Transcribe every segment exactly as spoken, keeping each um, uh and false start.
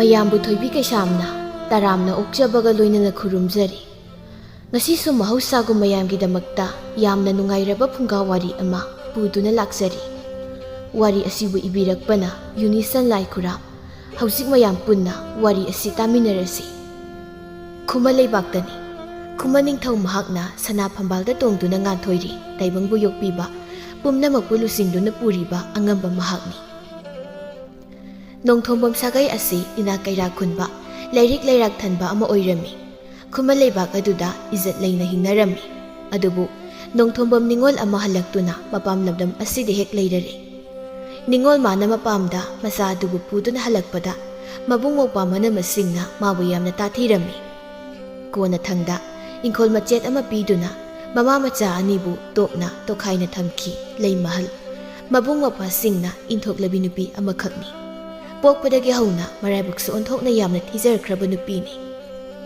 ꯃꯌꯥꯝꯕꯨ ꯊꯣꯏꯕꯤ ꯀꯩꯁꯥꯝꯅ ꯇꯔꯥꯝꯅ ꯑꯣꯛꯆꯕꯒ ꯂꯣꯏꯅꯅ ꯈꯨꯔꯨꯝꯖꯔꯤ꯫ ꯉꯁꯤꯁꯨ ꯃꯍꯧꯁꯥꯒꯨꯝ ꯃꯌꯥꯝꯒꯤꯗꯃꯛꯇ ꯌꯥꯝꯅ ꯅꯨꯡꯉꯥꯏꯔꯕ ꯐꯨꯡꯒꯥ ꯋꯥꯔꯤ ꯑꯃ ꯄꯨꯗꯨꯅ ꯂꯥꯛꯆꯔꯤ꯫ ꯋꯥꯔꯤ ꯑꯁꯤꯕꯨ ꯏꯕꯤꯔꯛꯄꯅ ꯌꯨꯅꯤꯁꯟ ꯂꯥꯏꯈꯨꯔꯥꯝ꯫ ꯍꯧꯖꯤꯛ ꯃꯌꯥꯝ ꯄꯨꯟꯅ ꯋꯥꯔꯤ ꯑꯁꯤ ꯇꯥꯃꯤꯟꯅꯔꯁꯤ꯫ ꯈꯨꯃꯟ ꯂꯩꯕꯥꯛꯇꯅꯤ꯫ ꯈꯨꯃꯟ ꯅꯤꯡꯊꯧ ꯃꯍꯥꯛꯅ ꯁꯅꯥ ꯐꯝꯕꯥꯜꯗ ꯇꯣꯡꯗꯨꯅ ꯉꯥꯟꯊꯣꯏꯔꯤ ꯇꯥꯏꯕꯪꯕꯨ ꯌꯣꯛꯄꯤꯕ, ꯄꯨꯝꯅꯃꯛꯄꯨ ꯂꯨꯆꯤꯡꯗꯨꯅ ꯄꯨꯔꯤꯕ ꯑꯉꯝꯕ ꯃꯍꯥꯛꯅꯤ꯫ ꯅꯣꯡꯊꯣꯝꯕꯝ ꯁꯥꯒꯩ ꯑꯁꯤ ꯏꯅꯥꯛ ꯀꯩꯔꯥꯛ ꯈꯨꯟꯕ, ꯂꯥꯏꯔꯤꯛ ꯂꯩꯔꯥꯛ ꯊꯟꯕ ꯑꯃ ꯑꯣꯏꯔꯝꯃꯤ꯫ ꯈꯨꯃꯟ ꯂꯩꯕꯥꯛ ꯑꯗꯨꯗ ꯏꯖꯠ ꯂꯩꯅ ꯍꯤꯡꯅꯔꯝꯃꯤ꯫ ꯑꯗꯨꯕꯨ ꯅꯣꯡꯊꯣꯝꯕꯝ ꯅꯤꯉꯣꯜ ꯑꯃ ꯍꯜꯂꯛꯇꯨꯅ ꯃꯄꯥꯝ ꯂꯝꯗꯝ ꯑꯁꯤꯗ ꯍꯦꯛ ꯂꯩꯔꯔꯦ꯫ ꯅꯤꯉꯣꯜ ꯃꯥꯅ ꯃꯄꯥꯝꯗ ꯃꯆꯥ ꯑꯗꯨꯕꯨ ꯄꯨꯗꯨꯅ ꯍꯜꯂꯛꯄꯗ ꯃꯕꯨꯡ ꯃꯧꯄ꯭ꯋꯥ ꯃꯅꯝꯃꯁꯤꯡꯅ ꯃꯥꯕꯨ ꯌꯥꯝꯅ ꯇꯥꯊꯤꯔꯝꯃꯤ꯫ ꯀꯣꯟꯅꯊꯪꯗ ꯏꯪꯈꯣꯜ ꯃꯆꯦꯠ ꯑꯃ ꯄꯤꯗꯨꯅ ꯃꯃꯥ ꯃꯆꯥ ꯑꯅꯤꯕꯨ ꯇꯣꯞꯅ ꯇꯣꯈꯥꯏꯅ ꯊꯝꯈꯤ ꯂꯩꯃꯍꯜ꯫ ꯃꯕꯨꯡ ꯃꯧꯄ꯭ꯋꯥꯁꯤꯡꯅ ꯏꯟꯊꯣꯛꯂꯕꯤ ꯅꯨꯄꯤ ꯑꯃꯈꯛꯅꯤ꯫ ꯄꯣꯛꯄꯗꯒꯤ ꯍꯧꯅ ꯃꯔꯥꯏꯕꯛꯁꯨ ꯑꯣꯟꯊꯣꯛꯅ ꯌꯥꯝꯅ ꯊꯤꯖꯔꯛꯈ꯭ꯔꯕ ꯅꯨꯄꯤꯅꯤ꯫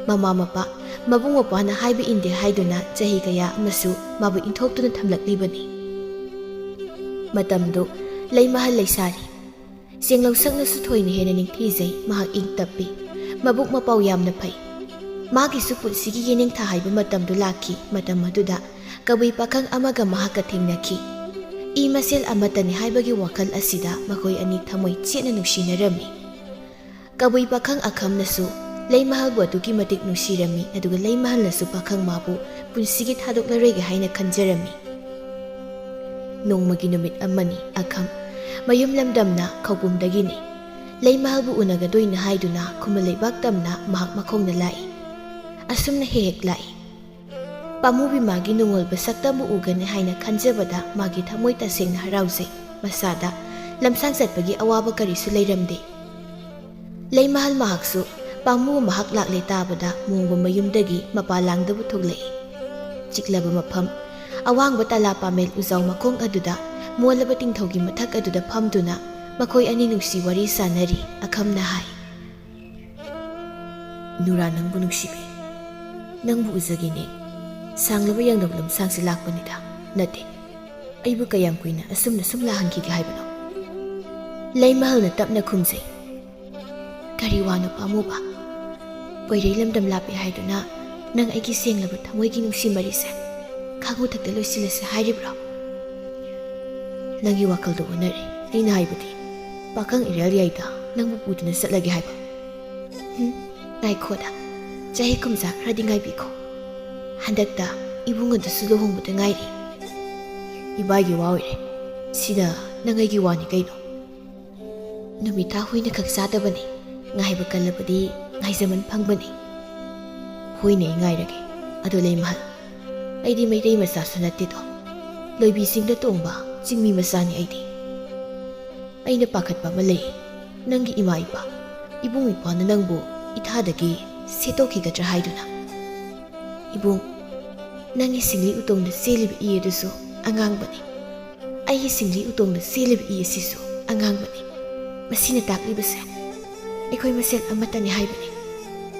ꯃꯃꯥ ꯃꯄꯥ, ꯃꯕꯨꯡ ꯃꯧꯄ꯭ꯋꯥꯅ ꯍꯥꯏꯕ ꯏꯟꯗꯦ ꯍꯥꯏꯗꯨꯅ ꯆꯍꯤ ꯀꯌꯥ ꯑꯃꯁꯨ ꯃꯥꯕꯨ ꯏꯟꯊꯣꯛꯇꯨꯅ ꯊꯝꯂꯛꯂꯤꯕꯅꯤ꯫ ꯃꯇꯝꯗꯨ ꯂꯩꯃꯍꯜ ꯂꯩꯁꯥꯔꯤ꯫ ꯆꯦꯡꯂꯧ ꯁꯛꯅꯁꯨ ꯊꯣꯏꯅ ꯍꯦꯟꯅ ꯅꯤꯡꯊꯤꯖꯩ, ꯃꯍꯥꯛ ꯏꯪ ꯇꯞꯄꯤ꯫ ꯃꯕꯨꯛ ꯃꯄꯥꯎ ꯌꯥꯝꯅ ꯐꯩ꯫ ꯃꯥꯒꯤꯁꯨ ꯄꯨꯟꯁꯤꯒꯤ ꯌꯦꯅꯤꯡꯊꯥ ꯍꯥꯏꯕ ꯃꯇꯝꯗꯨ ꯂꯥꯛꯈꯤ꯫ ꯃꯇꯝ ꯑꯗꯨꯗ ꯀꯕꯨꯏ ꯄꯥꯈꯪ ꯑꯃꯒ ꯃꯍꯥꯛꯀ ꯊꯦꯡꯅꯈꯤ꯫ ꯏ ꯃꯁꯦꯜ ꯑꯃꯠꯇꯅꯤ ꯍꯥꯏꯕꯒꯤ ꯋꯥꯈꯜ ꯑꯁꯤꯗ ꯃꯈꯣꯏ ꯑꯅꯤ ꯊꯃꯣꯏ ꯆꯦꯠꯅ ꯅꯨꯡꯁꯤꯅꯔꯝꯃꯤ꯫ ꯀꯕꯨꯏ ꯄꯥꯈꯪ ꯑꯈꯝꯅꯁꯨ ꯂꯩꯃꯍꯜꯕꯨ ꯑꯗꯨꯛꯀꯤ ꯃꯇꯤꯛ ꯅꯨꯡꯁꯤꯔꯝꯃꯤ, ꯑꯗꯨꯒ ꯂꯩꯃꯍꯜꯅꯁꯨ ꯄꯥꯈꯪ ꯃꯥꯕꯨ ꯄꯨꯟꯁꯤꯒꯤ ꯊꯥꯗꯣꯛꯂꯔꯣꯏꯒꯦ ꯍꯥꯏꯅ ꯈꯟꯖꯔꯝꯃꯤ꯫ ꯅꯣꯡꯃꯒꯤ ꯅꯨꯃꯤꯠ ꯑꯃꯅꯤ, ꯑꯈꯝ ꯃꯌꯨꯝ ꯂꯝꯗꯝꯅ ꯈꯧꯄꯨꯝꯗꯒꯤꯅꯤ꯫ ꯂꯩꯃꯍꯜꯕꯨ ꯎꯅꯒꯗꯣꯏꯅꯤ ꯍꯥꯏꯗꯨꯅ ꯈꯨꯃꯟ ꯂꯩꯕꯥꯛ ꯇꯝꯅ ꯃꯍꯥꯛ ꯃꯈꯣꯡꯅ ꯂꯥꯛꯏ꯫ ꯑꯁꯨꯝꯅ ꯍꯦꯛ ꯍꯦꯛ ꯂꯥꯛꯏ꯫ ꯄꯥꯝꯃꯨꯕꯤ ꯃꯥꯒꯤ ꯅꯨꯡꯉꯣꯜꯕ ꯁꯛꯇꯝꯕꯨ ꯎꯒꯅꯤ ꯍꯥꯏꯅ ꯈꯟꯖꯕꯗ ꯃꯥꯒꯤ ꯊꯃꯣꯏ ꯇꯁꯦꯡꯅ ꯍꯔꯥꯎꯖꯩ꯫ ꯃꯁꯥꯗ ꯂꯝꯁꯥꯡ ꯆꯠꯄꯒꯤ ꯑꯋꯥꯕ ꯀꯔꯤꯁꯨ ꯂꯩꯔꯝꯗꯦ꯫ ꯂꯩꯃꯍꯜ ꯃꯍꯥꯛꯁꯨ ꯄꯥꯝꯃꯨꯕ ꯃꯍꯥꯛ ꯂꯥꯛꯂꯦ ꯇꯥꯕꯗ ꯃꯣꯡꯕ ꯃꯌꯨꯝꯗꯒꯤ ꯃꯄꯥ ꯂꯥꯡꯗꯕ ꯊꯣꯛꯂꯛꯏ꯫ ꯆꯤꯛꯂꯕ ꯃꯐꯝ, ꯑꯋꯥꯡꯕ ꯇꯂꯥ ꯄꯥꯃꯦꯜ ꯎꯖꯥꯎ ꯃꯈꯣꯡ ꯑꯗꯨꯗ ꯃꯣꯜꯂꯕ ꯇꯤꯡꯊꯧꯒꯤ ꯃꯊꯛ ꯑꯗꯨꯗ ꯐꯝꯗꯨꯅ ꯃꯈꯣꯏ ꯑꯅꯤ ꯅꯨꯡꯁꯤ ꯋꯥꯔꯤ ꯁꯥꯟꯅꯔꯤ꯫ ꯑꯈꯝꯅ ꯍꯥꯏ, "ꯅꯨꯔꯥ, ꯅꯪꯕꯨ ꯅꯨꯡꯁꯤꯕꯤ꯫ ꯅꯪꯕꯨ ꯎꯖꯒꯦꯅꯦ꯫ ꯁꯥꯡꯂꯕ ꯌꯥꯡꯂꯝ ꯂꯝꯁꯥꯡꯁꯦ ꯂꯥꯛꯄꯅꯤꯗ꯫ ꯅꯠꯇꯦ, ꯑꯩꯕꯨ ꯀꯌꯥꯝ ꯀꯨꯏꯅ ꯑꯁꯨꯝꯅ ꯁꯨꯝ ꯂꯥꯛꯍꯟꯈꯤꯒꯦ ꯍꯥꯏꯕꯅꯣ?" ꯂꯩꯃꯍꯜꯅ ꯇꯞꯅ ꯈꯨꯝꯖꯩ, ꯀꯔꯤ ꯋꯥꯅꯣ ꯄꯥꯝꯃꯨꯕ? ꯄꯣꯏꯔꯩ ꯂꯝꯗꯝ ꯂꯥꯞꯄꯦ ꯍꯥꯏꯗꯨꯅ ꯅꯪ ꯑꯩꯒꯤ ꯁꯦꯡꯂꯕ ꯊꯃꯣꯏꯒꯤ ꯅꯨꯡꯁꯤ ꯃꯔꯤꯁꯦ ꯈꯥꯉꯨꯊꯛꯇ ꯂꯣꯏꯁꯤꯜꯂꯁꯦ ꯍꯥꯏꯔꯤꯕ꯭ꯔꯣ? ꯅꯪꯒꯤ ꯋꯥꯈꯜꯗꯣ ꯑꯣꯟꯅꯔꯦ꯫ ꯑꯩꯅ ꯍꯥꯏꯕꯗꯤ ꯄꯥꯈꯪ ꯏꯔꯦꯜ ꯌꯥꯏꯗ ꯅꯪꯕꯨ ꯄꯨꯗꯨꯅ ꯆꯠꯂꯒꯦ ꯍꯥꯏꯕ꯫ ꯍꯨꯝ, ꯉꯥꯏꯈꯣꯗ, ꯆꯍꯤ ꯀꯨꯝꯖꯥ ꯈꯔꯗꯤ ꯉꯥꯏꯕꯤꯈꯣ꯫ ꯍꯟꯗꯛꯇ ꯏꯕꯨꯡ ꯑꯗꯨꯁꯨ ꯂꯨꯍꯣꯡꯕꯗ ꯉꯥꯏꯔꯤ꯫ ꯏꯕꯥꯒꯤ ꯋꯥ ꯑꯣꯏꯔꯦ꯫ ꯁꯤꯅ ꯅꯪ ꯑꯩꯒꯤ ꯋꯥꯅꯤ ꯀꯩꯅꯣ? ꯅꯨꯃꯤꯠ ꯊꯥ ꯍꯨꯏꯅ ꯈꯛ ꯆꯥꯗꯕꯅꯤ, ꯉꯥꯏꯕ ꯀꯜꯂꯕꯗꯤ ꯉꯥꯏꯖꯃꯟ ꯐꯪꯕꯅꯤ꯫ ꯍꯣꯏꯅꯦ, ꯑꯩ ꯉꯥꯏꯔꯒꯦ꯫ ꯑꯗꯣ ꯂꯩꯃꯍꯜ, ꯑꯩꯗꯤ ꯃꯩꯇꯩ ꯃꯆꯥꯁꯨ ꯅꯠꯇꯦꯗꯣ, ꯂꯣꯏꯕꯤꯁꯤꯡꯗ ꯇꯣꯡꯕ ꯆꯤꯡꯃꯤ ꯃꯆꯥꯅꯤ ꯑꯩꯗꯤ꯫ ꯑꯩꯅ ꯄꯥꯈꯠꯄ ꯑꯃ ꯂꯩ, ꯅꯪꯒꯤ ꯏꯃꯥ ꯏꯄꯥ, ꯏꯕꯨꯡ ꯏꯄ꯭ꯋꯥꯅ ꯅꯪꯕꯨ ꯏꯊꯥꯗꯒꯤ ꯁꯦꯠꯇꯣꯛꯈꯤꯒꯗ꯭ꯔꯥ ꯍꯥꯏꯗꯨꯅ꯫ ꯏꯕꯨꯡ, ꯅꯪꯒꯤ ꯁꯤꯡꯂꯤ ꯎꯇꯣꯡꯗ ꯆꯦꯜꯂꯤꯕ ꯏ ꯑꯗꯨꯁꯨ ꯑꯉꯥꯡꯕꯅꯤ꯫ ꯑꯩꯒꯤ ꯁꯤꯡꯂꯤ ꯎꯇꯣꯡꯗ ꯆꯦꯜꯂꯤꯕ ꯏ ꯑꯁꯤꯁꯨ ꯑꯉꯥꯡꯕꯅꯤ꯫ ꯃꯁꯤꯅ ꯇꯥꯛꯂꯤꯕꯁꯦ, ꯑꯩꯈꯣꯏ ꯃꯁꯦꯜ ꯑꯃꯠꯇꯅꯤ ꯍꯥꯏꯕꯅꯤ꯫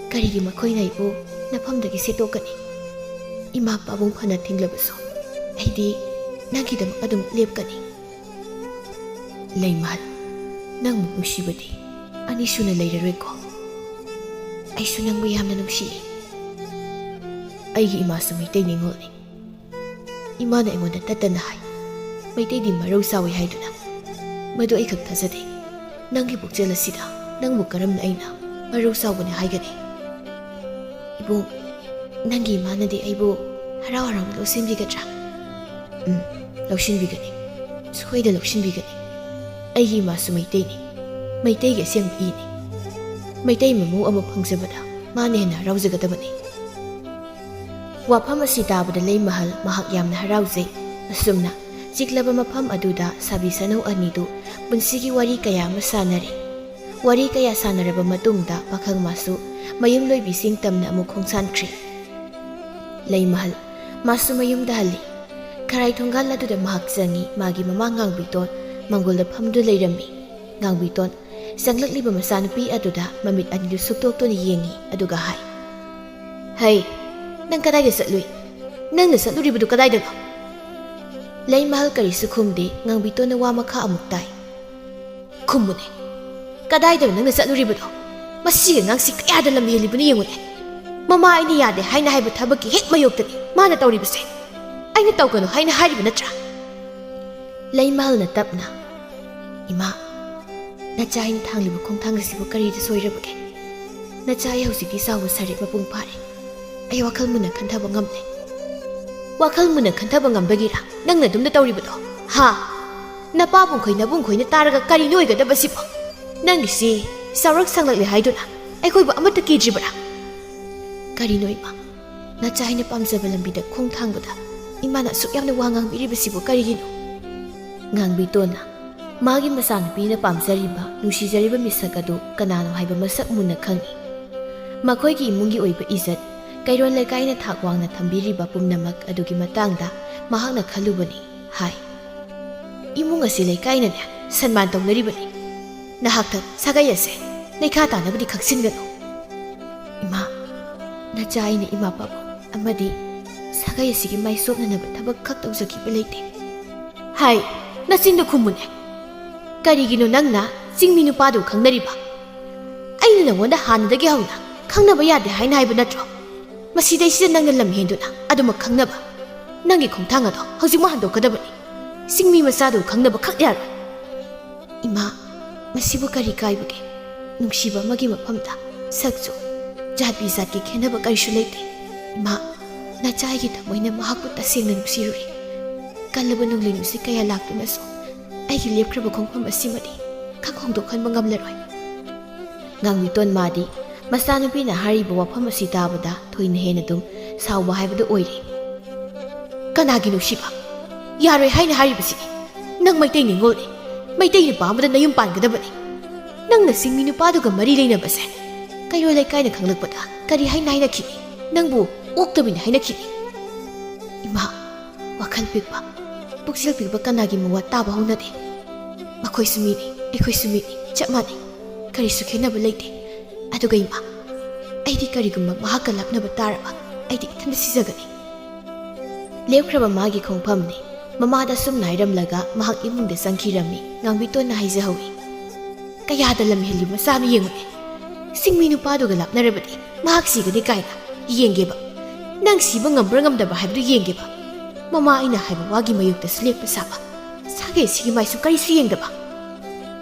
ꯀꯔꯤꯒꯤ ꯃꯈꯣꯏꯅ ꯑꯩꯕꯨ ꯅꯐꯝꯗꯒꯤ ꯁꯦꯠꯇꯣꯛꯀꯅꯤ? ꯏꯃꯥ ꯄꯥꯕꯨꯡ ꯐꯅ ꯊꯤꯡꯂꯕꯁꯨ ꯑꯩꯗꯤ ꯅꯪꯒꯤꯗꯃꯛ ꯑꯗꯨꯝ ꯂꯦꯞꯀꯅꯤ꯫ ꯂꯩꯃꯍꯜ, ꯅꯪꯕꯨ ꯅꯨꯡꯁꯤꯕꯗꯤ ꯑꯅꯤꯁꯨꯅ ꯂꯩꯔꯔꯣꯏꯀꯣ? ꯑꯩꯁꯨ ꯅꯪꯕꯨ ꯌꯥꯝꯅ ꯅꯨꯡꯁꯤꯌꯦ꯫ ꯑꯩꯒꯤ ꯏꯃꯥꯁꯨ ꯃꯩꯇꯩ ꯅꯤꯉꯣꯜꯅꯤ꯫ ꯏꯃꯥꯅ ꯑꯩꯉꯣꯟꯗ ꯇꯠꯇꯅ ꯍꯥꯏ, "ꯃꯩꯇꯩꯗꯤ ꯃꯔꯧ ꯆꯥꯎꯏ" ꯍꯥꯏꯗꯨꯅ꯫ ꯃꯗꯨ ꯑꯩꯈꯛ ꯊꯥꯖꯗꯦ꯫ ꯅꯪꯒꯤ ꯄꯨꯛꯆꯦꯜ ꯑꯁꯤꯗ ꯅꯪꯕꯨ ꯀꯔꯝꯅ ꯑꯩꯅ ꯃꯔꯧ ꯆꯥꯎꯕꯅꯤ ꯍꯥꯏꯒꯅꯤ? ꯏꯕꯨꯡ, ꯅꯪꯒꯤ ꯏꯃꯥꯅꯗꯤ ꯑꯩꯕꯨ ꯍꯔꯥꯎ ꯍꯔꯥꯎꯅ ꯂꯧꯁꯤꯟꯕꯤꯒꯗ꯭ꯔꯥ? ꯎꯝ, ꯂꯧꯁꯤꯟꯕꯤꯒꯅꯤ꯫ ꯁꯣꯏꯗ ꯂꯧꯁꯤꯟꯕꯤꯒꯅꯤ꯫ ꯑꯩꯒꯤ ꯏꯃꯥꯁꯨ ꯃꯩꯇꯩꯅꯤ꯫ ꯃꯩꯇꯩꯒꯤ ꯑꯁꯦꯡꯕ ꯏꯅꯤ꯫ ꯃꯩꯇꯩ ꯃꯃꯧ ꯑꯃ ꯐꯪꯖꯕꯗ ꯃꯥꯅ ꯍꯦꯟꯅ ꯍꯔꯥꯎꯖꯒꯗꯕꯅꯤ꯫ ꯋꯥꯐꯝ ꯑꯁꯤ ꯇꯥꯕꯗ ꯂꯩꯃꯍꯜ ꯃꯍꯥꯛ ꯌꯥꯝꯅ ꯍꯔꯥꯎꯖꯩ꯫ ꯑꯁꯨꯝꯅ ꯆꯤꯛꯂꯕ ꯃꯐꯝ ꯑꯗꯨꯗ ꯁꯥꯕꯤ ꯁꯅꯧ ꯑꯅꯤꯗꯨ ꯄꯨꯟꯁꯤꯒꯤ ꯋꯥꯔꯤ ꯀꯌꯥ ꯑꯃ ꯁꯥꯟꯅꯔꯦ꯫ ꯋꯥꯔꯤ ꯀꯌꯥ ꯁꯥꯟꯅꯔꯕ ꯃꯇꯨꯡꯗ ꯄꯥꯈꯪ ꯃꯥꯁꯨ ꯃꯌꯨꯝ ꯂꯣꯏꯕꯤꯁꯤꯡ ꯇꯝꯅ ꯑꯃꯨꯛ ꯈꯣꯡꯁꯥꯟꯈ꯭ꯔꯦ꯫ ꯂꯩꯃꯍꯜ ꯃꯥꯁꯨ ꯃꯌꯨꯝꯗ ꯍꯜꯂꯤ꯫ ꯈꯔꯥꯏ ꯊꯣꯡꯒꯥꯜ ꯑꯗꯨꯗ ꯃꯍꯥꯛ ꯆꯪꯉꯤ꯫ ꯃꯥꯒꯤ ꯃꯃꯥ ꯉꯥꯡꯕꯤꯇꯣꯟ ꯃꯪꯒꯣꯜꯗ ꯐꯝꯗꯨꯅ ꯂꯩꯔꯝꯃꯤ꯫ ꯉꯥꯡꯕꯤꯇꯣꯟ ꯆꯪꯂꯛꯂꯤꯕ ꯃꯆꯥꯅꯨꯄꯤ ꯑꯗꯨꯗ ꯃꯃꯤꯠ ꯑꯅꯤꯗꯨ ꯁꯨꯛꯇꯣꯛꯇꯨꯅ ꯌꯦꯡꯉꯤ, ꯑꯗꯨꯒ ꯍꯥꯏ, "ꯍꯩ, ꯅꯪ ꯀꯗꯥꯏꯗ ꯆꯠꯂꯨꯏ? ꯅꯪꯅ ꯆꯠꯂꯨꯔꯤꯕꯗꯨ ꯀꯗꯥꯏꯗꯅꯣ?" ꯂꯩꯃꯍꯜ ꯀꯔꯤꯁꯨ ꯈꯨꯝꯗꯦ꯫ ꯉꯥꯡꯕꯤꯇꯣꯟꯅ ꯋꯥ ꯃꯈꯥ ꯑꯃꯨꯛ ꯇꯥꯏ, "ꯈꯨꯝꯃꯨꯅꯦ, ꯀꯗꯥꯏꯗꯅꯣ ꯅꯪꯅ ꯆꯠꯂꯨꯔꯤꯕꯗꯣ?" ꯃꯁꯤꯒꯤ ꯑꯉꯥꯡꯁꯤ ꯀꯌꯥꯗ ꯂꯝ ꯍꯦꯜꯂꯤꯕꯅꯣ ꯌꯦꯡꯉꯨꯅꯦ꯫ ꯃꯃꯥ ꯑꯩꯅ ꯌꯥꯗꯦ ꯍꯥꯏꯅ ꯍꯥꯏꯕ ꯊꯕꯛꯀꯤ ꯍꯦꯛ ꯃꯌꯣꯛꯇꯅꯤ ꯃꯥꯅ ꯇꯧꯔꯤꯕꯁꯦ꯫ ꯑꯩꯅ ꯇꯧꯒꯅꯨ ꯍꯥꯏꯅ ꯍꯥꯏꯔꯤꯕ ꯅꯠꯇ꯭ꯔꯥ? ꯂꯩꯃꯥꯜꯅ ꯇꯞꯅ, "ꯏꯃꯥ, ꯅꯆꯥ ꯑꯩꯅ ꯊꯥꯡꯂꯤꯕ ꯈꯣꯡꯊꯥꯡ ꯑꯁꯤꯕꯨ ꯀꯔꯤꯗ ꯁꯣꯏꯔꯕꯒꯦ? ꯅꯆꯥ ꯑꯩ ꯍꯧꯖꯤꯛꯇꯤ ꯆꯥꯎꯕ ꯁꯥꯔꯦ, ꯃꯄꯨꯡ ꯐꯥꯔꯦ꯫ ꯑꯩ ꯋꯥꯈꯜ ꯃꯨꯟꯅ ꯈꯟꯊꯕ ꯉꯝꯂꯦ꯫" "ꯋꯥꯈꯜ ꯃꯨꯟꯅ ꯈꯟꯊꯕ ꯉꯝꯕꯒꯤꯔ ꯅꯪꯅ ꯑꯗꯨꯝꯅ ꯇꯧꯔꯤꯕꯗꯣ? ꯍꯥ? ꯅꯄꯥꯕꯨꯡꯈꯣꯏ ꯅꯕꯨꯡꯈꯣꯏꯅ ꯇꯥꯔꯒ ꯀꯔꯤꯅꯣ ꯑꯣꯏꯒꯗꯕꯁꯤꯕꯣ? ꯅꯪꯒꯤꯁꯤ ꯆꯥꯎꯔꯛ ꯁꯥꯡꯂꯛꯂꯦ ꯍꯥꯏꯗꯨꯅ ꯑꯩꯈꯣꯏꯕꯨ ꯑꯃꯠꯇ ꯀꯤꯗ꯭ꯔꯤꯕꯔꯥ?" "ꯀꯔꯤꯅꯣ ꯏꯃꯥ? ꯅꯆꯥ ꯑꯩꯅ ꯄꯥꯝꯖꯕ ꯂꯝꯕꯤꯗ ꯈꯣꯡ ꯊꯥꯡꯕꯗ ꯏꯃꯥꯅ ꯑꯁꯨꯛ ꯌꯥꯝꯅ ꯋꯥ ꯉꯥꯡꯕꯤꯔꯤꯕꯁꯤꯕꯨ ꯀꯔꯤꯒꯤꯅꯣ?" ꯉꯥꯡꯕꯤꯇꯣꯟꯅ ꯃꯥꯒꯤ ꯃꯆꯥꯅꯨꯄꯤꯅ ꯄꯥꯝꯖꯔꯤꯕ, ꯅꯨꯡꯁꯤꯖꯔꯤꯕ ꯃꯤꯁꯛ ꯑꯗꯨ ꯀꯅꯥꯅꯣ ꯍꯥꯏꯕ ꯃꯁꯛ ꯃꯨꯟꯅ ꯈꯪꯏ꯫ ꯃꯈꯣꯏꯒꯤ ꯏꯃꯨꯡꯒꯤ ꯑꯣꯏꯕ ꯏꯖꯠ, ꯀꯩꯔꯣꯜ ꯂꯩꯀꯥꯏꯅ ꯊꯥꯛ ꯋꯥꯡꯅ ꯊꯝꯕꯤꯔꯤꯕ ꯄꯨꯝꯅꯃꯛ ꯑꯗꯨꯒꯤ ꯃꯇꯥꯡꯗ ꯃꯍꯥꯛꯅ ꯈꯜꯂꯨꯕꯅꯤ꯫ ꯍꯥꯏ, "ꯏꯃꯨꯡ ꯑꯁꯤ ꯂꯩꯀꯥꯏꯅꯅꯦ ꯁꯟꯃꯥꯟ ꯇꯧꯅꯔꯤꯕꯅꯤ꯫ ꯅꯍꯥꯛꯇ ꯁꯥꯒꯩ ꯑꯁꯦ ꯅꯩꯈꯥ ꯇꯥꯅꯕꯗꯤ ꯈꯛꯆꯤꯟꯒꯅꯨ꯫" "ꯏꯃꯥ, ꯅꯆꯥ ꯑꯩꯅ ꯏꯃꯥ ꯄꯥꯕꯨꯡ ꯑꯃꯗꯤ ꯁꯥꯒꯩ ꯑꯁꯤꯒꯤ ꯃꯥꯏ ꯁꯣꯛꯅꯅꯕ ꯊꯕꯛ ꯈꯛ ꯇꯧꯖꯈꯤꯕ ꯂꯩꯇꯦ꯫" "ꯍꯥꯏ, ꯅꯆꯤꯟꯗꯨ ꯈꯨꯝꯃꯨꯅꯦ꯫ ꯀꯔꯤꯒꯤꯅꯣ ꯅꯪꯅ ꯆꯤꯡꯃꯤ ꯅꯨꯄꯥꯗꯨ ꯈꯪꯅꯔꯤꯕ? ꯑꯩꯅ ꯅꯉꯣꯟꯗ ꯍꯥꯟꯅꯗꯒꯤ ꯍꯧꯅ ꯈꯪꯅꯕ ꯌꯥꯗꯦ ꯍꯥꯏꯅ ꯍꯥꯏꯕ ꯅꯠꯇ꯭ꯔꯣ? ꯃꯁꯤꯗꯩꯁꯤꯗ ꯅꯪꯅ ꯂꯝ ꯍꯦꯟꯗꯨꯅ ꯑꯗꯨꯃꯛ ꯈꯪꯅꯕ? ꯅꯪꯒꯤ ꯈꯣꯡꯊꯥꯡ ꯑꯗꯣ ꯍꯧꯖꯤꯛꯃꯛ ꯍꯟꯗꯣꯛꯀꯗꯕꯅꯤ꯫ ꯆꯤꯡꯃꯤ ꯃꯆꯥꯗꯨ ꯈꯪꯅꯕ ꯈꯛ ꯌꯥꯔꯣꯏ꯫" "ꯏꯃꯥ, ꯃꯁꯤꯕꯨ ꯀꯔꯤ ꯀꯥꯏꯕꯒꯦ? ꯅꯨꯡꯁꯤꯕ ꯑꯃꯒꯤ ꯃꯐꯝꯗ ꯁꯛ ꯆꯨ, ꯖꯥꯠ ꯕꯤꯖꯥꯠꯀꯤ ꯈꯦꯟꯅꯕ ꯀꯔꯤꯁꯨ ꯂꯩꯇꯦ꯫ ꯏꯃꯥ, ꯅꯆꯥ ꯑꯩꯒꯤ ꯊꯃꯣꯏꯅ ꯃꯍꯥꯛꯄꯨ ꯇꯁꯦꯡꯅ ꯅꯨꯡꯁꯤꯔꯨꯔꯦ꯫ ꯀꯜꯂꯕ ꯅꯣꯡꯂꯩ ꯅꯨꯡꯁꯤꯠ ꯀꯌꯥ ꯂꯥꯛꯇꯨꯅꯁꯨ ꯑꯩꯒꯤ ꯂꯦꯞꯈ꯭ꯔꯕ ꯈꯣꯡꯐꯝ ꯑꯁꯤꯃꯗꯤ ꯈꯪ ꯍꯣꯡꯗꯣꯛꯍꯟꯕ ꯉꯝꯂꯔꯣꯏ꯫" ꯉꯥꯡꯕꯤꯇꯣꯟ ꯃꯥꯗꯤ ꯃꯆꯥꯅꯨꯄꯤꯅ ꯍꯥꯏꯔꯤꯕ ꯋꯥꯐꯝ ꯑꯁꯤ ꯇꯥꯕꯗ ꯊꯣꯏꯅ ꯍꯦꯟꯅ ꯑꯗꯨꯝ ꯁꯥꯎꯕ ꯍꯥꯏꯕꯗꯨ ꯑꯣꯏꯔꯦ꯫ "ꯀꯅꯥꯒꯤ ꯅꯨꯡꯁꯤꯕ? ꯌꯥꯔꯣꯏ ꯍꯥꯏꯅ ꯍꯥꯏꯔꯤꯕꯁꯤꯅꯤ꯫ ꯅꯪ ꯃꯩꯇꯩ ꯅꯤꯉꯣꯜꯅꯤ꯫ ꯃꯩꯇꯩ ꯅꯨꯄꯥ ꯑꯃꯗ ꯅꯌꯨꯝ ꯄꯥꯟꯒꯗꯕꯅꯤ꯫ ꯅꯪꯅ ꯆꯤꯡꯃꯤ ꯅꯨꯄꯥꯗꯨꯒ ꯃꯔꯤ ꯂꯩꯅꯕꯁꯦ ꯀꯩꯔꯣꯜ ꯂꯩꯀꯥꯏꯅ ꯈꯪꯂꯛꯄꯗ ꯀꯔꯤ ꯍꯥꯏꯅ ꯍꯥꯏꯅꯈꯤꯅꯤ? ꯅꯪꯕꯨ ꯑꯣꯛꯇꯕꯤꯅꯤ ꯍꯥꯏꯅꯈꯤꯅꯤ꯫" "ꯏꯃꯥ, ꯋꯥꯈꯜ ꯄꯤꯛꯄ, ꯄꯨꯛꯆꯦꯜ ꯄꯤꯛꯄ ꯀꯅꯥꯒꯤ ꯃꯋꯥ ꯇꯥꯕ ꯍꯧꯅꯗꯦ꯫ ꯃꯈꯣꯏꯁꯨ ꯃꯤꯅꯤ, ꯑꯩꯈꯣꯏꯁꯨ ꯃꯤꯅꯤ, ꯆꯞ ꯃꯥꯟꯅꯩ꯫ ꯀꯔꯤꯁꯨ ꯈꯦꯠꯅꯕ ꯂꯩꯇꯦ꯫ ꯑꯗꯨꯒ ꯏꯃꯥ, ꯑꯩꯗꯤ ꯀꯔꯤꯒꯨꯝꯕ ꯃꯍꯥꯛꯀ ꯂꯥꯞꯅꯕ ꯇꯥꯔꯕ ꯑꯩꯗꯤ ꯏꯊꯟꯇ ꯁꯤꯖꯒꯅꯤ꯫" ꯂꯦꯞꯈ꯭ꯔꯕ ꯃꯥꯒꯤ ꯈꯣꯡꯐꯝꯅꯤ꯫ ꯃꯃꯥꯗ ꯁꯨꯝꯅ ꯍꯥꯏꯔꯝꯂꯒ ꯃꯍꯥꯛ ꯏꯃꯨꯡꯗ ꯆꯪꯈꯤꯔꯝꯃꯤ꯫ ꯉꯥꯡꯕꯤꯇꯣꯟꯅ ꯍꯥꯏꯖꯍꯧꯏ, "ꯀꯌꯥꯗ ꯂꯝ ꯍꯦꯜꯂꯤ ꯃꯆꯥꯅꯣ ꯌꯦꯡꯉꯨꯅꯦ꯫ ꯆꯤꯡꯃꯤ ꯅꯨꯄꯥꯗꯨꯒ ꯂꯥꯞꯅꯔꯕꯗꯤ ꯃꯍꯥꯛ ꯁꯤꯒꯅꯤ ꯀꯥꯏꯅ ꯌꯦꯡꯒꯦꯕ꯫ ꯅꯪ ꯁꯤꯕ ꯉꯝꯕ꯭ꯔꯥ ꯉꯝꯗꯕ꯭ꯔꯥ ꯍꯥꯏꯕꯗꯨ ꯌꯦꯡꯒꯦꯕ꯫ ꯃꯃꯥ ꯑꯩꯅ ꯍꯥꯏꯕ ꯋꯥꯒꯤ ꯃꯥꯌꯣꯛꯇꯁꯨ ꯂꯦꯞꯄ ꯁꯥꯕ꯫ ꯁꯥꯒꯩ ꯑꯁꯤꯒꯤ ꯃꯥꯏꯁꯨ ꯀꯔꯤꯁꯨ ꯌꯦꯡꯗꯕ꯫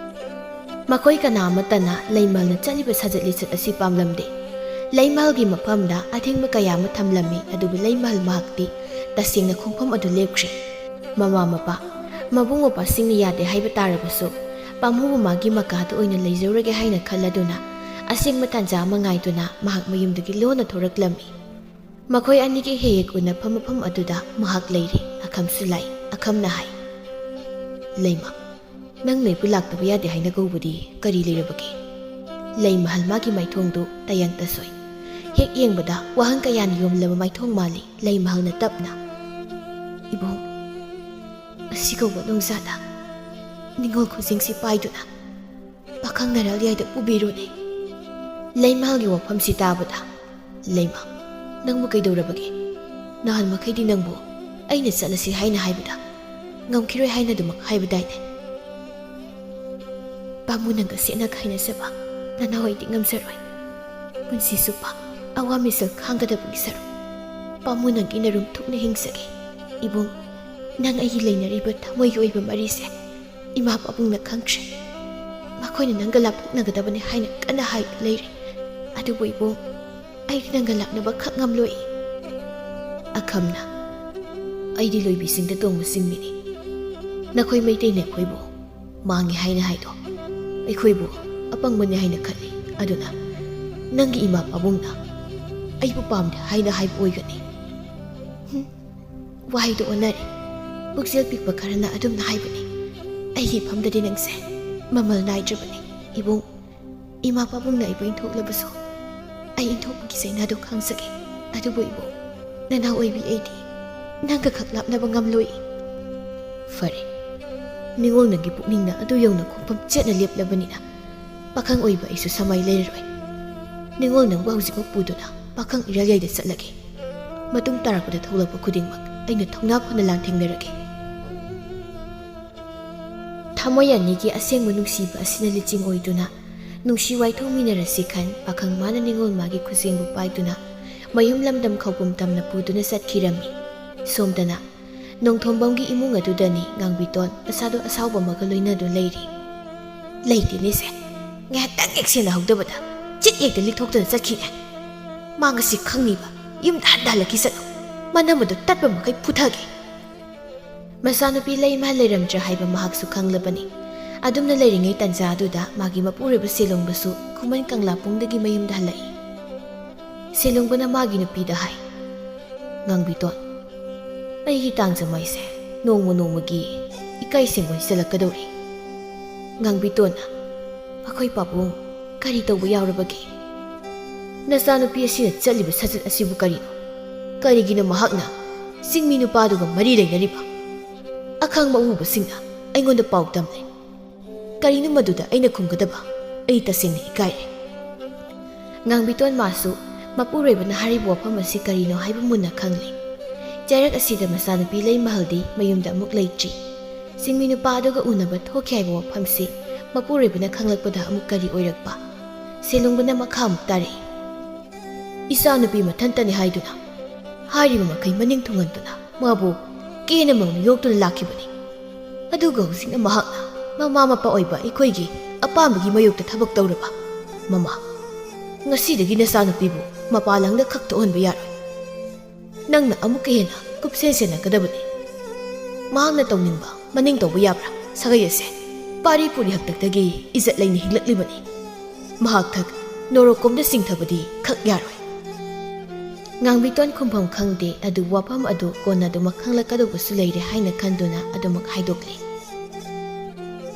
ꯃꯈꯣꯏ ꯀꯅꯥ ꯑꯃꯠꯇꯅ ꯂꯩꯃꯍꯜꯅ ꯆꯠꯂꯤꯕ ꯁꯥꯖꯠ ꯂꯤꯆꯠ ꯑꯁꯤ ꯄꯥꯝꯂꯝꯗꯦ꯫ ꯂꯩꯃꯍꯜꯒꯤ ꯃꯐꯝꯗ ꯑꯊꯤꯡꯕ ꯀꯌꯥ ꯑꯃ ꯊꯝꯂꯝꯃꯤ, ꯑꯗꯨꯕꯨ ꯂꯩꯃꯍꯜ ꯃꯍꯥꯛꯇꯤ ꯇꯁꯦꯡꯅ ꯈꯣꯡꯐꯝ ꯑꯗꯨ ꯂꯦꯞꯈ꯭ꯔꯦ꯫ ꯃꯃꯥ ꯃꯄꯥ, ꯃꯕꯨꯡ ꯃꯧꯄ꯭ꯋꯥꯁꯤꯡꯅ ꯌꯥꯗꯦ ꯍꯥꯏꯕ ꯇꯥꯔꯕꯁꯨ, ꯄꯥꯝꯃꯨꯕ ꯃꯥꯒꯤ ꯃꯀꯥꯗ ꯑꯣꯏꯅ ꯂꯩꯖꯔꯒꯦ ꯍꯥꯏꯅ ꯈꯜꯂꯗꯨꯅ ꯑꯁꯦꯡꯕ ꯇꯥꯟꯖꯥ ꯑꯃ ꯉꯥꯏꯗꯨꯅ ꯃꯍꯥꯛ ꯃꯌꯨꯝꯗꯒꯤ ꯂꯣꯟꯅ ꯊꯣꯔꯛꯂꯝꯃꯤ꯫ ꯃꯈꯣꯏ ꯑꯅꯤꯒꯤ ꯍꯦꯛ ꯍꯦꯛ ꯎꯅꯐꯝ ꯃꯐꯝ ꯑꯗꯨꯗ ꯃꯍꯥꯛ ꯂꯩꯔꯤ꯫ ꯑꯈꯝꯁꯨ ꯂꯥꯛꯏ꯫ ꯑꯈꯝꯅ ꯍꯥꯏ, "ꯂꯩꯃ, ꯅꯪ ꯂꯩꯕꯨ ꯂꯥꯛꯇꯕ ꯌꯥꯗꯦ ꯍꯥꯏꯅ ꯀꯧꯕꯗꯤ ꯀꯔꯤ ꯂꯩꯔꯕꯒꯦ?" ꯂꯩꯃꯍꯜ ꯃꯥꯒꯤ ꯃꯥꯏꯊꯣꯡꯗꯨ ꯇꯌꯥꯡ ꯇꯁꯣꯏ꯫ ꯍꯦꯛ ꯌꯦꯡꯕꯗ ꯋꯥꯍꯪ ꯀꯌꯥꯅ ꯌꯣꯝꯂꯕ ꯃꯥꯏꯊꯣꯡ ꯃꯥꯜꯂꯤ ꯂꯩꯃꯍꯜꯅ ꯇꯞꯅ꯫ "ꯏꯕꯨꯡ, ꯑꯁꯤ ꯀꯧꯕ ꯅꯣꯡꯖꯥꯗ ꯅꯤꯡꯉꯣꯜ ꯈꯨꯖꯤꯡꯁꯤ ꯄꯥꯏꯗꯨꯅ ꯄꯥꯈꯪ ꯅꯔꯥꯜ ꯌꯥꯏꯗ ꯄꯨꯕꯤꯔꯨꯅꯦ꯫" ꯂꯩꯃꯍꯜꯒꯤ ꯋꯥꯐꯝꯁꯤ ꯇꯥꯕꯗ, "ꯂꯩꯃ, ꯅꯪꯕꯨ ꯀꯩꯗꯧꯔꯕꯒꯦ? ꯅꯍꯥꯟ ꯃꯈꯩꯗꯤ ꯅꯪꯕꯨ ꯑꯩꯅ ꯆꯠꯂꯁꯤ ꯍꯥꯏꯅ ꯍꯥꯏꯕꯗ ꯉꯝꯈꯤꯔꯣꯏ ꯍꯥꯏꯅ ꯑꯗꯨꯃꯛ ꯍꯥꯏꯕꯗꯥꯏꯅꯦ?" "ꯄꯥꯝꯃꯨ, ꯅꯪꯒ ꯁꯦꯠꯅ ꯈꯥꯏꯅꯖꯕ ꯅꯅꯥꯎ ꯑꯩꯗꯤ ꯉꯝꯖꯔꯣꯏ꯫ ꯄꯨꯟꯁꯤ ꯆꯨꯞꯄ ꯑꯋꯥ ꯃꯤꯁꯛ ꯈꯥꯡꯒꯗꯕꯒꯤ ꯁꯔꯨꯛ ꯄꯥꯝꯃꯨ ꯅꯪꯒꯤ ꯅꯔꯨꯝ ꯊꯨꯞꯅ ꯍꯤꯡꯖꯒꯦ꯫ ꯏꯕꯨꯡ, ꯅꯪ ꯑꯩꯒꯤ ꯂꯩꯅꯔꯤꯕ ꯊꯃꯣꯏꯒꯤ ꯑꯣꯏꯕ ꯃꯔꯤꯁꯦ ꯏꯃꯥ ꯄꯥꯕꯨꯡꯅ ꯈꯪꯗ꯭ꯔꯦ꯫ ꯃꯈꯣꯏꯅ ꯅꯪꯒ ꯂꯥꯞꯊꯣꯛꯅꯒꯗꯕꯅꯤ ꯍꯥꯏꯅ ꯀꯟꯅ ꯍꯥꯏꯗꯨꯅ ꯂꯩꯔꯦ꯫ ꯑꯗꯨꯕꯨ ꯏꯕꯨꯡ, ꯑꯩꯗꯤ ꯅꯪꯒ ꯂꯥꯛꯅꯕ ꯈꯛ ꯉꯝꯂꯣꯏ꯫" ꯑꯈꯝꯅ, "ꯑꯩꯗꯤ ꯂꯣꯏꯕꯤꯁꯤꯡꯗ ꯇꯣꯡꯕ ꯆꯤꯡꯃꯤꯅꯤ꯫ ꯅꯈꯣꯏ ꯃꯩꯇꯩꯅ ꯑꯩꯈꯣꯏꯕꯨ ꯃꯥꯡꯉꯤ ꯍꯥꯏꯅ ꯍꯥꯏꯗꯣ ꯑꯩꯈꯣꯏꯕꯨ ꯑꯄꯪꯕꯅꯤ ꯍꯥꯏꯅ ꯈꯜꯂꯤ꯫ ꯑꯗꯨꯅ ꯅꯪꯒꯤ ꯏꯃꯥ ꯄꯥꯕꯨꯡꯅ ꯑꯩꯕꯨ ꯄꯥꯝꯗꯦ ꯍꯥꯏꯅ ꯍꯥꯏꯕ ꯑꯣꯏꯒꯅꯤ꯫" ꯍꯨꯝ, ꯋꯥꯍꯩꯗꯣ ꯑꯣꯟꯅꯔꯦ꯫ ꯄꯨꯛꯆꯦꯜ ꯄꯤꯛꯄ ꯈꯔꯅ ꯑꯗꯨꯝꯅ ꯍꯥꯏꯕꯅꯤ꯫ ꯑꯩꯒꯤ ꯏꯐꯝꯗꯗꯤ ꯅꯪꯁꯦ ꯃꯃꯜ ꯅꯥꯏꯗ꯭ꯔꯕꯅꯤ꯫ ꯏꯕꯨꯡ, ꯏꯃꯥ ꯄꯥꯕꯨꯡꯅ ꯑꯩꯕꯨ ꯏꯟꯊꯣꯛꯂꯕꯁꯨ ꯑꯩ ꯏꯟꯊꯣꯛꯄꯒꯤ ꯆꯩꯅꯥꯗꯨ ꯈꯥꯡꯖꯒꯦ꯫ ꯑꯗꯨꯕꯨ ꯏꯕꯨꯡ, ꯅꯅꯥꯎ ꯑꯣꯏꯕꯤ ꯑꯩꯗꯤ ꯅꯪꯒ ꯈꯛ ꯂꯥꯞꯅꯕ ꯉꯝꯂꯣꯏ꯫ ꯐꯔꯦ, ꯅꯤꯡꯉꯣꯜ ꯅꯪꯒꯤ ꯄꯨꯛꯅꯤꯡꯅ ꯑꯗꯨ ꯌꯧꯅ ꯈꯣꯡꯐꯝ ꯆꯦꯠꯅ ꯂꯦꯞꯂꯕꯅꯤꯅ ꯄꯥꯈꯪ ꯑꯣꯏꯕ ꯑꯩꯁꯨ ꯁꯃꯥꯏ ꯂꯩꯔꯔꯣꯏ꯫ ꯅꯤꯡꯉꯣꯜ ꯅꯪꯕꯨ ꯍꯧꯖꯤꯛꯃꯛ ꯄꯨꯗꯨꯅ ꯄꯥꯈꯪ ꯏꯔꯥꯜ ꯌꯥꯏꯗ ꯆꯠꯂꯒꯦ꯫ ꯃꯇꯨꯡ ꯇꯥꯔꯛꯄꯗ ꯊꯣꯛꯂꯛꯄ ꯈꯨꯗꯤꯡꯃꯛ ꯑꯩꯅ ꯊꯧꯅꯥ ꯐꯅ ꯂꯥꯟꯊꯦꯡꯅꯔꯒꯦ꯫ ꯊꯃꯣꯏ ꯑꯅꯤꯒꯤ ꯑꯁꯦꯡꯕ ꯅꯨꯡꯁꯤꯕ ꯑꯁꯤꯅ ꯂꯤꯆꯤꯡ ꯑꯣꯏꯗꯨꯅ ꯅꯨꯡꯁꯤ ꯋꯥꯏꯊꯣꯡꯃꯤꯟꯅꯔꯁꯤ ꯈꯟ ꯄꯥꯈꯪ ꯃꯥꯅ ꯅꯤꯉꯣꯜ ꯃꯥꯒꯤ ꯈꯨꯖꯦꯡꯕꯨ ꯄꯥꯏꯗꯨꯅ ꯃꯌꯨꯝ ꯂꯝꯗꯝ ꯈꯧꯄꯨꯝ ꯇꯝꯅ ꯄꯨꯗꯨꯅ ꯆꯠꯈꯤꯔꯝꯃꯤ꯫ ꯁꯣꯝꯗꯅ ꯅꯣꯡꯊꯣꯝꯕꯝꯒꯤ ꯏꯃꯨꯡ ꯑꯗꯨꯗꯅꯤ ꯉꯥꯡꯕꯤꯇꯣꯟ ꯃꯁꯥꯗꯣ ꯑꯁꯥꯎꯕ ꯑꯃꯒ ꯂꯣꯏꯅꯗꯨꯅ ꯂꯩꯔꯤ꯫ ꯂꯩꯇꯦꯅꯦꯁꯦ, ꯉꯥꯏꯍꯥꯛꯇꯪ ꯍꯦꯛ ꯁꯦꯟꯅꯍꯧꯗꯕꯗ ꯆꯤꯠ ꯍꯦꯛꯇ ꯂꯤꯛꯊꯣꯛꯇꯨꯅ ꯆꯠꯈꯤꯅꯦ꯫ ꯃꯥ ꯉꯁꯤ ꯈꯪꯅꯤꯕ, ꯌꯨꯝꯗ ꯍꯟꯊꯍꯜꯂꯛꯈꯤ ꯆꯠꯂꯨ꯫ ꯃꯅꯝ ꯑꯗꯨ ꯇꯠꯄ ꯃꯈꯩ ꯐꯨꯊꯒꯦ꯫ ꯃꯆꯥꯅꯨꯄꯤ ꯂꯩꯃ ꯂꯩꯔꯝꯗ꯭ꯔꯦ ꯍꯥꯏꯕ ꯃꯍꯥꯛꯁꯨ ꯈꯪꯂꯕꯅꯤ꯫ ꯑꯗꯨꯝꯅ ꯂꯩꯔꯤꯉꯩ ꯇꯟꯖꯥ ꯑꯗꯨꯗ ꯃꯥꯒꯤ ꯃꯄꯨꯔꯣꯏꯕ ꯁꯦꯂꯣꯡꯕꯁꯨ ꯈꯨꯃꯟ ꯀꯪꯂꯥ ꯄꯨꯡꯗꯒꯤ ꯃꯌꯨꯝꯗ ꯍꯜꯂꯛꯏ꯫ ꯁꯦꯂꯣꯡꯕꯅ ꯃꯥꯒꯤ ꯅꯨꯄꯤꯗ ꯍꯥꯏ, "ꯉꯥꯡꯕꯤꯇꯣꯟ, ꯑꯩꯒꯤ ꯇꯥꯡꯖꯃꯩꯁꯦ ꯅꯣꯡꯃ ꯅꯣꯡꯃꯒꯤ ꯏꯀꯥꯏ ꯁꯦꯡ ꯑꯣꯏꯁꯤꯜꯂꯛꯀꯗꯧꯔꯤ꯫" ꯉꯥꯡꯕꯤꯇꯣꯟꯅ, "ꯑꯩꯈꯣꯏ ꯄꯥꯕꯨꯡ, ꯀꯔꯤ ꯇꯧꯕ ꯌꯥꯎꯔꯕꯒꯦ? ꯅꯆꯥꯅꯨꯄꯤ ꯑꯁꯤꯅ ꯆꯠꯂꯤꯕ ꯁꯥꯖꯠ ꯑꯁꯤꯕꯨ ꯀꯔꯤꯅꯣ? ꯀꯔꯤꯒꯤꯅꯣ ꯃꯍꯥꯛꯅ ꯆꯤꯡꯃꯤ ꯅꯨꯄꯥꯗꯨꯒ ꯃꯔꯤ ꯂꯩꯅꯔꯤꯕ? ꯑꯈꯪꯕ ꯑꯎꯕꯁꯤꯡꯅ ꯑꯩꯉꯣꯟꯗ ꯄꯥꯎ ꯇꯝꯂꯦ꯫ ꯀꯔꯤꯅꯣ ꯃꯗꯨꯗ ꯑꯩꯅ ꯈꯨꯝꯒꯗꯕ? ꯑꯩ ꯇꯁꯦꯡꯅ ꯏꯀꯥꯏꯔꯦ꯫" ꯉꯥꯡꯕꯤꯇꯣꯟ ꯃꯥꯁꯨ ꯃꯄꯨꯔꯣꯏꯕꯅ ꯍꯥꯏꯔꯤꯕ ꯋꯥꯐꯝ ꯑꯁꯤ ꯀꯔꯤꯅꯣ ꯍꯥꯏꯕ ꯃꯨꯟꯅ ꯈꯪꯂꯦ꯫ ꯆꯩꯔꯛ ꯑꯁꯤꯗ ꯃꯆꯥꯅꯨꯄꯤ ꯂꯩꯃꯍꯜꯗꯤ ꯃꯌꯨꯝꯗ ꯑꯃꯨꯛ ꯂꯩꯇ꯭ꯔꯤ꯫ ꯆꯤꯡꯃꯤ ꯅꯨꯄꯥ ꯑꯗꯨꯒ ꯎꯅꯕ ꯊꯣꯛꯈꯤ ꯍꯥꯏꯕ ꯋꯥꯐꯝꯁꯤ ꯃꯄꯨꯔꯣꯏꯕꯅ ꯈꯪꯂꯛꯄꯗ ꯑꯃꯨꯛ ꯀꯔꯤ ꯑꯣꯏꯔꯛꯄ? ꯁꯦꯂꯨꯡꯕꯅ ꯃꯈꯥ ꯑꯃꯨꯛ ꯇꯥꯔꯛꯏ꯫ "ꯏꯆꯥꯅꯨꯄꯤ ꯃꯊꯟꯇꯅꯤ ꯍꯥꯏꯗꯨꯅ ꯍꯥꯏꯔꯤꯕ ꯃꯈꯩ ꯃꯅꯤꯡ ꯊꯨꯡꯍꯟꯗꯨꯅ ꯃꯥꯕꯨ ꯀꯦꯅ ꯃꯧꯅ ꯌꯣꯛꯇꯨꯅ ꯂꯥꯛꯈꯤꯕꯅꯤ꯫ ꯑꯗꯨꯒ ꯍꯧꯖꯤꯛꯅ ꯃꯍꯥꯛꯅ ꯃꯃꯥ ꯃꯄꯥ ꯑꯣꯏꯕ ꯑꯩꯈꯣꯏꯒꯤ ꯑꯄꯥꯝꯕꯒꯤ ꯃꯥꯌꯣꯛꯇ ꯊꯕꯛ ꯇꯧꯔꯕ꯫ ꯃꯃꯥ, ꯉꯁꯤꯗꯒꯤ ꯅꯆꯥꯅꯨꯄꯤꯕꯨ ꯃꯄꯥꯜ ꯂꯝꯗ ꯈꯛ ꯊꯣꯛꯍꯟꯕ ꯌꯥꯔꯣꯏ꯫ ꯅꯪꯅ ꯑꯃꯨꯛꯀ ꯍꯦꯟꯅ ꯀꯨꯞꯁꯦꯟ ꯁꯦꯟꯅꯒꯗꯕꯅꯤ꯫ ꯃꯍꯥꯛꯅ ꯇꯧꯅꯤꯡꯕ ꯃꯅꯤꯡ ꯇꯧꯕ ꯌꯥꯕ꯭ꯔꯥ? ꯁꯥꯒꯩ ꯑꯁꯦ ꯄꯥꯔꯤ ꯄꯨꯔꯤ ꯍꯥꯛꯇꯛꯇꯒꯤ ꯏꯖꯠ ꯂꯩꯅ ꯍꯤꯡꯂꯛꯂꯤꯕꯅꯤ꯫ ꯃꯍꯥꯛ ꯊꯛ ꯅꯣꯔꯣꯛꯀꯣꯝꯗ ꯆꯤꯡꯊꯕꯗꯤ ꯈꯛ ꯌꯥꯔꯣꯏ꯫" ꯉꯥꯡꯕꯤꯇꯣꯟ ꯈꯨꯝꯐꯝ ꯈꯪꯗꯦ, ꯑꯗꯨꯕꯨ ꯋꯥꯐꯝ ꯑꯗꯨ ꯀꯣꯟꯅ ꯑꯗꯨꯃꯛ ꯈꯪꯂꯛꯀꯗꯧꯕꯁꯨ ꯂꯩꯔꯦ ꯍꯥꯏꯅ ꯈꯟꯗꯨꯅ ꯑꯗꯨꯃꯛ ꯍꯥꯏꯗꯣꯛꯂꯦ꯫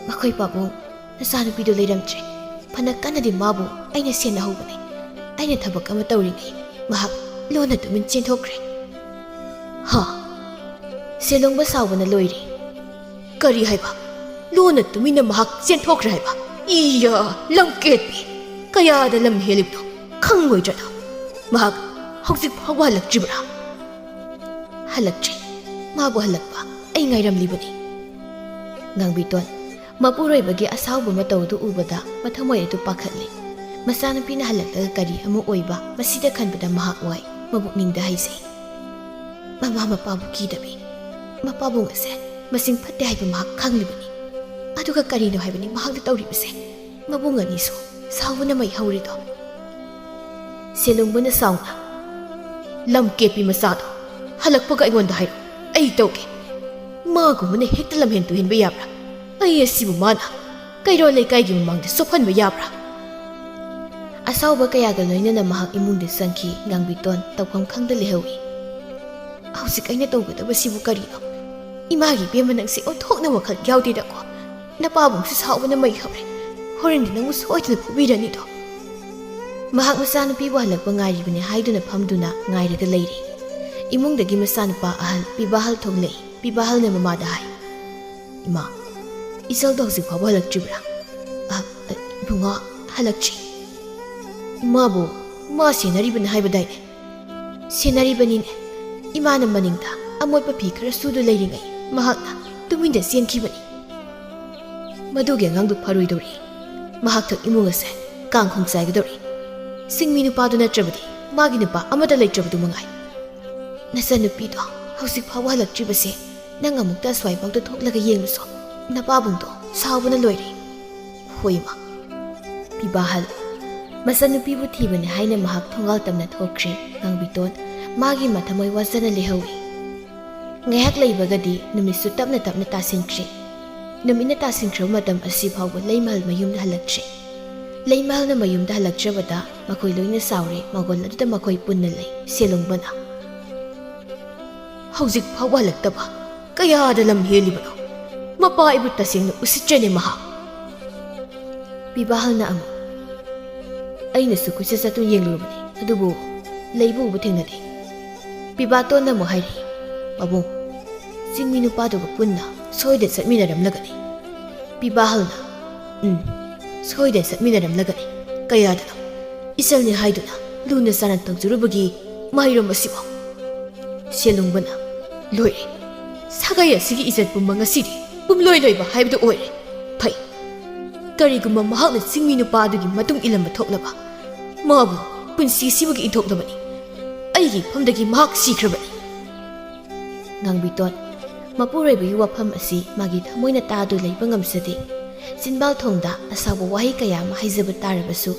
"ꯃꯈꯣꯏ ꯄꯥꯕꯨꯡ, ꯅꯆꯥꯅꯨꯄꯤꯗꯨ ꯂꯩꯔꯝꯗ꯭ꯔꯦ꯫ ꯐꯅ ꯀꯟꯅꯗꯤ ꯃꯥꯕꯨ ꯑꯩꯅ ꯁꯦꯟꯅꯍꯧꯕꯅꯤ꯫ ꯑꯩꯅ ꯊꯕꯛ ꯑꯃ ꯇꯧꯔꯤꯉꯩ ꯃꯍꯥꯛ ꯂꯣꯟꯅ ꯇꯨꯃꯤꯟ ꯆꯦꯟꯊꯣꯛꯈ꯭ꯔꯦ꯫" "ꯍꯥ?" ꯁꯦꯂꯣꯡꯕ ꯁꯥꯎꯕꯅ ꯂꯣꯏꯔꯦ꯫ "ꯀꯔꯤ ꯍꯥꯏꯕ? ꯂꯣꯟꯅ ꯇꯨꯃꯤꯟꯅ ꯃꯍꯥꯛ ꯆꯦꯟꯊꯣꯛꯈ꯭ꯔꯦ ꯍꯥꯏꯕ? ꯏꯌꯥ, ꯂꯝꯀꯦꯠꯄꯤ! ꯀꯌꯥꯗ ꯂꯝ ꯍꯦꯜꯂꯤꯕꯅꯣ ꯈꯪꯉꯣꯏꯗ꯭ꯔꯗ? ꯃꯍꯥꯛ ꯍꯧꯖꯤꯛ ꯐꯥꯎꯕ ꯍꯜꯂꯛꯇ꯭ꯔꯤꯕ꯭ꯔꯥ?" "ꯍꯜꯂꯛꯇ꯭ꯔꯤ꯫ ꯃꯥꯕꯨ ꯍꯜꯂꯛꯄ ꯑꯩ ꯉꯥꯏꯔꯝꯂꯤꯕꯅꯤ꯫" ꯉꯥꯡꯕꯤꯇꯣꯟ ꯃꯄꯨꯔꯣꯏꯕꯒꯤ ꯑꯁꯥꯎꯕ ꯃꯇꯧꯗꯨ ꯎꯕꯗ ꯃꯊꯃꯣꯏ ꯑꯗꯨ ꯄꯥꯈꯠꯂꯤ꯫ ꯃꯆꯥꯅꯨꯄꯤꯅ ꯍꯜꯂꯛꯂꯒ ꯀꯔꯤ ꯑꯃ ꯑꯣꯏꯕ, ꯃꯁꯤꯗ ꯈꯟꯕꯗ ꯃꯍꯥꯛ ꯋꯥꯏ, ꯃꯕꯨꯛꯅꯤꯡꯗ ꯍꯩꯖꯩ꯫ ꯃꯃꯥ ꯃꯄꯥꯕꯨ ꯀꯤꯗꯕꯤ꯫ ꯃꯄꯥꯕꯨꯡ ꯑꯁꯦ ꯃꯁꯤꯡ ꯐꯠꯇꯦ ꯍꯥꯏꯕ ꯃꯍꯥꯛ ꯈꯪꯂꯤꯕꯅꯤ꯫ ꯑꯗꯨꯒ ꯀꯔꯤꯅꯣ ꯍꯥꯏꯕꯅꯤ ꯃꯍꯥꯛꯅ ꯇꯧꯔꯤꯕꯁꯦ? ꯃꯕꯨꯡ ꯑꯅꯤꯁꯨ ꯁꯥꯎꯕꯅ ꯃꯩ ꯍꯧꯔꯤꯗꯣ꯫ ꯁꯦꯂꯨꯡꯕꯅ ꯁꯥꯎꯅ, "ꯂꯝ ꯀꯦꯞꯄꯤ ꯃꯆꯥꯗꯣ, ꯍꯜꯂꯛꯄꯒ ꯑꯩꯉꯣꯟꯗ ꯍꯥꯏꯔꯛꯎ, ꯑꯩ ꯇꯧꯒꯦ꯫ ꯃꯥꯒꯨꯝꯕꯅ ꯍꯦꯛꯇ ꯂꯝꯍꯦꯟ ꯇꯨꯍꯦꯟꯕ ꯌꯥꯕ꯭ꯔꯥ? ꯑꯩ ꯑꯁꯤꯕꯨ ꯃꯥꯅ ꯀꯩꯔꯣꯜ ꯂꯩꯀꯥꯏꯒꯤ ꯃꯃꯥꯡꯗ ꯆꯣꯞꯍꯟꯕ ꯌꯥꯕ꯭ꯔꯥ?" ꯑꯁꯥꯎꯕ ꯀꯌꯥꯒ ꯂꯣꯏꯅꯅ ꯃꯍꯥꯛ ꯏꯃꯨꯡꯗ ꯆꯪꯈꯤ꯫ ꯉꯥꯡꯕꯤꯇꯣꯟ ꯇꯧꯐꯝ ꯈꯪꯗ ꯂꯩꯍꯧꯏ꯫ "ꯍꯧꯖꯤꯛ ꯑꯩꯅ ꯇꯧꯒꯗꯕꯁꯤꯕꯨ ꯀꯔꯤꯅꯣ? ꯏꯃꯥꯒꯤ ꯏꯕꯦꯝꯃ, ꯅꯪꯁꯦ ꯑꯣꯟꯊꯣꯛꯅ ꯋꯥꯈꯜ ꯌꯥꯎꯗꯦꯗꯀꯣ꯫ ꯅꯄꯥꯕꯨꯡꯁꯨ ꯁꯥꯎꯕꯅ ꯃꯩ ꯍꯧꯔꯦ꯫ ꯍꯣꯔꯦꯟꯗꯤ ꯅꯪꯕꯨ ꯁꯣꯏꯗꯅ ꯐꯨꯕꯤꯔꯅꯤꯗꯣ꯫" ꯃꯍꯥꯛ ꯃꯆꯥꯅꯨꯄꯤꯕꯨ ꯍꯜꯂꯛꯄ ꯉꯥꯏꯔꯤꯕꯅꯤ ꯍꯥꯏꯗꯨꯅ ꯐꯝꯗꯨꯅ ꯉꯥꯏꯔꯒ ꯂꯩꯔꯤ꯫ ꯏꯃꯨꯡꯗꯒꯤ ꯃꯆꯥꯅꯨꯄꯥ ꯑꯍꯜ ꯄꯤꯕꯥꯍꯜ ꯊꯣꯛꯂꯛꯏ꯫ ꯄꯤꯕꯥꯍꯜꯅ ꯃꯃꯥꯗ ꯍꯥꯏ, "ꯏꯃꯥ, ꯏꯆꯜꯗꯣ ꯍꯧꯖꯤꯛ ꯐꯥꯎꯕ ꯍꯜꯂꯛꯇ꯭ꯔꯤꯕ꯭ꯔꯥ?" "ꯑ, ꯑ, ꯏꯕꯨꯡꯉꯣ, ꯍꯜꯂꯛꯇ꯭ꯔꯤ꯫" "ꯏꯃꯥꯕꯨ ꯃꯥ ꯁꯦꯟꯅꯔꯤꯕꯅꯤ ꯍꯥꯏꯕꯗꯥꯏꯅꯦ?" "ꯁꯦꯟꯅꯔꯤꯕꯅꯤꯅꯦ꯫ ꯏꯃꯥꯅ ꯃꯅꯤꯡꯗ ꯑꯃꯣꯠꯄ ꯐꯤ ꯈꯔ ꯁꯨꯗꯨ ꯂꯩꯔꯤꯉꯩ ꯃꯍꯥꯛꯅ ꯇꯨꯃꯤꯟꯅ ꯆꯦꯟꯈꯤꯕꯅꯤ꯫ ꯃꯗꯨꯒꯤ ꯑꯉꯥꯡꯗꯨ ꯐꯔꯣꯏꯗꯧꯔꯤ꯫ ꯃꯍꯥꯛꯇ ꯏꯃꯨꯡ ꯑꯁꯦ ꯀꯥꯡ ꯈꯣꯡ ꯆꯥꯏꯒꯗꯧꯔꯤ꯫ ꯆꯤꯡꯃꯤ ꯅꯨꯄꯥꯗꯨ ꯅꯠꯇ꯭ꯔꯕꯗꯤ ꯃꯥꯒꯤ ꯅꯨꯄꯥ ꯑꯃꯠꯇ ꯂꯩꯇ꯭ꯔꯕꯗꯨ ꯃꯉꯥꯏ꯫ ꯅꯆꯟꯅꯨꯄꯤꯗꯣ ꯍꯧꯖꯤꯛ ꯐꯥꯎꯕ ꯍꯜꯂꯛꯇ꯭ꯔꯤꯕꯁꯦ ꯅꯪ ꯑꯃꯨꯛꯇ ꯑꯁ꯭ꯋꯥꯏꯐꯥꯎꯗ ꯊꯣꯛꯂꯒ ꯌꯦꯡꯂꯨꯁꯣ꯫ ꯅꯄꯥꯕꯨꯡꯗꯣ ꯁꯥꯎꯕꯅ ꯂꯣꯏꯔꯦ꯫" "ꯍꯣꯏ, ꯏꯃꯥ꯫" ꯄꯤꯕꯥꯍꯜ ꯃꯆꯟꯅꯨꯄꯤꯕꯨ ꯊꯤꯕꯅꯤ ꯍꯥꯏꯅ ꯃꯍꯥꯛ ꯊꯣꯡꯒꯥꯜ ꯇꯝꯅ ꯊꯣꯛꯈ꯭ꯔꯦ꯫ ꯉꯥꯡꯕꯤꯇꯣꯟ ꯃꯥꯒꯤ ꯃꯊꯃꯣꯏ ꯋꯥꯖꯅ ꯂꯩꯍꯧꯏ꯫ ꯉꯥꯏꯍꯥꯛ ꯂꯩꯕꯒꯗꯤ ꯅꯨꯃꯤꯠꯁꯨ ꯇꯞꯅ ꯇꯞꯅ ꯇꯥꯁꯤꯟꯈ꯭ꯔꯦ꯫ ꯅꯨꯃꯤꯠꯅ ꯇꯥꯁꯤꯟꯈ꯭ꯔꯕ ꯃꯇꯝ ꯑꯁꯤ ꯐꯥꯎꯕ ꯂꯩꯃꯍꯜ ꯃꯌꯨꯝꯗ ꯍꯜꯂꯛꯇ꯭ꯔꯦ꯫ ꯂꯩꯃꯍꯜꯅ ꯃꯌꯨꯝꯗ ꯍꯜꯂꯛꯇ꯭ꯔꯕꯗ ꯃꯈꯣꯏ ꯂꯣꯏꯅ ꯁꯥꯎꯔꯦ꯫ ꯃꯥꯡꯒꯣꯜ ꯑꯗꯨꯗ ꯃꯈꯣꯏ ꯄꯨꯟꯅ ꯂꯩ꯫ ꯁꯦꯂꯨꯡꯕꯅ, "ꯍꯧꯖꯤꯛ ꯐꯥꯎꯕ ꯍꯜꯂꯛꯇꯕ ꯀꯌꯥꯗ ꯂꯝ ꯍꯦꯜꯂꯤꯕꯅꯣ? ꯃꯄꯥ ꯑꯩꯕꯨ ꯇꯁꯦꯡꯅ ꯎꯁꯤꯠꯇ꯭ꯔꯦꯅꯦ ꯃꯍꯥꯛ꯫" ꯄꯤꯕꯥꯍꯜꯅ ꯑꯃꯨꯛ, "ꯑꯩꯅꯁꯨ ꯀꯣꯏꯆꯠ ꯆꯠꯇꯨꯅ ꯌꯦꯡꯂꯨꯔꯕꯅꯤ, ꯑꯗꯨꯕꯨ ꯂꯩꯕ ꯎꯕ ꯊꯦꯡꯅꯗꯦ꯫" ꯄꯤꯕꯥꯇꯣꯟꯅ ꯑꯃꯨꯛ ꯍꯥꯏꯔꯛꯏ, "ꯄꯥꯕꯨꯡ, ꯆꯤꯡꯃꯤ ꯅꯨꯄꯥꯗꯨꯒ ꯄꯨꯟꯅ ꯁꯣꯏꯗꯅ ꯆꯠꯃꯤꯟꯅꯔꯝꯂꯒꯅꯤ꯫" ꯄꯤꯕꯥꯍꯜꯅ, "ꯎꯝ, ꯁꯣꯏꯗꯅ ꯆꯠꯃꯤꯟꯅꯔꯝꯂꯒꯅꯤ꯫ ꯀꯌꯥꯗꯅꯣ? ꯏꯆꯜꯅꯤ ꯍꯥꯏꯗꯨꯅ ꯂꯨꯅ ꯆꯥꯟꯅ ꯇꯧꯖꯔꯨꯕꯒꯤ ꯃꯍꯩꯔꯣꯝ ꯑꯁꯤꯕꯨ?" ꯁꯦꯂꯨꯡꯕꯅ, "ꯂꯣꯏꯔꯦ꯫ ꯁꯥꯒꯩ ꯑꯁꯤꯒꯤ ꯏꯖꯠ ꯄꯨꯝꯕ ꯉꯁꯤꯗꯤ ꯄꯨꯝꯂꯣꯏ ꯂꯣꯏꯕ ꯍꯥꯏꯕꯗꯨ ꯑꯣꯏꯔꯦ꯫ ꯀꯔꯤꯒꯨꯝꯕ ꯃꯍꯥꯛꯅ ꯆꯤꯡꯃꯤ ꯅꯨꯄꯥ ꯑꯗꯨꯒꯤ ꯃꯇꯨꯡ ꯏꯜꯂꯝꯕ ꯊꯣꯛꯂꯕ, ꯃꯥꯕꯨ ꯄꯨꯟꯁꯤ ꯑꯁꯤꯕꯒꯤ ꯏꯟꯊꯣꯛꯂꯕꯅꯤ꯫ ꯑꯩꯒꯤ ꯏꯐꯝꯗꯒꯤ ꯃꯍꯥꯛ ꯁꯤꯈ꯭ꯔꯕꯅꯤ꯫ ꯉꯥꯡꯕꯤꯇꯣꯟ, ꯃꯄꯨꯔꯣꯏꯕꯒꯤ ꯋꯥꯐꯝ ꯑꯁꯤ ꯃꯥꯒꯤ ꯊꯃꯣꯏꯅ ꯇꯥꯗꯨ ꯂꯩꯕ ꯉꯝꯖꯗꯦ꯫ ꯆꯤꯟꯕꯥꯜ ꯊꯣꯡꯗ ꯑꯁꯥꯎꯕ ꯋꯥꯍꯩ ꯀꯌꯥ ꯑꯃ ꯍꯥꯏꯖꯕ ꯇꯥꯔꯕꯁꯨ,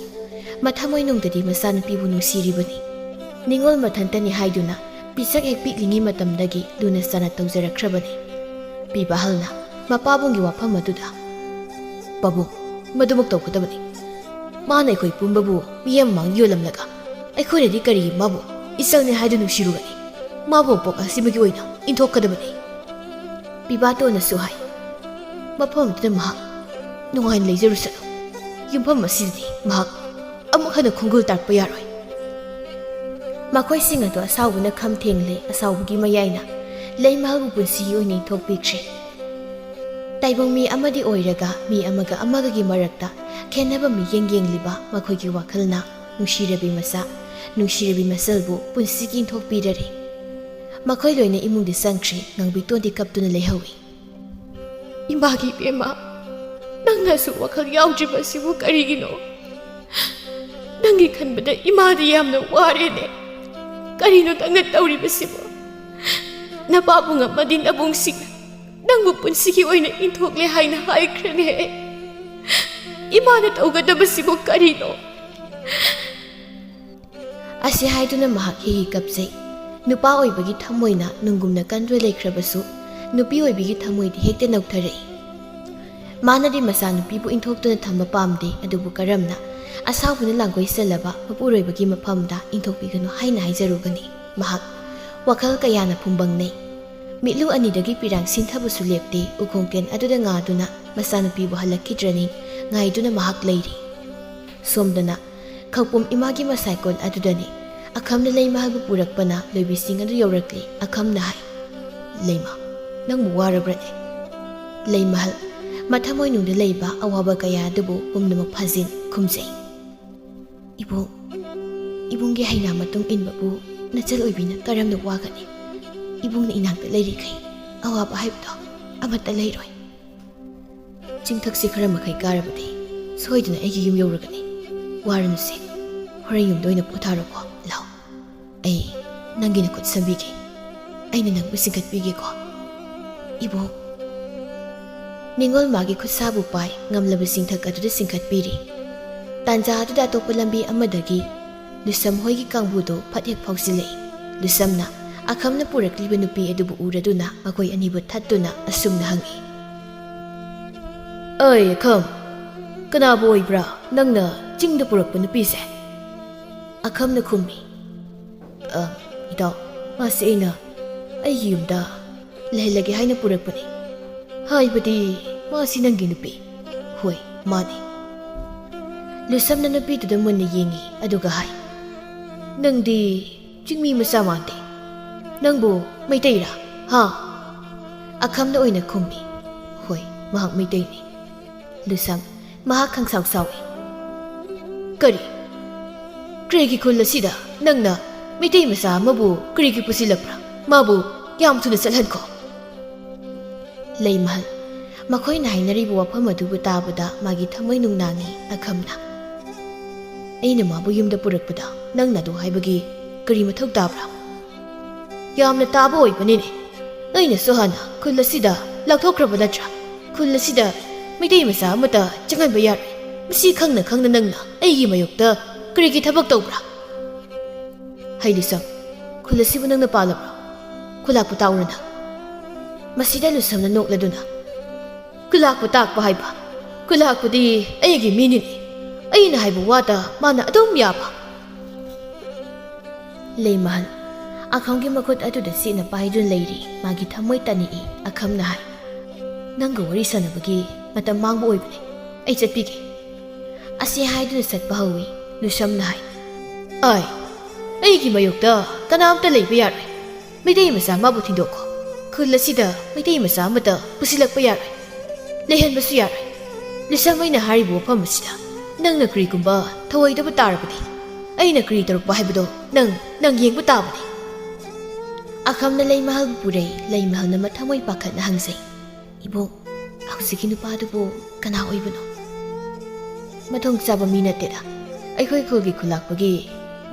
ꯃꯊꯃꯣꯏꯅꯨꯡꯗꯗꯤ ꯃꯆꯥꯅꯨꯄꯤꯕꯨ ꯅꯨꯡꯁꯤꯔꯤꯕꯅꯤ꯫ ꯅꯤꯡꯉꯣꯜ ꯃꯊꯟꯇꯅꯤ ꯍꯥꯏꯗꯨꯅ ꯄꯤꯁꯛ ꯍꯦꯛ ꯄꯤꯛꯂꯤꯉꯩ ꯃꯇꯝꯗꯒꯤ ꯂꯨꯅ ꯆꯥꯟꯅ ꯇꯧꯖꯔꯛꯈ꯭ꯔꯕꯅꯤ꯫ ꯄꯤꯕꯥꯍꯜꯅ ꯃꯄꯥꯕꯨꯡꯒꯤ ꯋꯥꯐꯝ ꯑꯗꯨꯗ, "ꯄꯥꯕꯨꯡ, ꯃꯗꯨꯃꯛ ꯇꯧꯒꯗꯕꯅꯤ꯫ ꯃꯥꯅ ꯑꯩꯈꯣꯏ ꯄꯨꯝꯕꯕꯨ ꯃꯤꯌꯥꯝ ꯃꯥꯡ ꯌꯣꯜꯂꯝꯂꯒ ꯑꯩꯈꯣꯏꯅꯗꯤ ꯀꯔꯤꯒꯤ ꯃꯥꯕꯨ ꯏꯆꯜꯅꯤ ꯍꯥꯏꯗꯨ ꯅꯨꯡꯁꯤꯔꯨꯒꯅꯤ? ꯃꯥꯕꯨ ꯄꯣꯛ ꯑꯁꯤꯃꯒꯤ ꯑꯣꯏꯅ ꯏꯟꯊꯣꯛꯀꯗꯕꯅꯤ꯫" ꯄꯤꯕꯥꯇꯣꯟꯅꯁꯨ ꯍꯥꯏ, "ꯃꯐꯝ ꯑꯗꯨꯗ ꯃꯍꯥꯛ ꯅꯨꯡꯉꯥꯏꯅ ꯂꯩꯖꯔꯨꯁꯅꯨ꯫ ꯌꯨꯝꯐꯝ ꯑꯁꯤꯗꯗꯤ ꯃꯍꯥꯛ ꯑꯃꯨꯛ ꯍꯟꯅ ꯈꯣꯡꯒꯨꯜ ꯇꯥꯔꯛꯄ ꯌꯥꯔꯣꯏ꯫" ꯃꯈꯣꯏꯁꯤꯡ ꯑꯗꯨ ꯑꯁꯥꯎꯕꯅ ꯈꯝ ꯊꯦꯡꯂꯦ꯫ ꯑꯁꯥꯎꯕꯒꯤ ꯃꯌꯥꯏꯅ ꯂꯩꯃꯍꯜꯕꯨ ꯄꯨꯟꯁꯤꯒꯤ ꯑꯣꯏꯅ ꯏꯟꯊꯣꯛꯄꯤꯈ꯭ꯔꯦ꯫ ꯇꯥꯏꯕꯪ ꯃꯤ ꯑꯃꯗꯤ ꯑꯣꯏꯔꯒ ꯃꯤ ꯑꯃꯒ ꯑꯃꯒꯒꯤ ꯃꯔꯛꯇ ꯈꯦꯟꯅꯕ ꯃꯤꯠꯌꯦꯡ ꯌꯦꯡꯂꯤꯕ ꯃꯈꯣꯏꯒꯤ ꯋꯥꯈꯜꯅ ꯅꯨꯡꯁꯤꯔꯕꯤ ꯃꯆꯥ, ꯅꯨꯡꯁꯤꯔꯕꯤ ꯃꯆꯜꯕꯨ ꯄꯨꯟꯁꯤꯒꯤ ꯏꯟꯊꯣꯛꯄꯤꯔꯔꯦ꯫ ꯃꯈꯣꯏ ꯂꯣꯏꯅ ꯏꯃꯨꯡꯗ ꯆꯪꯈ꯭ꯔꯦ꯫ ꯉꯥꯡꯕꯤꯇꯣꯟꯗꯤ ꯀꯞꯇꯨꯅ ꯂꯩꯍꯧꯏ꯫ "ꯏꯃꯥꯒꯤ ꯏꯕꯦꯝꯃ, ꯅꯪꯅꯁꯨ ꯋꯥꯈꯜ ꯌꯥꯎꯗ꯭ꯔꯤꯕ ꯑꯁꯤꯕꯨ ꯀꯔꯤꯒꯤꯅꯣ? ꯅꯪꯒꯤ ꯈꯟꯕꯗ ꯏꯃꯥꯗꯤ ꯌꯥꯝꯅ ꯋꯥꯔꯦꯅꯦ꯫ ꯀꯔꯤꯅꯣ ꯅꯪꯅ ꯇꯧꯔꯤꯕꯁꯤꯕꯨ? ꯅꯄꯥꯕꯨꯡ ꯑꯃꯗꯤ ꯅꯕꯨꯡꯁꯤꯡꯅ ꯅꯪꯕꯨ ꯄꯨꯟꯁꯤꯒꯤ ꯑꯣꯏꯅ ꯏꯟꯊꯣꯛꯂꯦ ꯍꯥꯏꯅ ꯍꯥꯏꯈ꯭ꯔꯦꯅꯦ꯫ ꯏꯃꯥꯅ ꯇꯧꯒꯗꯕꯁꯤꯕꯨ ꯀꯔꯤꯅꯣ?" ꯑꯁꯤ ꯍꯥꯏꯗꯨꯅ ꯃꯍꯥꯛ ꯍꯤ ꯍꯤ ꯀꯞꯆꯩ꯫ ꯅꯨꯄꯥ ꯑꯣꯏꯕꯒꯤ ꯊꯃꯣꯏꯅ ꯅꯨꯡꯒꯨꯝꯅ ꯀꯟꯗꯨꯅ ꯂꯩꯈ꯭ꯔꯕꯁꯨ, ꯅꯨꯄꯤ ꯑꯣꯏꯕꯤꯒꯤ ꯊꯃꯣꯏꯗꯤ ꯍꯦꯛꯇ ꯅꯧꯊꯔꯛꯏ꯫ ꯃꯥꯅꯗꯤ ꯃꯆꯥꯅꯨꯄꯤꯕꯨ ꯏꯟꯊꯣꯛꯇꯨꯅ ꯊꯝꯕ ꯄꯥꯝꯗꯦ, ꯑꯗꯨꯕꯨ ꯀꯔꯝꯅ ꯑꯁꯥꯎꯕꯅ ꯂꯥꯡꯒꯣꯏ ꯆꯜꯂꯕ ꯃꯄꯨꯔꯣꯏꯕꯒꯤ ꯃꯐꯝꯗ ꯏꯟꯊꯣꯛꯄꯤꯒꯅꯨ ꯍꯥꯏꯅ ꯍꯥꯏꯖꯔꯨꯒꯅꯤ? ꯃꯍꯥꯛ ꯋꯥꯈꯜ ꯀꯌꯥꯅ ꯐꯨꯝꯕꯪꯅꯩ꯫ ꯃꯤꯠꯂꯨ ꯑꯅꯤꯗꯒꯤ ꯄꯤꯔꯥꯡ ꯁꯤꯟꯊꯕꯁꯨ ꯂꯦꯞꯇꯦ꯫ ꯎꯈꯣꯡ ꯇꯦꯟ ꯑꯗꯨꯗ ꯉꯥꯗꯨꯅ ꯃꯆꯥꯅꯨꯄꯤꯕꯨ ꯍꯜꯂꯛꯈꯤꯗ꯭ꯔꯅꯤ ꯉꯥꯏꯗꯨꯅ ꯃꯍꯥꯛ ꯂꯩꯔꯤ꯫ ꯁꯣꯝꯗꯅ ꯈꯧꯄꯨꯝ ꯏꯃꯥꯒꯤ ꯃꯁꯥꯏꯀꯣꯟ ꯑꯗꯨꯗꯅꯤ꯫ ꯑꯈꯝꯅ ꯂꯩꯃꯍꯜꯕꯨ ꯄꯨꯔꯛꯄꯅ ꯂꯣꯏꯕꯤꯁꯤꯡ ꯑꯗꯨ ꯌꯧꯔꯛꯂꯤ꯫ ꯑꯈꯝꯅ ꯍꯥꯏ, "ꯂꯩꯃ, ꯅꯪꯕꯨ ꯋꯥꯔꯕ꯭ꯔꯅꯦ?" ꯂꯩꯃꯍꯜ, ꯃꯊꯃꯣꯏꯅꯨꯡꯗ ꯂꯩꯕ ꯑꯋꯥꯕ ꯀꯌꯥ ꯑꯗꯨꯕꯨ ꯄꯨꯝꯅꯃꯛ ꯐꯥꯖꯤꯟ ꯈꯨꯝꯖꯩ꯫ "ꯏꯕꯨꯡ, ꯏꯕꯨꯡꯒꯤ ꯍꯩꯅꯥ ꯃꯇꯨꯡ ꯏꯟꯕꯕꯨ ꯅꯆꯜ ꯑꯣꯏꯕꯤꯅ ꯀꯔꯝꯅ ꯋꯥꯒꯅꯤ? ꯏꯕꯨꯡꯅ ꯏꯅꯥꯛꯇ ꯂꯩꯔꯤꯈꯩ ꯑꯋꯥꯕ ꯍꯥꯏꯕꯗꯣ ꯑꯃꯠꯇ ꯂꯩꯔꯣꯏ꯫" ꯆꯤꯡꯊꯛꯁꯤ ꯈꯔ ꯃꯈꯩ ꯀꯥꯔꯕꯗꯤ ꯁꯣꯏꯗꯅ ꯑꯩꯒꯤ ꯌꯨꯝ ꯌꯧꯔꯒꯅꯤ꯫ ꯋꯥꯔꯨꯅꯨꯁꯦ, ꯍꯣꯔꯦꯟ ꯌꯨꯝꯗ ꯑꯣꯏꯅ ꯄꯣꯊꯥꯔꯣꯀꯣ꯫ ꯂꯥꯎ, ꯑꯩ ꯅꯪꯒꯤ ꯅꯈꯨꯠ ꯁꯝꯕꯤꯒꯦ꯫ ꯑꯩꯅ ꯅꯪꯕꯨ ꯆꯤꯡꯈꯠꯄꯤꯒꯦꯀꯣ꯫ ꯏꯕꯣꯛ꯫ ꯅꯤꯉꯣꯜ ꯃꯥꯒꯤ ꯈꯨꯠꯁꯥꯕꯨ ꯄꯥꯏ ꯉꯝꯂꯕ ꯆꯤꯡꯊꯛ ꯑꯗꯨꯗ ꯆꯤꯡꯈꯠꯄꯤꯔꯤ꯫ ꯇꯥꯟꯖꯥ ꯑꯗꯨꯗ ꯑꯇꯣꯞꯄ ꯂꯝꯕꯤ ꯑꯃꯗꯒꯤ ꯂꯨꯁꯝ ꯍꯣꯏꯒꯤ ꯀꯥꯡꯕꯨꯗꯨ ꯐꯠ ꯍꯦꯛ ꯐꯥꯎꯖꯤꯜꯂꯛꯏ꯫ ꯂꯨꯁꯝꯅ ꯑꯈꯝꯅ ꯄꯨꯔꯛꯂꯤꯕ ꯅꯨꯄꯤ ꯑꯗꯨꯕꯨ ꯎꯔꯗꯨꯅ ꯃꯈꯣꯏ ꯑꯅꯤꯕꯨ ꯊꯠꯇꯨꯅ ꯑꯁꯨꯝꯅ ꯍꯪꯏ, "ꯑꯩ ꯑꯈꯝ, ꯀꯅꯥꯕꯨ ꯑꯣꯏꯕ꯭ꯔꯥ ꯅꯪꯅ ꯆꯤꯡꯗ ꯄꯨꯔꯛꯄ ꯅꯨꯄꯤꯁꯦ?" ꯑꯈꯝꯅ ꯈꯨꯝꯃꯤ, "ꯑ, ꯏꯇꯥꯎ, ꯃꯥꯁꯦ ꯑꯩꯅ ꯑꯩꯒꯤ ꯌꯨꯝꯗ ꯂꯩꯍꯜꯂꯒꯦ ꯍꯥꯏꯅ ꯄꯨꯔꯛꯄꯅꯤ꯫" "ꯍꯥꯏꯕꯗꯤ ꯃꯥꯁꯤ ꯅꯪꯒꯤ ꯅꯨꯄꯤ?" "ꯍꯣꯏ, ꯃꯥꯅꯤ꯫" ꯂꯨꯁꯝꯅ ꯅꯨꯄꯤꯗꯨꯗ ꯃꯨꯟꯅ ꯌꯦꯡꯉꯤ, ꯑꯗꯨꯒ ꯍꯥꯏ, "ꯅꯪꯗꯤ ꯆꯤꯡꯃꯤ ꯃꯆꯥ ꯃꯥꯟꯗꯦ꯫ ꯅꯪꯕꯨ ꯃꯩꯇꯩꯔꯥ? ꯍꯥ?" ꯑꯈꯝꯅ ꯑꯣꯏꯅ ꯈꯨꯝꯃꯤ, "ꯍꯣꯏ, ꯃꯍꯥꯛ ꯃꯩꯇꯩꯅꯤ꯫" ꯂꯨꯁꯝ ꯃꯍꯥꯛ ꯈꯪꯁꯥꯎ ꯁꯥꯎꯏ꯫ "ꯀꯔꯤ? ꯀꯔꯤꯒꯤ ꯈꯨꯜ ꯑꯁꯤꯗ ꯅꯪꯅ ꯃꯩꯇꯩ ꯃꯆꯥ ꯑꯃꯕꯨ ꯀꯔꯤꯒꯤ ꯄꯨꯁꯤꯜꯂꯛꯄ꯭ꯔꯥ? ꯃꯥꯕꯨ ꯌꯥꯝ ꯊꯨꯅ ꯆꯠꯍꯟꯈꯣ꯫" ꯂꯩꯃꯍꯜ꯫ ꯃꯈꯣꯏꯅ ꯍꯥꯏꯅꯔꯤꯕ ꯋꯥꯐꯝ ꯑꯗꯨꯕꯨ ꯇꯥꯕꯗ ꯃꯥꯒꯤ ꯊꯃꯣꯏ ꯅꯨꯡꯅꯥꯡꯉꯤ ꯑꯈꯝꯅ꯫ "ꯑꯩꯅ ꯃꯥꯕꯨ ꯌꯨꯝꯗ ꯄꯨꯔꯛꯄꯗ ꯅꯪꯅ ꯑꯗꯨ ꯍꯥꯏꯕꯒꯤ ꯀꯔꯤ ꯃꯊꯧ ꯇꯥꯕ꯭ꯔꯥ?" "ꯌꯥꯝꯅ ꯇꯥꯕ ꯑꯣꯏꯕꯅꯤꯅꯦ꯫ ꯑꯩꯅꯁꯨ ꯍꯥꯟꯅ ꯈꯨꯜ ꯑꯁꯤꯗ ꯂꯥꯎꯊꯣꯛꯈ꯭ꯔꯕ ꯅꯠꯇ꯭ꯔꯥ? ꯈꯨꯜ ꯑꯁꯤꯗ ꯃꯩꯇꯩ ꯃꯆꯥ ꯑꯃꯠꯇ ꯆꯪꯍꯟꯕ ꯌꯥꯔꯣꯏ꯫ ꯃꯁꯤ ꯈꯪꯅ ꯈꯪꯅ ꯅꯪꯅ ꯑꯩꯒꯤ ꯃꯥꯌꯣꯛꯇ ꯀꯔꯤꯒꯤ ꯊꯕꯛ ꯇꯧꯕ꯭ꯔꯥ?" "ꯍꯩ ꯂꯨꯁꯝ, ꯈꯨꯜ ꯑꯁꯤꯕꯨ ꯅꯪꯅ ꯄꯥꯜꯂꯕ꯭ꯔꯣ? ꯈꯨꯂꯥꯛꯄꯨ ꯇꯥꯛꯎꯔ ꯅꯪ?" ꯃꯁꯤꯗ ꯂꯨꯁꯝꯅ ꯅꯣꯛꯂꯗꯨꯅ, "ꯈꯨꯂꯥꯛꯄꯨ ꯇꯥꯛꯄ ꯍꯥꯏꯕ? ꯈꯨꯂꯥꯛꯄꯨꯗꯤ ꯑꯩꯒꯤ ꯃꯤꯅꯤꯅꯦ꯫ ꯑꯩꯅ ꯍꯥꯏꯕ ꯋꯥꯗ ꯃꯥꯅ ꯑꯗꯨꯝ ꯌꯥꯕ꯫" ꯂꯩꯃꯍꯜ꯫ ꯑꯈꯝꯒꯤ ꯃꯈꯨꯠ ꯑꯗꯨꯗ ꯆꯦꯠꯅ ꯄꯥꯏꯗꯨꯅ ꯂꯩꯔꯤ꯫ ꯃꯥꯒꯤ ꯊꯃꯣꯏ ꯇꯥꯅꯤꯡꯏ꯫ ꯑꯈꯝꯅ ꯍꯥꯏ, "ꯅꯪꯒ ꯋꯥꯔꯤ ꯁꯥꯟꯅꯕꯒꯤ ꯃꯇꯝ ꯃꯥꯡꯕ ꯑꯣꯏꯕꯅꯦ꯫ ꯑꯩ ꯆꯠꯄꯤꯒꯦ꯫" ꯑꯁꯤ ꯍꯥꯏꯗꯨꯅ ꯆꯠꯄ ꯍꯧꯏ꯫ ꯂꯨꯁꯝꯅ ꯍꯥꯏ, "ꯑꯥꯏ, ꯑꯩꯒꯤ ꯃꯥꯌꯣꯛꯇ ꯀꯅꯥꯝꯇ ꯂꯩꯕ ꯌꯥꯔꯣꯏ꯫ ꯃꯩꯇꯩ ꯃꯆꯥ ꯃꯥꯕꯨ ꯊꯤꯟꯗꯣꯛꯈꯣ꯫ ꯈꯨꯜ ꯑꯁꯤꯗ ꯃꯩꯇꯩ ꯃꯆꯥ ꯑꯃꯠꯇ ꯄꯨꯁꯤꯜꯂꯛꯄ ꯌꯥꯔꯣꯏ꯫ ꯂꯩꯍꯟꯕꯁꯨ ꯌꯥꯔꯣꯏ꯫ ꯂꯨꯁꯝ, ꯑꯩꯅ ꯍꯥꯏꯔꯤꯕ ꯋꯥꯐꯝ ꯑꯁꯤꯗ ꯅꯪꯅ ꯀꯔꯤꯒꯨꯝꯕ ꯊꯧꯑꯣꯏꯗꯕ ꯇꯥꯔꯕꯗꯤ, ꯑꯩꯅ ꯀꯔꯤ ꯇꯧꯔꯛꯄ ꯍꯥꯏꯕꯗꯣ ꯅꯪ, ꯅꯪ ꯌꯦꯡꯕ ꯇꯥꯕꯅꯤ꯫" ꯑꯈꯝꯅ ꯂꯩꯃꯍꯜꯕꯨ ꯄꯨꯔꯩ꯫ ꯂꯩꯃꯍꯜꯅ ꯃꯊꯃꯣꯏ ꯄꯥꯈꯠꯅ ꯍꯪꯖꯩ, "ꯏꯕꯣꯛ, ꯍꯧꯖꯤꯛꯀꯤ ꯅꯨꯄꯥꯗꯨꯕꯨ ꯀꯅꯥ ꯑꯣꯏꯕꯅꯣ?" ꯃꯊꯣꯡ ꯆꯥꯕ ꯃꯤ ꯅꯠꯇꯦꯗ꯫ ꯑꯩꯈꯣꯏ ꯈꯨꯜꯒꯤ ꯈꯨꯜꯂꯥꯛꯄꯒꯤ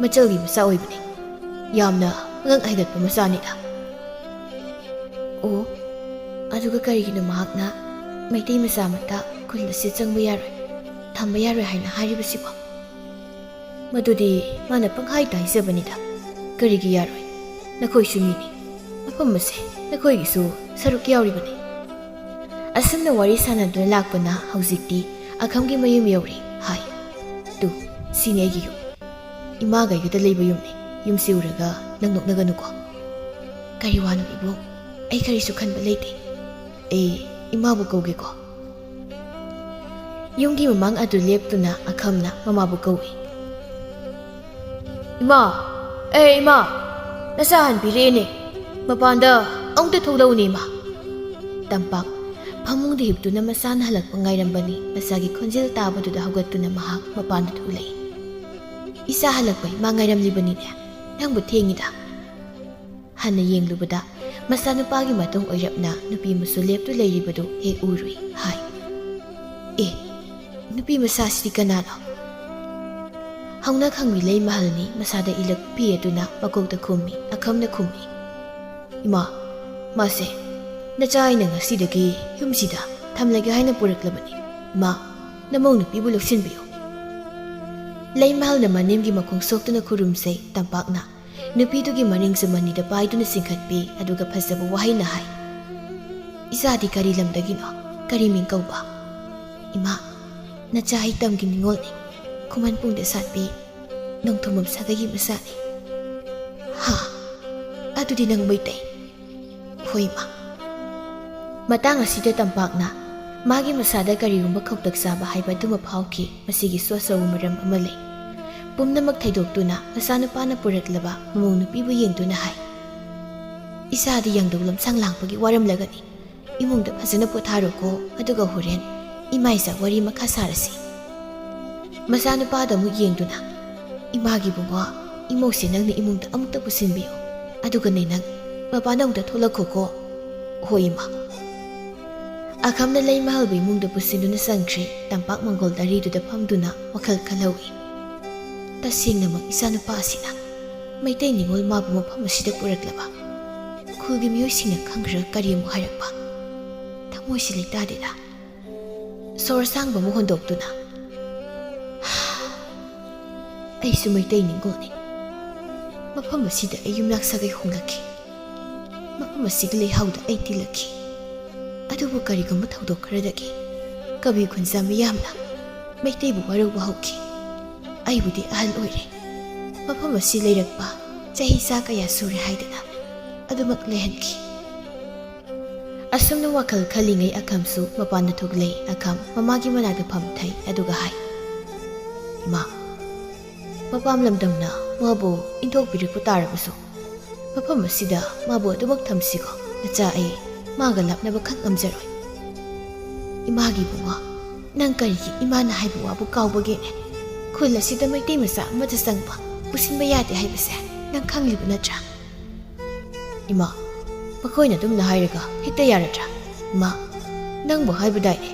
ꯃꯆꯜꯒꯤ ꯃꯆꯥ ꯑꯣꯏꯕꯅꯤ꯫ ꯌꯥꯝꯅ ꯑꯉꯛ ꯍꯥꯏꯒꯠꯄ ꯃꯆꯥꯅꯤꯗ꯫ ꯑꯣ, ꯑꯗꯨꯒ ꯀꯔꯤꯒꯤꯅꯣ ꯃꯍꯥꯛꯅ ꯃꯩꯇꯩ ꯃꯆꯥ ꯑꯃꯠꯇ ꯈꯨꯜ ꯑꯁꯤ ꯆꯪꯕ ꯌꯥꯔꯣꯏ, ꯊꯝꯕ ꯌꯥꯔꯣꯏ ꯍꯥꯏꯅ ꯍꯥꯏꯔꯤꯕꯁꯤꯕꯣ? ꯃꯗꯨꯗꯤ ꯃꯥꯅ ꯄꯪꯍꯥꯏ ꯇꯥꯏꯖꯕꯅꯤꯗ꯫ ꯀꯔꯤꯒꯤ ꯌꯥꯔꯣꯏ? ꯅꯈꯣꯏꯁꯨ ꯃꯤꯅꯤ꯫ ꯃꯐꯝ ꯑꯁꯦ ꯅꯈꯣꯏꯒꯤꯁꯨ ꯁꯔꯨꯛ ꯌꯥꯎꯔꯤꯕꯅꯤ꯫ ꯑꯁꯨꯝꯅ ꯋꯥꯔꯤ ꯁꯥꯟꯅꯗꯨꯅ ꯂꯥꯛꯄꯅ ꯍꯧꯖꯤꯛꯇꯤ ꯑꯈꯝꯒꯤ ꯃꯌꯨꯝ ꯌꯧꯔꯦ ꯍꯥꯏ꯫ "ꯇꯨ, ꯁꯤꯅꯤ ꯑꯩꯒꯤ ꯌꯨꯝ꯫ ꯏꯃꯥꯒ ꯑꯩꯒꯗ ꯂꯩꯕ ꯌꯨꯝꯅꯤ꯫ ꯌꯨꯝꯁꯤ ꯎꯔꯒ ꯅꯪ ꯅꯣꯛꯅꯒꯅꯨꯀꯣ꯫" "ꯀꯔꯤ ꯋꯥꯅꯣ ꯏꯕꯨꯡ? ꯑꯩ ꯀꯔꯤꯁꯨ ꯈꯟꯕ ꯂꯩꯇꯦ꯫ ꯑꯩ ꯏꯃꯥꯕꯨ ꯀꯧꯒꯦꯀꯣ꯫" ꯌꯨꯝꯒꯤ ꯃꯃꯥꯡ ꯑꯗꯨ ꯂꯦꯞꯇꯨꯅ ꯑꯈꯝꯅ ꯃꯃꯥꯕꯨ ꯀꯧꯏ꯫ "ꯏꯃꯥ! ꯑꯦ ꯏꯃꯥ! ꯅꯆꯥ ꯍꯟꯕꯤꯔꯛꯑꯦꯅꯦ꯫ ꯃꯄꯥꯟꯗ ꯑꯃꯨꯛꯇ ꯊꯣꯛꯂꯛꯎꯅꯦ ꯏꯃꯥ꯫" ꯇꯝꯄꯥꯛ ꯐꯃꯨꯡꯗ ꯍꯤꯞꯇꯨꯅ ꯃꯆꯥꯅ ꯍꯜꯂꯛꯄ ꯉꯥꯏꯔꯝꯕꯅꯤ꯫ ꯃꯆꯥꯒꯤ ꯈꯣꯟꯖꯦꯜ ꯇꯥꯕꯗꯨꯗ ꯍꯧꯒꯠꯇꯨꯅ ꯃꯍꯥꯛ ꯃꯄꯥꯟꯗ ꯊꯣꯛꯂꯛꯏ꯫ "ꯏꯆꯥ ꯍꯜꯂꯛꯄ ꯏꯃꯥ ꯉꯥꯏꯔꯝꯂꯤꯕꯅꯤꯅꯦ꯫ ꯅꯪꯕꯨ ꯊꯦꯡꯉꯤꯗ꯫" ꯍꯟꯅ ꯌꯦꯡꯂꯨꯕꯗ ꯃꯆꯥꯅꯨꯄꯥꯒꯤ ꯃꯇꯨꯡ ꯑꯣꯏꯔꯞꯅ ꯅꯨꯄꯤ ꯑꯃꯁꯨ ꯂꯦꯞꯇꯨ ꯂꯩꯔꯤꯕꯗꯨ ꯍꯦꯛ ꯎꯔꯨꯏ ꯍꯥꯏ꯫ "ꯑꯦ, ꯅꯨꯄꯤ ꯃꯆꯥꯁꯤꯗꯤ ꯀꯅꯥꯅꯣ?" ꯍꯧꯅ ꯈꯪꯕꯤ ꯂꯩꯃꯍꯜꯅꯤ꯫ ꯃꯁꯥꯗ ꯏꯂꯛ ꯐꯤ ꯑꯗꯨꯅ ꯃꯀꯣꯛꯇ ꯈꯨꯝꯃꯤ, ꯑꯈꯝꯅ ꯈꯨꯝꯃꯤ꯫ "ꯏꯃꯥ, ꯃꯥꯁꯦ ꯅꯆꯥ ꯑꯩꯅ ꯉꯁꯤꯗꯒꯤ ꯌꯨꯝꯁꯤꯗ ꯊꯝꯂꯒꯦ ꯍꯥꯏꯅ ꯄꯨꯔꯛꯂꯕꯅꯤ꯫ ꯏꯃꯥ, ꯅꯃꯧ ꯅꯨꯄꯤꯕꯨ ꯂꯧꯁꯤꯟꯕꯤꯌꯨ꯫" ꯂꯩꯃꯍꯜꯅ ꯃꯅꯦꯝꯒꯤ ꯃꯈꯣꯡ ꯁꯣꯛꯇꯨꯅ ꯈꯨꯔꯨꯝꯖꯩ꯫ ꯇꯝꯄꯥꯛꯅ ꯅꯨꯄꯤꯗꯨꯒꯤ ꯃꯅꯤꯡꯁꯨ ꯃꯅꯤꯗ ꯄꯥꯏꯗꯨꯅ ꯆꯤꯡꯈꯠꯄꯤ, ꯑꯗꯨꯒ ꯐꯖꯕ ꯋꯥꯍꯩꯅ ꯍꯥꯏ, "ꯏꯆꯥꯗꯤ ꯀꯔꯤ ꯂꯝꯗꯒꯤꯅꯣ? ꯀꯔꯤ ꯃꯤꯡ ꯀꯧꯕ?" "ꯏꯃꯥ, ꯅꯆꯥ ꯑꯩ ꯇꯝꯒꯤ ꯅꯤꯉꯣꯜꯅꯤ, ꯈꯨꯃꯟ ꯄꯨꯡꯗ ꯁꯥꯠꯄꯤ, ꯅꯣꯡꯊꯣꯝꯕꯝ ꯁꯥꯒꯩꯒꯤ ꯃꯆꯥꯅꯤ꯫" "ꯍꯥ, ꯑꯗꯨꯗꯤ ꯅꯪ ꯃꯩꯇꯩ?" "ꯍꯣꯏ, ꯏꯃꯥ꯫" ꯃꯇꯥꯡ ꯑꯁꯤꯗ ꯇꯝꯄꯥꯛꯅ ꯃꯥꯒꯤ ꯃꯁꯥꯗ ꯀꯔꯤꯒꯨꯝꯕ ꯈꯧꯇꯛ ꯆꯥꯕ ꯍꯥꯏꯕ ꯑꯗꯨꯃ ꯐꯥꯎꯈꯤ꯫ ꯃꯁꯤꯒꯤꯁꯨ ꯑꯆꯧꯕ ꯃꯔꯝ ꯑꯃ ꯂꯩ꯫ ꯄꯨꯝꯅꯃꯛ ꯊꯩꯗꯣꯛꯇꯨꯅ ꯃꯆꯥꯅꯨꯄꯥꯅ ꯄꯨꯔꯛꯂꯕ ꯃꯃꯧ ꯅꯨꯄꯤꯕꯨ ꯌꯦꯡꯗꯨꯅ ꯍꯥꯏ, "ꯏꯆꯥꯗꯤ ꯌꯥꯡꯗꯧ ꯂꯝꯁꯥꯡ ꯂꯥꯡꯕꯒꯤ ꯋꯥꯔꯝꯂꯒꯅꯤ꯫ ꯏꯃꯨꯡꯗ ꯐꯖꯅ ꯄꯣꯊꯥꯔꯣꯀꯣ, ꯑꯗꯨꯒ ꯍꯣꯔꯦꯟ ꯏꯃꯥ ꯏꯆꯥ ꯋꯥꯔꯤ ꯃꯈꯥ ꯁꯥꯔꯁꯤ꯫" ꯃꯆꯥꯅꯨꯄꯥꯗ ꯑꯃꯨꯛ ꯌꯦꯡꯗꯨꯅ, "ꯏꯃꯥꯒꯤ ꯏꯕꯨꯡꯉꯣ, ꯏꯃꯧꯁꯦ ꯅꯪꯅ ꯏꯃꯨꯡꯗ ꯑꯃꯨꯛꯇ ꯄꯨꯁꯤꯟꯕꯤꯌꯨ꯫ ꯑꯗꯨꯒꯅꯦ ꯅꯪ ꯃꯄꯥꯟꯗ ꯑꯃꯨꯛꯇ ꯊꯣꯛꯂꯛꯈꯣꯀꯣ꯫" "ꯍꯣꯏ, ꯏꯃꯥ꯫" ꯑꯈꯝꯅ ꯂꯩꯃꯍꯜꯕꯨ ꯏꯃꯨꯡꯗ ꯄꯨꯁꯤꯟꯗꯨꯅ ꯆꯪꯈ꯭ꯔꯦ꯫ ꯇꯝꯄꯥꯛ ꯃꯪꯒꯣꯜ ꯇꯔꯤꯗꯨꯗ ꯐꯝꯗꯨꯅ ꯋꯥꯈꯜ ꯈꯜꯍꯧꯏ꯫ ꯇꯁꯦꯡꯅꯃꯛ ꯏꯆꯥꯅꯨꯄꯥ ꯑꯁꯤꯅ ꯃꯩꯇꯩ ꯅꯤꯉꯣꯜ ꯃꯥꯕꯨ ꯃꯐꯝ ꯑꯁꯤꯗ ꯄꯨꯔꯛꯂꯕ? ꯈꯨꯜꯒꯤ ꯃꯤꯑꯣꯏꯁꯤꯡꯅ ꯈꯪꯈ꯭ꯔꯒ ꯀꯔꯤ ꯑꯃꯨꯛ ꯍꯥꯏꯔꯛꯄ? ꯊꯃꯣꯏꯁꯤ ꯂꯩꯇꯥꯗꯦꯗ꯫ ꯁꯣꯔ ꯑꯁꯥꯡꯕ ꯑꯃ ꯍꯣꯟꯗꯣꯛꯇꯨꯅ, "ꯑꯩꯁꯨ ꯃꯩꯇꯩ ꯅꯤꯉꯣꯜꯅꯤ꯫ ꯃꯐꯝ ꯑꯁꯤꯗ ꯑꯩ ꯌꯨꯝꯅꯥꯛ ꯁꯥꯒꯩ ꯍꯣꯡꯂꯛꯈꯤ꯫ ꯃꯐꯝ ꯑꯁꯤꯒꯤ ꯂꯩꯍꯥꯎꯗ ꯑꯩ ꯇꯤꯜꯂꯛꯈꯤ꯫ ꯑꯗꯨꯕꯨ ꯀꯔꯤꯒꯨꯝꯕ ꯊꯧꯗꯣꯛ ꯈꯔꯗꯒꯤ ꯀꯕꯤ ꯈꯨꯟꯖꯥ ꯃꯤꯌꯥꯝꯅ ꯃꯩꯇꯩꯕꯨ ꯋꯥꯔꯧꯕ ꯍꯧꯈꯤ꯫ ꯑꯩꯕꯨꯗꯤ ꯑꯍꯜ ꯑꯣꯏꯔꯦ, ꯃꯐꯝ ꯑꯁꯤ ꯂꯩꯔꯛꯄ ꯆꯍꯤ ꯆꯥ ꯀꯌꯥ ꯁꯨꯔꯦ ꯍꯥꯏꯗꯅ ꯑꯗꯨꯃꯛ ꯂꯩꯍꯟꯈꯤ"꯫ ꯑꯁꯨꯝꯅ ꯋꯥꯈꯜ ꯈꯜꯂꯤꯉꯩ ꯑꯈꯝꯁꯨ ꯃꯄꯥꯟꯗ ꯊꯣꯛꯂꯛꯏ꯫ ꯑꯈꯝ ꯃꯃꯥꯒꯤ ꯃꯅꯥꯛꯇ ꯐꯝꯊꯩ, ꯑꯗꯨꯒ ꯍꯥꯏ, "ꯏꯃꯥ, ꯃꯄꯥꯝ ꯂꯝꯗꯝꯅ ꯃꯥꯕꯨ ꯏꯟꯊꯣꯛꯄꯤꯔꯛꯄ ꯇꯥꯔꯕꯁꯨ, ꯃꯐꯝ ꯑꯁꯤꯗ ꯃꯥꯕꯨ ꯑꯗꯨꯃꯛ ꯊꯝꯁꯤꯀꯣ꯫ ꯅꯆꯥ ꯑꯩ ꯃꯥꯒ ꯂꯥꯞꯅꯕ ꯈꯪ ꯉꯝꯖꯔꯣꯏ"꯫ "ꯏꯃꯥꯒꯤ ꯏꯕꯨꯡꯉꯣ, ꯅꯪ ꯀꯔꯤꯒꯤ ꯏꯃꯥꯅ ꯍꯥꯏꯕ ꯋꯥꯕꯨ ꯀꯥꯎꯕꯒꯦꯅꯦ? ꯈꯨꯜ ꯑꯁꯤꯗ ꯃꯩꯇꯩ ꯃꯆꯥ ꯑꯃꯠꯇ ꯆꯪꯕ, ꯄꯨꯁꯤꯟꯕ ꯌꯥꯗꯦ ꯍꯥꯏꯕꯁꯦ ꯅꯪ ꯈꯪꯂꯤꯕ ꯅꯠꯇ꯭ꯔꯥ?" "ꯏꯃꯥ, ꯃꯈꯣꯏꯅ ꯑꯗꯨꯝꯅ ꯍꯥꯏꯔꯒ ꯍꯦꯛꯇ ꯌꯥꯔꯗ꯭ꯔꯥ? ꯏꯃꯥ, ꯅꯪꯕꯨ ꯍꯥꯏꯕꯗꯥꯏꯅꯦ,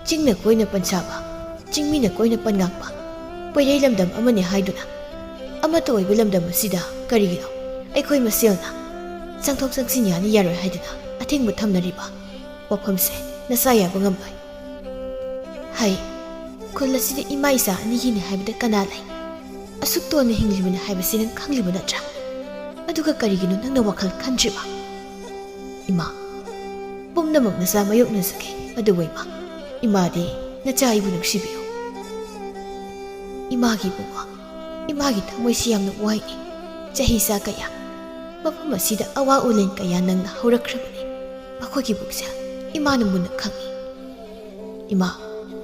ꯆꯤꯡꯅ ꯀꯣꯏꯅ ꯄꯟꯁꯥꯕ, ꯆꯤꯡꯃꯤꯅ ꯀꯣꯏꯅ ꯄꯟꯉꯥꯛꯄ, ꯄꯣꯏꯔꯩ ꯂꯝꯗꯝ ꯑꯃꯅꯤ ꯍꯥꯏꯗꯨꯅ, ꯑꯃꯠꯇ ꯑꯣꯏꯕ ꯂꯝꯗꯝ ꯑꯁꯤꯗ ꯀꯔꯤꯒꯤꯅꯣ ꯑꯩꯈꯣꯏ ꯃꯁꯦꯜꯅ ꯆꯪꯊꯣꯛ ꯆꯪꯁꯤꯟ ꯌꯥꯅꯤ ꯌꯥꯔꯣꯏ ꯍꯥꯏꯗꯨꯅ ꯑꯊꯤꯡꯕ ꯊꯝꯅꯔꯤꯕ? ꯋꯥꯐꯝꯁꯦ ꯅꯆꯥ ꯌꯥꯕ ꯉꯝꯂꯣꯏ"꯫ "ꯍꯩ, ꯈꯨꯜ ꯑꯁꯤꯗ ꯏꯃꯥ ꯏꯆꯥ ꯑꯅꯤꯒꯤꯅꯤ ꯍꯥꯏꯕꯗ ꯀꯅꯥ ꯂꯩ? ꯑꯁꯨꯛ ꯇꯣꯟꯅ ꯍꯤꯡꯂꯤꯕꯅꯤ ꯍꯥꯏꯕꯁꯤ ꯅꯪ ꯈꯪꯂꯤꯕ ꯅꯠꯇ꯭ꯔꯥ? ꯑꯗꯨꯒ ꯀꯔꯤꯒꯤꯅꯣ ꯅꯪꯅ ꯋꯥꯈꯜ ꯈꯟꯗ꯭ꯔꯤꯕ?" "ꯏꯃꯥ, ꯄꯨꯝꯅꯃꯛ ꯅꯆꯥ ꯃꯥꯌꯣꯛꯅꯖꯒꯦ, ꯑꯗꯨꯕꯨ ꯏꯃꯥ, ꯏꯃꯥꯗꯤ ꯅꯆꯥ ꯑꯩꯕꯨ ꯅꯨꯡꯁꯤꯕꯤꯌꯨ"꯫ "ꯏꯃꯥꯒꯤ ꯏꯕꯨꯡꯉꯣ, ꯏꯃꯥꯒꯤ ꯊꯃꯣꯏꯁꯤ ꯌꯥꯝꯅ ꯋꯥꯏꯅꯦ꯫ ꯆꯍꯤ ꯆꯥ ꯀꯌꯥ ꯃꯐꯝ ꯑꯁꯤꯗ ꯑꯋꯥ ꯎꯂꯦꯟ ꯀꯌꯥ ꯅꯪꯅ ꯍꯧꯔꯛꯈ꯭ꯔꯕꯅꯤ꯫ ꯃꯈꯣꯏꯒꯤ ꯄꯨꯛꯆꯦꯜ ꯏꯃꯥꯅ ꯃꯨꯟꯅ ꯈꯪꯏ꯫ ꯏꯃꯥ,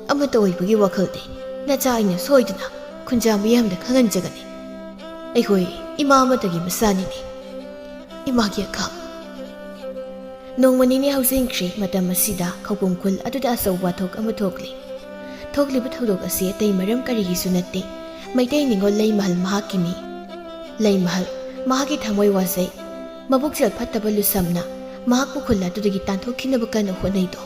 ꯑꯃꯠꯇ ꯑꯣꯏꯕꯒꯤ ꯋꯥꯈꯜꯗꯤ ꯅꯆꯥ ꯑꯩꯅ ꯁꯣꯏꯗꯅ ꯈꯨꯟꯖꯥ ꯃꯤꯌꯥꯝꯗ ꯈꯪꯍꯟꯖꯒꯅꯤ꯫ ꯑꯩꯈꯣꯏ ꯏꯃꯥ ꯑꯃꯠꯇꯒꯤ ꯃꯆꯥꯅꯤꯅꯦ"꯫ ꯏꯃꯥꯒꯤ ꯑꯈꯥ꯫ ꯅꯣꯡꯃ ꯅꯤꯅꯤ ꯍꯧꯖꯤꯟꯈ꯭ꯔꯦ꯫ ꯃꯇꯝ ꯑꯁꯤꯗ ꯈꯧꯄꯨꯝ ꯈꯨꯜ ꯑꯗꯨꯗ ꯑꯆꯧꯕ ꯋꯥꯊꯣꯛ ꯑꯃ ꯊꯣꯛꯂꯤ꯫ ꯊꯣꯛꯂꯤꯕ ꯊꯧꯗꯣꯛ ꯑꯁꯤ ꯑꯇꯩ ꯃꯔꯝ ꯀꯔꯤꯒꯤꯁꯨ ꯅꯠꯇꯦ, ꯃꯩꯇꯩ ꯅꯤꯉꯣꯜ ꯂꯩꯃꯍꯜ ꯃꯍꯥꯛꯀꯤꯅꯤ꯫ ꯂꯩꯃꯍꯜ ꯃꯍꯥꯛꯀꯤ ꯊꯃꯣꯏ ꯋꯥꯖꯩ꯫ ꯃꯕꯨꯛꯆꯦꯜ ꯐꯠꯇꯕ ꯂꯨꯁꯝꯅ ꯃꯍꯥꯛꯄꯨ ꯈꯨꯜ ꯑꯗꯨꯗꯒꯤ ꯇꯥꯟꯊꯣꯛꯈꯤꯅꯕ ꯀꯟꯅ ꯍꯣꯠꯅꯩꯗꯣ꯫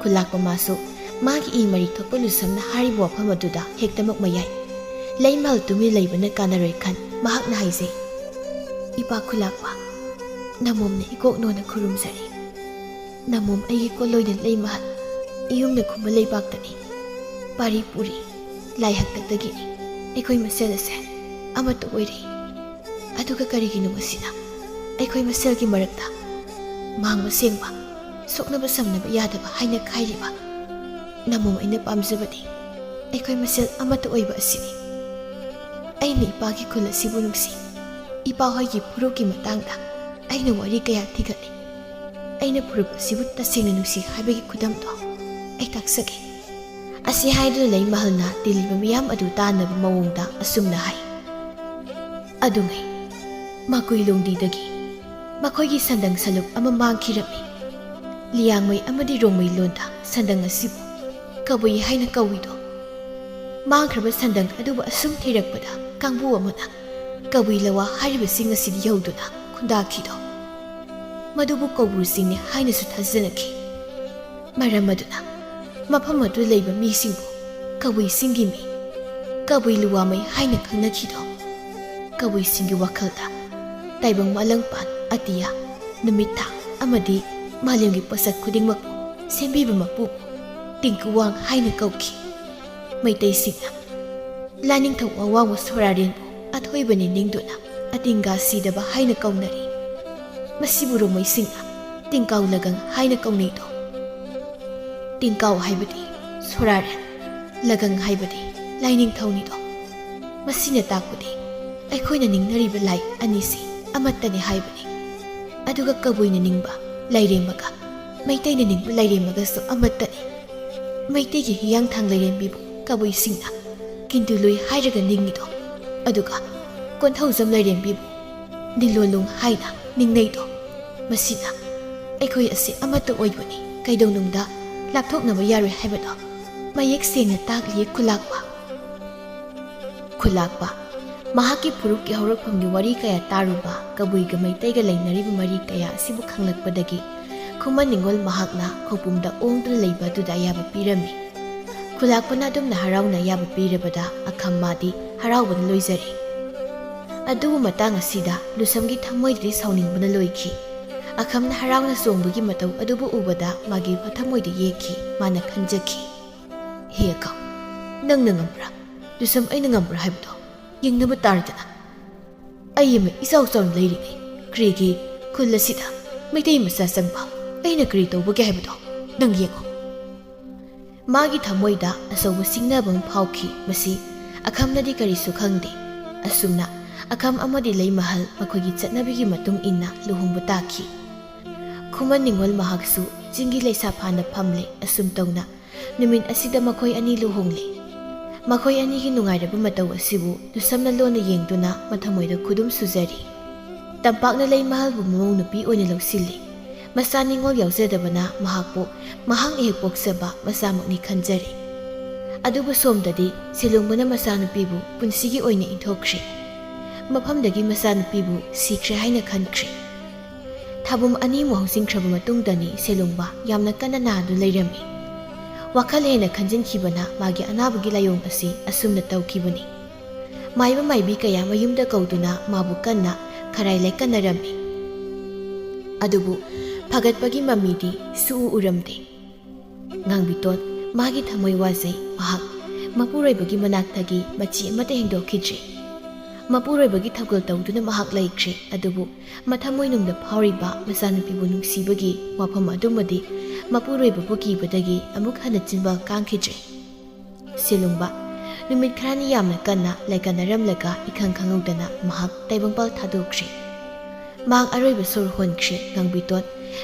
ꯈꯨꯂꯥꯛꯄ ꯃꯥꯁꯨ ꯃꯥꯒꯤ ꯏ ꯃꯔꯤ ꯊꯣꯛꯄ ꯂꯨꯁꯝꯅ ꯍꯥꯏꯔꯤꯕ ꯋꯥꯐꯝ ꯑꯗꯨꯗ ꯍꯦꯛꯇꯃꯛ ꯃꯌꯥꯏ꯫ ꯂꯩꯃꯍꯜ ꯇꯨꯃꯤꯟ ꯂꯩꯕꯅ ꯀꯥꯟꯅꯔꯣꯏ ꯈꯟ ꯃꯍꯥꯛꯅ ꯍꯥꯏꯖꯩ, "ꯏꯄꯥ ꯈꯨꯂꯥꯛꯄ, ꯅꯃꯣꯝꯅ ꯏꯀꯣꯛ ꯅꯣꯟꯅ ꯈꯨꯔꯨꯝꯖꯔꯤ꯫ ꯅꯃꯣꯝ ꯑꯩꯒꯤ ꯀꯣꯜꯂꯣꯏꯅ ꯂꯩꯃꯍꯜ ꯏꯌꯨꯝꯅ ꯈꯨꯝꯕ ꯂꯩꯕꯥꯛꯇꯅꯤ꯫ ꯄꯥꯔꯤ ꯄꯨꯔꯤ ꯂꯥꯏ ꯍꯥꯛꯇꯛꯇꯒꯤꯅꯤ꯫ ꯑꯩꯈꯣꯏ ꯃꯁꯦꯜ ꯑꯁꯦ ꯑꯃꯠꯇ ꯑꯣꯏꯔꯦ꯫ ꯑꯗꯨꯒ ꯀꯔꯤꯒꯤꯅꯣ ꯃꯁꯤꯅ ꯑꯩꯈꯣꯏ ꯃꯁꯦꯜꯒꯤ ꯃꯔꯛꯇ ꯃꯥꯡꯕ ꯁꯦꯡꯕ, ꯁꯣꯛꯅꯕ ꯁꯝꯅꯕ ꯌꯥꯗꯕ ꯍꯥꯏꯅ ꯈꯥꯏꯔꯤꯕ? ꯅꯃꯣꯝ ꯑꯩꯅ ꯄꯥꯝꯖꯕꯗꯤ ꯑꯩꯈꯣꯏ ꯃꯁꯦꯜ ꯑꯃꯠꯇ ꯑꯣꯏꯕ ꯑꯁꯤꯅꯤ꯫ ꯑꯩꯅ ꯏꯄꯥꯒꯤ ꯈꯨꯜ ꯑꯁꯤꯕꯨ ꯅꯨꯡꯁꯤ꯫ ꯏꯄꯥ ꯍꯣꯏꯒꯤ ꯐꯨꯔꯨꯞꯀꯤ ꯃꯇꯥꯡꯗ ꯑꯩꯅ ꯋꯥꯔꯤ ꯀꯌꯥ ꯊꯤꯒꯠꯂꯤ꯫ ꯑꯩꯅ ꯐꯨꯔꯨꯞ ꯑꯁꯤꯕꯨ ꯇꯁꯦꯡꯅ ꯅꯨꯡꯁꯤ ꯍꯥꯏꯕꯒꯤ ꯈꯨꯗꯝꯗꯣ ꯑꯩ ꯇꯥꯛꯆꯒꯦ꯫" ꯑꯁꯤ ꯍꯥꯏꯗꯨꯅ ꯂꯩꯃꯍꯜꯅ ꯇꯤꯜꯂꯤꯕ ꯃꯤꯌꯥꯝ ꯑꯗꯨ ꯇꯥꯅꯕ ꯃꯑꯣꯡꯗ ꯑꯁꯨꯝꯅ ꯍꯥꯏ, "ꯑꯗꯨꯉꯩ ꯃꯀꯨꯏ ꯂꯣꯡꯗꯤꯗꯒꯤ ꯃꯈꯣꯏꯒꯤ ꯁꯟꯗꯪ ꯁꯂꯨꯛ ꯑꯃ ꯃꯥꯡꯈꯤꯔꯝꯃꯤ꯫ ꯂꯤꯌꯥꯡꯃꯩ ꯑꯃꯗꯤ ꯔꯣꯡꯃꯩ ꯂꯣꯟꯗ ꯁꯟꯗꯪ ꯑꯁꯤꯕꯨ ꯀꯕꯨꯏ ꯍꯥꯏꯅ ꯀꯧꯏꯗꯣ꯫ ꯃꯥꯡꯈ꯭ꯔꯕ ꯁꯟꯗꯪ ꯑꯗꯨꯕꯨ ꯑꯁꯨꯝ ꯊꯤꯔꯛꯄꯗ ꯀꯥꯡꯕꯨ ꯑꯃꯅ ꯀꯕꯨꯏ ꯂꯋꯥ ꯍꯥꯏꯔꯤꯕꯁꯤꯡ ꯑꯁꯤꯗ ꯌꯧꯗꯨꯅ ꯈꯨꯟꯗꯥꯈꯤꯗꯣ꯫ ꯃꯗꯨꯕꯨ ꯀꯧꯕ꯭ꯔꯨꯁꯤꯡꯅꯤ ꯍꯥꯏꯅꯁꯨ ꯊꯥꯖꯅꯈꯤ꯫ ꯃꯔꯝ ꯑꯗꯨꯅ ꯃꯐꯝ ꯑꯗꯨ ꯂꯩꯕ ꯃꯤꯁꯤꯡꯕꯨ ꯀꯕꯨꯏꯁꯤꯡꯒꯤ ꯃꯤ, ꯀꯕꯨꯏ ꯂꯨꯋꯥꯃꯩ ꯍꯥꯏꯅ ꯈꯪꯅꯈꯤꯗꯣ꯫ ꯀꯕꯨꯏꯁꯤꯡꯒꯤ ꯋꯥꯈꯜꯗ ꯇꯥꯏꯕꯪ ꯃꯥꯂꯪꯄꯥꯟ, ꯑꯇꯤꯌꯥ, ꯅꯨꯃꯤꯠ ꯊꯥ ꯑꯃꯗꯤ ꯃꯥꯂꯦꯝꯒꯤ ꯄꯣꯠꯁꯛ ꯈꯨꯗꯤꯡꯃꯛꯄꯨ ꯁꯦꯝꯕꯤꯕ ꯃꯄꯨꯕꯨ ꯇꯤꯡꯀꯨꯋꯥꯡ ꯍꯥꯏꯅ ꯀꯧꯈꯤ꯫ ꯃꯩꯇꯩꯁꯤꯡꯅ ꯂꯥꯏꯅꯤꯡꯊꯧ ꯑꯋꯥꯡꯕ ꯁꯣꯔꯥꯔꯦꯟꯕꯨ ꯑꯊꯣꯏꯕꯅꯤ ꯅꯤꯡꯗꯨꯅ ꯑꯇꯤꯡꯒꯥ ꯁꯤꯗꯕ ꯍꯥꯏꯅ ꯀꯧꯅꯔꯤ꯫ ꯃꯁꯤꯕꯨ ꯔꯣꯡꯃꯩꯁꯤꯡꯅ ꯇꯤꯡꯀꯥꯎ ꯂꯒꯪ ꯍꯥꯏꯅ ꯀꯧꯅꯩꯗꯣ꯫ ꯇꯤꯡꯀꯥꯎ ꯍꯥꯏꯕꯗꯤ ꯁꯣꯔꯥꯔꯦꯟ, ꯂꯒꯪ ꯍꯥꯏꯕꯗꯤ ꯂꯥꯏꯅꯤꯡꯊꯧꯅꯤꯗꯣ꯫ ꯃꯁꯤꯅ ꯇꯥꯛꯄꯗꯤ ꯑꯩꯈꯣꯏꯅ ꯅꯤꯡꯅꯔꯤꯕ ꯂꯥꯏ ꯑꯅꯤꯁꯤ ꯑꯃꯠꯇꯅꯤ ꯍꯥꯏꯕꯅꯤ꯫ ꯑꯗꯨꯒ ꯀꯕꯨꯏꯅ ꯅꯤꯡꯕ ꯂꯥꯏꯔꯦꯝꯃꯒ ꯃꯩꯇꯩꯅ ꯅꯤꯡꯕ ꯂꯥꯏꯔꯦꯝꯃꯒꯁꯨ ꯑꯃꯠꯇꯅꯤ꯫ ꯃꯩꯇꯩꯒꯤ ꯍꯤꯌꯥꯡꯊꯥꯡ ꯂꯥꯏꯔꯦꯝꯕꯤꯕꯨ ꯀꯕꯨꯏꯁꯤꯡꯅ ꯀꯤꯟꯗꯨꯂꯨꯏ ꯍꯥꯏꯔꯒ ꯅꯤꯡꯉꯤꯗꯣ, ꯑꯗꯨꯒ ꯀꯣꯟꯊꯧꯖꯝ ꯂꯥꯏꯔꯦꯝꯕꯤꯕꯨ ꯅꯤꯂꯣꯂꯨꯡ ꯍꯥꯏꯅ ꯅꯤꯡꯅꯩꯗꯣ꯫ ꯃꯁꯤꯅ ꯑꯩꯈꯣꯏ ꯑꯁꯤ ꯑꯃꯠꯇ ꯑꯣꯏꯕꯅꯤ, ꯀꯩꯗꯧꯅꯨꯡꯗ ꯂꯥꯞꯊꯣꯛꯅꯕ ꯌꯥꯔꯣꯏ ꯍꯥꯏꯕꯗꯣ ꯃꯌꯦꯛ ꯁꯦꯡꯅ ꯇꯥꯛꯂꯤꯌꯦ ꯈꯨꯂꯥꯛꯄ꯫ ꯈꯨꯂꯥꯛꯄ ꯃꯍꯥꯛꯀꯤ ꯐꯨꯔꯨꯞꯀꯤ ꯍꯧꯔꯛꯐꯝꯒꯤ ꯋꯥꯔꯤ ꯀꯌꯥ ꯇꯥꯔꯨꯕ, ꯀꯕꯨꯏꯒ ꯃꯩꯇꯩꯒ ꯂꯩꯅꯔꯤꯕ ꯃꯔꯤ ꯀꯌꯥ ꯑꯁꯤꯕꯨ ꯈꯪꯂꯛꯄꯗꯒꯤ ꯈꯨꯃꯟ ꯅꯤꯉꯣꯜ ꯃꯍꯥꯛꯅ ꯈꯧꯄꯨꯝꯗ ꯑꯣꯡꯗꯨꯅ ꯂꯩꯕ ꯑꯗꯨꯗ ꯑꯌꯥꯕ ꯄꯤꯔꯝꯃꯤ꯫ ꯈꯨꯂꯥꯛꯄꯅ ꯑꯗꯨꯝꯅ ꯍꯔꯥꯎꯅ ꯑꯌꯥꯕ ꯄꯤꯔꯕꯗ ꯑꯈꯝ ꯃꯥꯗꯤ ꯍꯔꯥꯎꯕꯅ ꯂꯣꯏꯖꯔꯦ꯫ ꯑꯗꯨꯕꯨ ꯃꯇꯥꯡ ꯑꯁꯤꯗ ꯂꯨꯁꯝꯒꯤ ꯊꯃꯣꯏꯗꯗꯤ ꯁꯥꯎꯅꯤꯡꯕꯅ ꯂꯣꯏꯈꯤ꯫ ꯑꯈꯝꯅ ꯍꯔꯥꯎꯅ ꯆꯣꯡꯕꯒꯤ ꯃꯇꯧ ꯑꯗꯨꯕꯨ ꯎꯕꯗ ꯃꯥꯒꯤ ꯊꯃꯣꯏꯗ ꯌꯦꯛꯈꯤ꯫ ꯃꯥꯅ ꯈꯟꯖꯈꯤ, "ꯍꯦ ꯑꯈꯝ, ꯅꯪꯅ ꯉꯝꯕ꯭ꯔꯥ? ꯂꯨꯁꯝ ꯑꯩꯅ ꯉꯝꯕ꯭ꯔꯥ ꯍꯥꯏꯕꯗꯣ ꯌꯦꯡꯅꯕ ꯇꯥꯔꯗꯅ꯫ ꯑꯩ ꯑꯃ ꯏꯆꯥꯎ ꯆꯥꯎꯅ ꯂꯩꯔꯤꯉꯩ ꯀ꯭ꯔꯤꯒꯤ ꯈꯨꯜ ꯑꯁꯤꯗ ꯃꯩꯇꯩ ꯃꯆꯥ ꯆꯪꯕ ꯑꯩꯅ ꯀꯔꯤ ꯇꯧꯕꯒꯦ ꯍꯥꯏꯕꯗꯣ ꯅꯪ ꯌꯦꯡꯉꯣ꯫" ꯃꯥꯒꯤ ꯊꯃꯣꯏꯗ ꯑꯆꯧꯕ ꯆꯤꯡꯅꯕ ꯑꯃ ꯐꯥꯎꯈꯤ꯫ ꯃꯁꯤ ꯑꯈꯝꯅꯗꯤ ꯀꯔꯤꯁꯨ ꯈꯪꯗꯦ꯫ ꯑꯁꯨꯝꯅ ꯑꯈꯝ ꯑꯃꯗꯤ ꯂꯩꯃꯍꯜ ꯃꯈꯣꯏꯒꯤ ꯆꯠꯅꯕꯤꯒꯤ ꯃꯇꯨꯡ ꯏꯟꯅ ꯂꯨꯍꯣꯡꯕ ꯇꯥꯈꯤ꯫ ꯈꯨꯃꯟ ꯅꯤꯉꯣꯜ ꯃꯍꯥꯛꯁꯨ ꯆꯤꯡꯒꯤ ꯂꯩꯁꯥ ꯐꯥꯅ ꯐꯝꯂꯦ꯫ ꯑꯁꯨꯝ ꯇꯧꯅ ꯅꯨꯃꯤꯠ ꯑꯁꯤꯗ ꯃꯈꯣꯏ ꯑꯅꯤ ꯂꯨꯍꯣꯡꯂꯦ꯫ ꯃꯈꯣꯏ ꯑꯅꯤꯒꯤ ꯅꯨꯡꯉꯥꯏꯔꯕ ꯃꯇꯧ ꯑꯁꯤꯕꯨ ꯂꯨꯁꯝꯅ ꯂꯣꯟꯅ ꯌꯦꯡꯗꯨꯅ ꯃꯊꯃꯣꯏꯗ ꯈꯨꯗꯨꯝ ꯁꯨꯖꯔꯤ꯫ ꯇꯝꯄꯥꯛꯅ ꯂꯩꯃꯍꯜꯕꯨ ꯃꯃꯧ ꯅꯨꯄꯤ ꯑꯣꯏꯅ ꯂꯧꯁꯤꯜꯂꯤ꯫ ꯃꯆꯥ ꯅꯤꯉꯣꯜ ꯌꯥꯎꯖꯗꯕꯅ ꯃꯍꯥꯛꯄꯨ ꯃꯍꯥꯛꯅ ꯍꯦꯛ ꯄꯣꯛꯆꯕ ꯃꯆꯥꯃꯛꯅꯤ ꯈꯟꯖꯔꯤ꯫ ꯑꯗꯨꯕꯨ ꯁꯣꯝꯗꯗꯤ ꯁꯦꯂꯣꯡꯕꯅ ꯃꯆꯥꯅꯨꯄꯤꯕꯨ ꯄꯨꯟꯁꯤꯒꯤ ꯑꯣꯏꯅ ꯏꯟꯊꯣꯛꯈ꯭ꯔꯦ꯫ ꯃꯐꯝꯗꯒꯤ ꯃꯆꯥꯅꯨꯄꯤꯕꯨ ꯁꯤꯈ꯭ꯔꯦ ꯍꯥꯏꯅ ꯈꯟꯈ꯭ꯔꯦ꯫ ꯊꯥꯕꯨꯝ ꯑꯅꯤꯃꯨꯛ ꯍꯧꯖꯤꯟꯈ꯭ꯔꯕ ꯃꯇꯨꯡꯗꯅꯤ ꯁꯦꯂꯣꯡꯕ ꯌꯥꯝꯅ ꯀꯟꯅ ꯅꯥꯗꯨꯅ ꯂꯩꯔꯝꯃꯤ꯫ ꯋꯥꯈꯜ ꯍꯦꯟꯅ ꯈꯟꯖꯤꯟꯈꯤꯕꯅ ꯃꯥꯒꯤ ꯑꯅꯥꯕꯒꯤ ꯂꯥꯏꯑꯣꯡ ꯑꯁꯤ ꯑꯁꯨꯝꯅ ꯇꯧꯈꯤꯕꯅꯤ꯫ ꯃꯥꯏꯕ ꯃꯥꯏꯕꯤ ꯀꯌꯥ ꯃꯌꯨꯝꯗ ꯀꯧꯗꯨꯅ ꯃꯥꯕꯨ ꯀꯟꯅ ꯈꯔꯥꯏ ꯂꯩꯀꯠꯅꯔꯝꯃꯤ꯫ ꯑꯗꯨꯕꯨ ꯐꯒꯠꯄꯒꯤ ꯃꯃꯤꯗꯤ ꯁꯨꯛꯎ ꯎꯔꯝꯗꯦ꯫ ꯉꯥꯡꯕꯤꯇꯣꯟ ꯃꯥꯒꯤ ꯊꯃꯣꯏ ꯋꯥꯖꯩ꯫ ꯃꯍꯥꯛ ꯃꯄꯨꯔꯣꯏꯕꯒꯤ ꯃꯅꯥꯛꯇꯒꯤ ꯃꯆꯤ ꯑꯃꯠꯇ ꯍꯦꯟꯗꯣꯛꯈꯤꯗ꯭ꯔꯤ꯫ ꯃꯄꯨꯔꯣꯏꯕꯒꯤ ꯊꯧꯒꯜ ꯇꯧꯗꯨꯅ ꯃꯍꯥꯛ ꯂꯩꯈ꯭ꯔꯦ꯫ ꯑꯗꯨꯕꯨ ꯃꯊꯃꯣꯏꯅꯨꯡꯗ ꯐꯥꯎꯔꯤꯕ ꯃꯆꯥꯅꯨꯄꯤꯕꯨ ꯅꯨꯡꯁꯤꯕꯒꯤ ꯋꯥꯐꯝ ꯑꯗꯨꯃꯗꯤ ꯃꯄꯨꯔꯣꯏꯕꯕꯨ ꯀꯤꯕꯗꯒꯤ ꯑꯃꯨꯛ ꯍꯟꯅ ꯆꯤꯟꯕꯥꯜ ꯀꯥꯡꯈꯤꯗ꯭ꯔꯦ꯫ ꯁꯦꯂꯨꯡꯕ ꯅꯨꯃꯤꯠ ꯈꯔꯅꯤ ꯌꯥꯝꯅ ꯀꯟꯅ ꯂꯥꯏꯀꯠꯅꯔꯝꯂꯒ ꯏꯈꯪ ꯈꯪꯍꯧꯗꯅ ꯃꯍꯥꯛ ꯇꯥꯏꯕꯪꯄꯥꯜ ꯊꯥꯗꯣꯛꯈ꯭ꯔꯦ꯫ ꯃꯍꯥꯛ ꯑꯔꯣꯏꯕ ꯁꯣꯔ ꯍꯣꯟꯈ꯭ꯔꯦ꯫ ꯉꯥꯡꯕꯤꯇꯣꯟ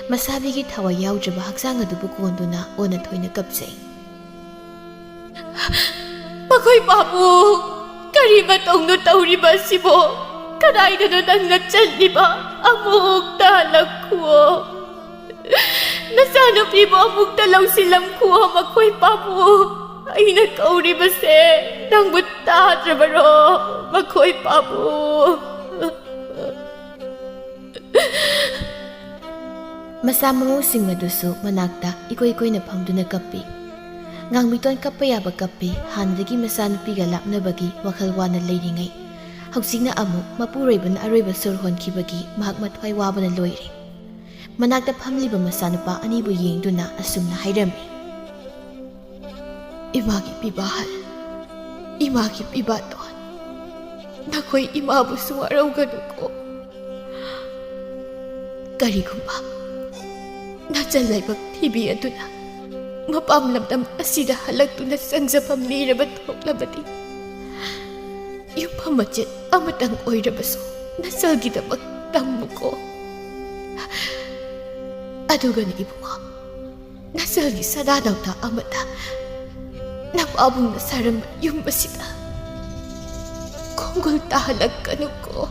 ꯃꯁꯥꯕꯤꯒꯤ ꯊꯋꯥꯏ ꯌꯥꯎꯗ꯭ꯔꯕ ꯍꯛꯆꯥꯡ ꯑꯗꯨꯕꯨ ꯀꯣꯟꯗꯨꯅ ꯑꯣꯟꯅ ꯊꯣꯏꯅ ꯀꯞꯆꯩ꯫ ꯃꯈꯣꯏ ꯄꯥꯕꯨ ꯀꯔꯤ ꯃꯇꯧꯅꯣ ꯇꯧꯔꯤꯕ ꯑꯁꯤꯕꯣ? ꯀꯗꯥꯏꯗꯅꯣ ꯅꯪꯅ ꯆꯠꯂꯤꯕ? ꯑꯃꯨꯛꯇ ꯍꯜꯂꯛꯈꯨꯑꯣ꯫ ꯅꯆꯥꯅꯨꯄꯤꯕꯨ ꯑꯃꯨꯛꯇ ꯂꯧꯁꯤꯜꯂꯝꯈꯨꯑꯣ꯫ ꯃꯈꯣꯏ ꯄꯥꯕꯨ ꯑꯩꯅ ꯀꯧꯔꯤꯕꯁꯦ ꯅꯪꯕꯨ ꯇꯥꯗ꯭ꯔꯕꯔꯣ? ꯃꯈꯣꯏ ꯄꯥꯕꯨ꯫ ꯃꯆꯥ ꯃꯃꯧꯁꯤꯡ ꯑꯗꯨꯁꯨ ꯃꯅꯥꯛꯇ ꯏꯀꯣꯏ ꯀꯣꯏꯅ ꯐꯝꯗꯨꯅ ꯀꯞꯄꯤ꯫ ꯉꯥꯡꯕꯤꯇꯣꯟ ꯀꯞꯄ ꯌꯥꯕ ꯀꯞꯄꯤ, ꯍꯥꯟꯅꯗꯒꯤ ꯃꯆꯥꯅꯨꯄꯤꯒ ꯂꯥꯞꯅꯕꯒꯤ ꯋꯥꯈꯜ ꯋꯥꯅ ꯂꯩꯔꯤꯉꯩ꯫ ꯍꯧꯖꯤꯛꯅ ꯑꯃꯨꯛ ꯃꯄꯨꯔꯣꯏꯕꯅ ꯑꯔꯣꯏꯕ ꯁꯣꯔ ꯍꯣꯟꯈꯤꯕꯒꯤ ꯃꯍꯥꯛ ꯃꯊ꯭ꯋꯥꯏ ꯋꯥꯕꯅ ꯂꯣꯏꯔꯦ꯫ ꯃꯅꯥꯛꯇ ꯐꯝꯂꯤꯕ ꯃꯆꯥꯅꯨꯄꯥ ꯑꯅꯤꯕꯨ ꯌꯦꯡꯗꯨꯅ ꯑꯁꯨꯝꯅ ꯍꯥꯏꯔꯝꯃꯤ꯫ ꯏꯃꯥꯒꯤ ꯄꯤꯕꯥꯍꯜ, ꯏꯃꯥꯒꯤ ꯄꯤꯕꯥꯇꯣꯟ, ꯅꯈꯣꯏ ꯏꯃꯥꯕꯨꯁꯨ ꯋꯥꯔꯧꯒꯅꯨꯀꯣ꯫ ꯀꯔꯤꯒꯨꯝꯕ ꯅꯆꯜ ꯂꯥꯏꯕꯛ ꯊꯤꯕꯤ ꯑꯗꯨꯅ ꯃꯄꯥꯝ ꯂꯝꯗꯝ ꯑꯁꯤꯗ ꯍꯜꯂꯛꯇꯨꯅ ꯆꯪꯖꯐꯝ ꯂꯤꯔꯕ ꯊꯣꯛꯂꯕꯗꯤ, ꯌꯨꯝꯐꯝ ꯃꯆꯦꯠ ꯑꯃꯇꯪ ꯑꯣꯏꯔꯕꯁꯨ ꯅꯆꯜꯒꯤꯗꯃꯛ ꯇꯝꯃꯨꯀꯣ꯫ ꯑꯗꯨꯒꯅꯤ ꯏꯕꯨꯡꯉꯣ, ꯅꯆꯜꯒꯤ ꯁꯅꯥ ꯅꯧꯇꯥ ꯑꯃꯗ ꯅꯄꯥꯕꯨꯡꯅ ꯁꯥꯔꯝꯕ ꯌꯨꯝ ꯑꯁꯤꯗ ꯈꯣꯡꯒꯨꯜ ꯇꯥꯍꯜꯂꯛꯀꯅꯨꯀꯣ꯫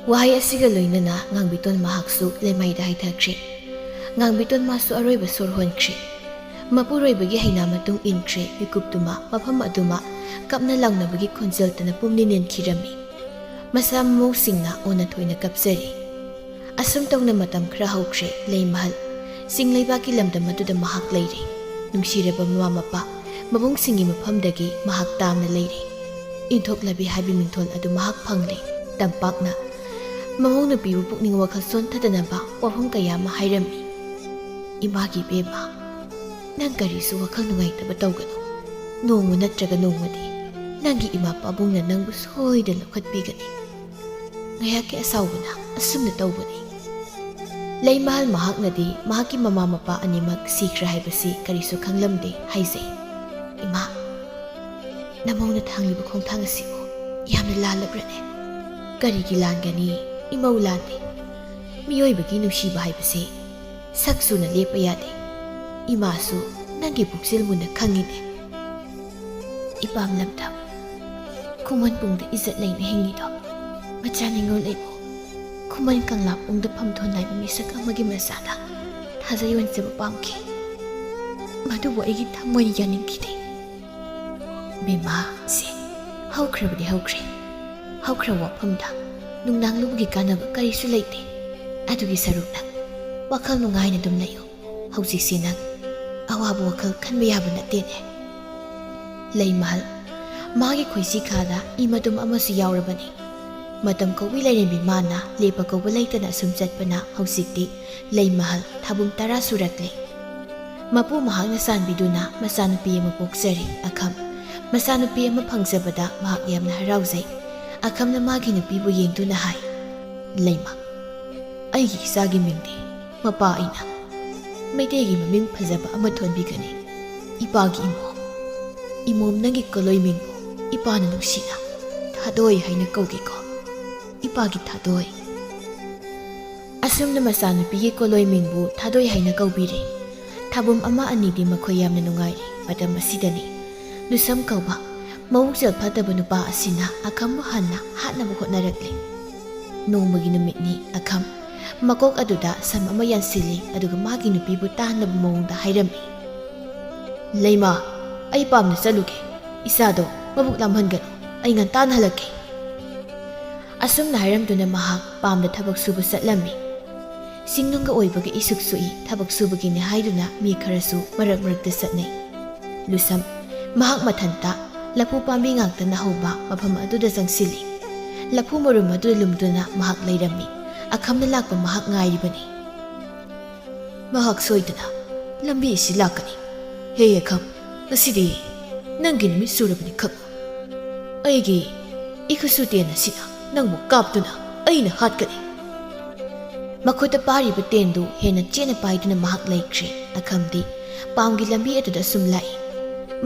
ꯋꯥꯍꯩ ꯑꯁꯤꯒ ꯂꯣꯏꯅꯅ ꯉꯥꯡꯕꯤꯇꯣꯟ ꯃꯍꯥꯛꯁꯨ ꯂꯩꯃꯥꯏꯗ ꯍꯥꯏꯊꯈ꯭ꯔꯦ꯫ ꯉꯥꯡꯕꯤꯇꯣꯟ ꯃꯥꯁꯨ ꯑꯔꯣꯏꯕ ꯁꯣꯔ ꯍꯣꯟꯈ꯭ꯔꯦ꯫ ꯃꯄꯨꯔꯣꯏꯕꯒꯤ ꯍꯩꯅꯥ ꯃꯇꯨꯡ ꯏꯟꯈ꯭ꯔꯦ꯫ ꯃꯤꯀꯨꯞꯇꯨꯃ ꯃꯐꯝ ꯑꯗꯨꯃ ꯀꯞꯅ ꯂꯥꯎꯅꯕꯒꯤ ꯈꯣꯟꯖꯦꯜꯇꯅ ꯄꯨꯝꯅꯤ ꯅꯤꯟꯈꯤꯔꯝꯃꯤ꯫ ꯃꯆꯥ ꯃꯃꯧꯁꯤꯡꯅ ꯑꯣꯟꯅ ꯊꯣꯏꯅ ꯀꯞꯆꯔꯤ꯫ ꯑꯁꯨꯝ ꯇꯧꯅ ꯃꯇꯝ ꯈꯔ ꯍꯧꯈ꯭ꯔꯦ꯫ ꯂꯩꯃꯍꯜ ꯆꯤꯡ ꯂꯩꯕꯥꯛꯀꯤ ꯂꯝꯗꯝ ꯑꯗꯨꯗ ꯃꯍꯥꯛ ꯂꯩꯔꯦ꯫ ꯅꯨꯡꯁꯤꯔꯕ ꯃꯃꯥ ꯃꯄꯥ ꯃꯕꯨꯡꯁꯤꯡꯒꯤ ꯃꯐꯝꯗꯒꯤ ꯃꯍꯥꯛ ꯇꯥꯝꯅ ꯂꯩꯔꯦ꯫ ꯏꯟꯊꯣꯛꯂꯕꯤ ꯍꯥꯏꯕ ꯃꯤꯡꯊꯣꯜ ꯑꯗꯨ ꯃꯍꯥꯛ ꯐꯪꯂꯦ꯫ ꯇꯝꯄꯥꯛꯅ ꯃꯃꯧ ꯅꯨꯄꯤꯕꯨ ꯄꯨꯛꯅꯤꯡ ꯋꯥꯈꯜ ꯁꯣꯟꯊꯗꯅꯕ ꯋꯥꯐꯝ ꯀꯌꯥ ꯑꯃ ꯍꯥꯏꯔꯝꯃꯤ꯫ ꯏꯃꯥꯒꯤ ꯏꯕꯦꯝꯃ, ꯅꯪ ꯀꯔꯤꯁꯨ ꯋꯥꯈꯜ ꯅꯨꯡꯉꯥꯏꯇꯕ ꯇꯧꯒꯅꯨ꯫ ꯅꯣꯡꯃ ꯅꯠꯇ꯭ꯔꯒ ꯅꯣꯡꯃꯗꯤ ꯅꯪꯒꯤ ꯏꯃꯥ ꯄꯥꯕꯨꯡꯅ ꯅꯪꯕꯨ ꯁꯣꯏꯗꯅ ꯂꯧꯈꯠꯄꯤꯒꯅꯤ꯫ ꯉꯥꯏꯍꯥꯛꯀꯤ ꯑꯁꯥꯎꯕꯅ ꯑꯁꯨꯝꯅ ꯇꯧꯕꯅꯤ꯫ ꯂꯩꯃꯍꯜ ꯃꯍꯥꯛꯅꯗꯤ ꯃꯍꯥꯛꯀꯤ ꯃꯃꯥ ꯃꯄꯥ ꯑꯅꯤꯃꯛ ꯁꯤꯈ꯭ꯔꯦ ꯍꯥꯏꯕꯁꯤ ꯀꯔꯤꯁꯨ ꯈꯪꯂꯝꯗꯦ ꯍꯥꯏꯖꯩ꯫ ꯏꯃꯥ, ꯅꯃꯧꯅ ꯊꯥꯡꯂꯤꯕ ꯈꯣꯡꯊꯥꯡ ꯑꯁꯤꯕꯨ ꯌꯥꯝꯅ ꯂꯥꯜꯂꯕ꯭ꯔꯅꯦ? ꯀꯔꯤꯒꯤ ꯂꯥꯟꯒꯅꯤ? ꯏꯃꯧ ꯂꯥꯟꯗꯦ꯫ ꯃꯤꯑꯣꯏꯕꯒꯤ ꯅꯨꯡꯁꯤꯕ ꯍꯥꯏꯕꯁꯦ ꯁꯛ ꯆꯨꯅ ꯂꯦꯞꯄ ꯌꯥꯗꯦ꯫ ꯏꯃꯥꯁꯨ ꯅꯪꯒꯤ ꯄꯨꯛꯆꯦꯜ ꯃꯨꯟꯅ ꯈꯪꯉꯤꯅꯦ꯫ ꯏꯄꯥꯝ ꯂꯝꯗꯝ, ꯈꯨꯃꯟ ꯄꯨꯡꯗ ꯏꯖꯠ ꯂꯩꯅ ꯍꯤꯡꯉꯤꯗꯣ ꯃꯆꯥ ꯅꯤꯉꯣꯜ ꯑꯩꯕꯨ ꯈꯨꯃꯟ ꯀꯪꯂꯥ ꯄꯨꯡꯗ ꯐꯝꯊꯣꯟ ꯅꯥꯏꯕ ꯃꯤꯁꯛ ꯑꯃꯒꯤ ꯃꯆꯥꯗ ꯊꯥꯖ ꯌꯣꯟꯖꯕ ꯄꯥꯝꯈꯤ꯫ ꯃꯗꯨꯕꯨ ꯑꯩꯒꯤ ꯊꯃꯣꯏꯅ ꯌꯥꯅꯤꯡꯈꯤꯗꯦ꯫ ꯕꯦꯝꯃ, ꯁꯦ, ꯍꯧꯈ꯭ꯔꯕꯗꯤ ꯍꯧꯈ꯭ꯔꯦ꯫ ꯍꯧꯈ꯭ꯔꯕ ꯋꯥꯐꯝꯗ ꯅꯨꯡꯅꯥꯡꯂꯨꯕꯒꯤ ꯀꯥꯟꯅꯕ ꯀꯔꯤꯁꯨ ꯂꯩꯇꯦ꯫ ꯑꯗꯨꯒꯤ ꯁꯔꯨꯛꯅ ꯋꯥꯈꯜ ꯅꯨꯡꯉꯥꯏꯅ ꯑꯗꯨꯝ ꯂꯩꯌꯨ꯫ ꯍꯧꯖꯤꯛꯁꯤ ꯅꯪ ꯑꯋꯥꯕ ꯋꯥꯈꯜ ꯈꯟꯕ ꯌꯥꯕ ꯅꯠꯇꯦꯅꯦ꯫ ꯂꯩꯃꯍꯜ, ꯃꯥꯒꯤ ꯈꯣꯏꯁꯤ ꯈꯥꯗ ꯏꯃꯗꯨꯝ ꯑꯃꯁꯨ ꯌꯥꯎꯔꯕꯅꯤ꯫ ꯃꯇꯝ ꯀꯧꯕꯤ ꯂꯩꯔꯦꯝꯕꯤ ꯃꯥꯅ ꯂꯦꯞꯄ ꯀꯧꯕ ꯂꯩꯇꯅ ꯑꯁꯨꯝ ꯆꯠꯄꯅ ꯍꯧꯖꯤꯛꯇꯤ ꯂꯩꯃꯍꯜ ꯊꯥꯕꯨꯝ ꯇꯔꯥ ꯁꯨꯔꯛꯂꯦ꯫ ꯃꯄꯨ ꯃꯍꯥꯛꯅ ꯆꯥꯟꯕꯤꯗꯨꯅ ꯃꯆꯥꯅꯨꯄꯤ ꯑꯃ ꯄꯣꯛꯆꯔꯦ꯫ ꯑꯈꯝ ꯃꯆꯥꯅꯨꯄꯤ ꯑꯃ ꯐꯪꯖꯕꯗ ꯃꯍꯥꯛ ꯌꯥꯝꯅ ꯍꯔꯥꯎꯖꯩ꯫ ꯑꯈꯝꯅ ꯃꯥꯒꯤ ꯅꯨꯄꯤꯕꯨ ꯌꯦꯡꯗꯨꯅ ꯍꯥꯏ, "ꯂꯩꯃ, ꯑꯩꯒꯤ ꯏꯆꯥꯒꯤ ꯃꯤꯡꯗꯤ ꯃꯄꯥ ꯑꯩꯅ ꯃꯩꯇꯩꯒꯤ ꯃꯃꯤꯡ ꯐꯖꯕ ꯑꯃ ꯊꯣꯟꯕꯤꯒꯅꯤ꯫ ꯏꯄꯥꯒꯤ ꯏꯃꯣꯝ, ꯏꯃꯣꯝ ꯅꯪꯒꯤ ꯀꯣꯂꯣꯏ ꯃꯤꯡꯕꯨ ꯏꯄꯥꯅ ꯅꯨꯡꯁꯤꯅ ꯊꯥꯗꯣꯏ ꯍꯥꯏꯅ ꯀꯧꯒꯦꯀꯣ꯫ ꯏꯄꯥꯒꯤ ꯊꯥꯗꯣꯏ꯫" ꯑꯁꯨꯝꯅ ꯃꯆꯥꯅꯨꯄꯤꯒꯤ ꯀꯣꯂꯣꯏ ꯃꯤꯡꯕꯨ ꯊꯥꯗꯣꯏ ꯍꯥꯏꯅ ꯀꯧꯕꯤꯔꯦ꯫ ꯊꯥꯕꯨꯝ ꯑꯃ ꯑꯅꯤꯗꯤ ꯃꯈꯣꯏ ꯌꯥꯝꯅ ꯅꯨꯡꯉꯥꯏꯔꯤ꯫ ꯃꯇꯝ ꯑꯁꯤꯗꯅꯤ ꯂꯨꯁꯝ ꯀꯧꯕ ꯃꯕꯨꯛꯆꯦꯜ ꯐꯠꯇꯕ ꯅꯨꯄꯥ ꯑꯁꯤꯅ ꯑꯈꯝꯕꯨ ꯍꯥꯟꯅ ꯍꯥꯠꯅꯕ ꯍꯣꯠꯅꯔꯛꯂꯦ꯫ ꯅꯣꯡꯃꯒꯤ ꯅꯨꯃꯤꯠꯅꯤ꯫ ꯑꯈꯝ ꯃꯀꯣꯛ ꯑꯗꯨꯗ ꯁꯝ ꯑꯃ ꯌꯥꯟꯁꯤꯜꯂꯤ, ꯑꯗꯨꯒ ꯃꯥꯒꯤ ꯅꯨꯄꯤꯕꯨ ꯇꯥꯍꯟꯅꯕ ꯃꯑꯣꯡꯗ ꯍꯥꯏꯔꯝꯃꯤ, "ꯂꯩꯃ, ꯑꯩ ꯄꯥꯝꯅ ꯆꯠꯂꯨꯒꯦ꯫ ꯏꯆꯥꯗꯣ ꯃꯕꯨꯛ ꯂꯥꯝꯍꯟꯒꯅꯨ꯫ ꯑꯩ ꯉꯟꯇꯥꯅ ꯍꯜꯂꯛꯀꯦ꯫" ꯑꯁꯨꯝꯅ ꯍꯥꯏꯔꯝꯗꯨꯅ ꯃꯍꯥꯛ ꯄꯥꯝꯗ ꯊꯕꯛ ꯁꯨꯕ ꯆꯠꯂꯝꯃꯤ꯫ ꯆꯤꯡꯅꯨꯡꯒ ꯑꯣꯏꯕꯒ ꯏꯁꯨꯛ ꯁꯨꯛꯏ, ꯊꯕꯛ ꯁꯨꯕꯒꯤꯅꯤ ꯍꯥꯏꯗꯨꯅ ꯃꯤ ꯈꯔꯁꯨ ꯃꯔꯛ ꯃꯔꯛꯇ ꯆꯠꯅꯩ꯫ ꯂꯨꯁꯝ ꯃꯍꯥꯛ ꯃꯊꯟꯇ ꯂꯐꯨ ꯄꯥꯝꯕꯤ ꯉꯥꯛꯇꯅ ꯍꯧꯕ ꯃꯐꯝ ꯑꯗꯨꯗ ꯆꯪꯁꯤꯜꯂꯤ꯫ ꯂꯐꯨ ꯃꯔꯨꯝ ꯑꯗꯨ ꯂꯨꯝꯗꯨꯅ ꯃꯍꯥꯛ ꯂꯩꯔꯝꯃꯤ꯫ ꯑꯈꯝꯅ ꯂꯥꯛꯄ ꯃꯍꯥꯛ ꯉꯥꯏꯔꯤꯕꯅꯤ꯫ ꯃꯍꯥꯛ ꯁꯣꯏꯗꯅ ꯂꯝꯕꯤ ꯑꯁꯤ ꯂꯥꯛꯀꯅꯤ꯫ ꯍꯦ ꯑꯈꯝ, ꯉꯁꯤꯗꯤ ꯅꯪꯒꯤ ꯅꯨꯃꯤꯠ ꯁꯨꯔꯕꯅꯤ ꯈꯪꯉꯨ꯫ ꯑꯩꯒꯤ ꯏꯈꯨꯠꯁꯨ ꯇꯦꯟ ꯑꯁꯤꯅ ꯅꯪꯕꯨ ꯀꯥꯞꯇꯨꯅ ꯑꯩꯅ ꯍꯥꯠꯀꯅꯤ꯫ ꯃꯈꯨꯠꯇ ꯄꯥꯏꯔꯤꯕ ꯇꯦꯟꯗꯨ ꯍꯦꯟꯅ ꯆꯦꯠꯅ ꯄꯥꯏꯗꯨꯅ ꯃꯍꯥꯛ ꯂꯩꯈ꯭ꯔꯦ꯫ ꯑꯈꯝꯗꯤ ꯄꯥꯝꯒꯤ ꯂꯝꯕꯤ ꯑꯗꯨꯗ ꯁꯨꯝ ꯂꯥꯛꯏ꯫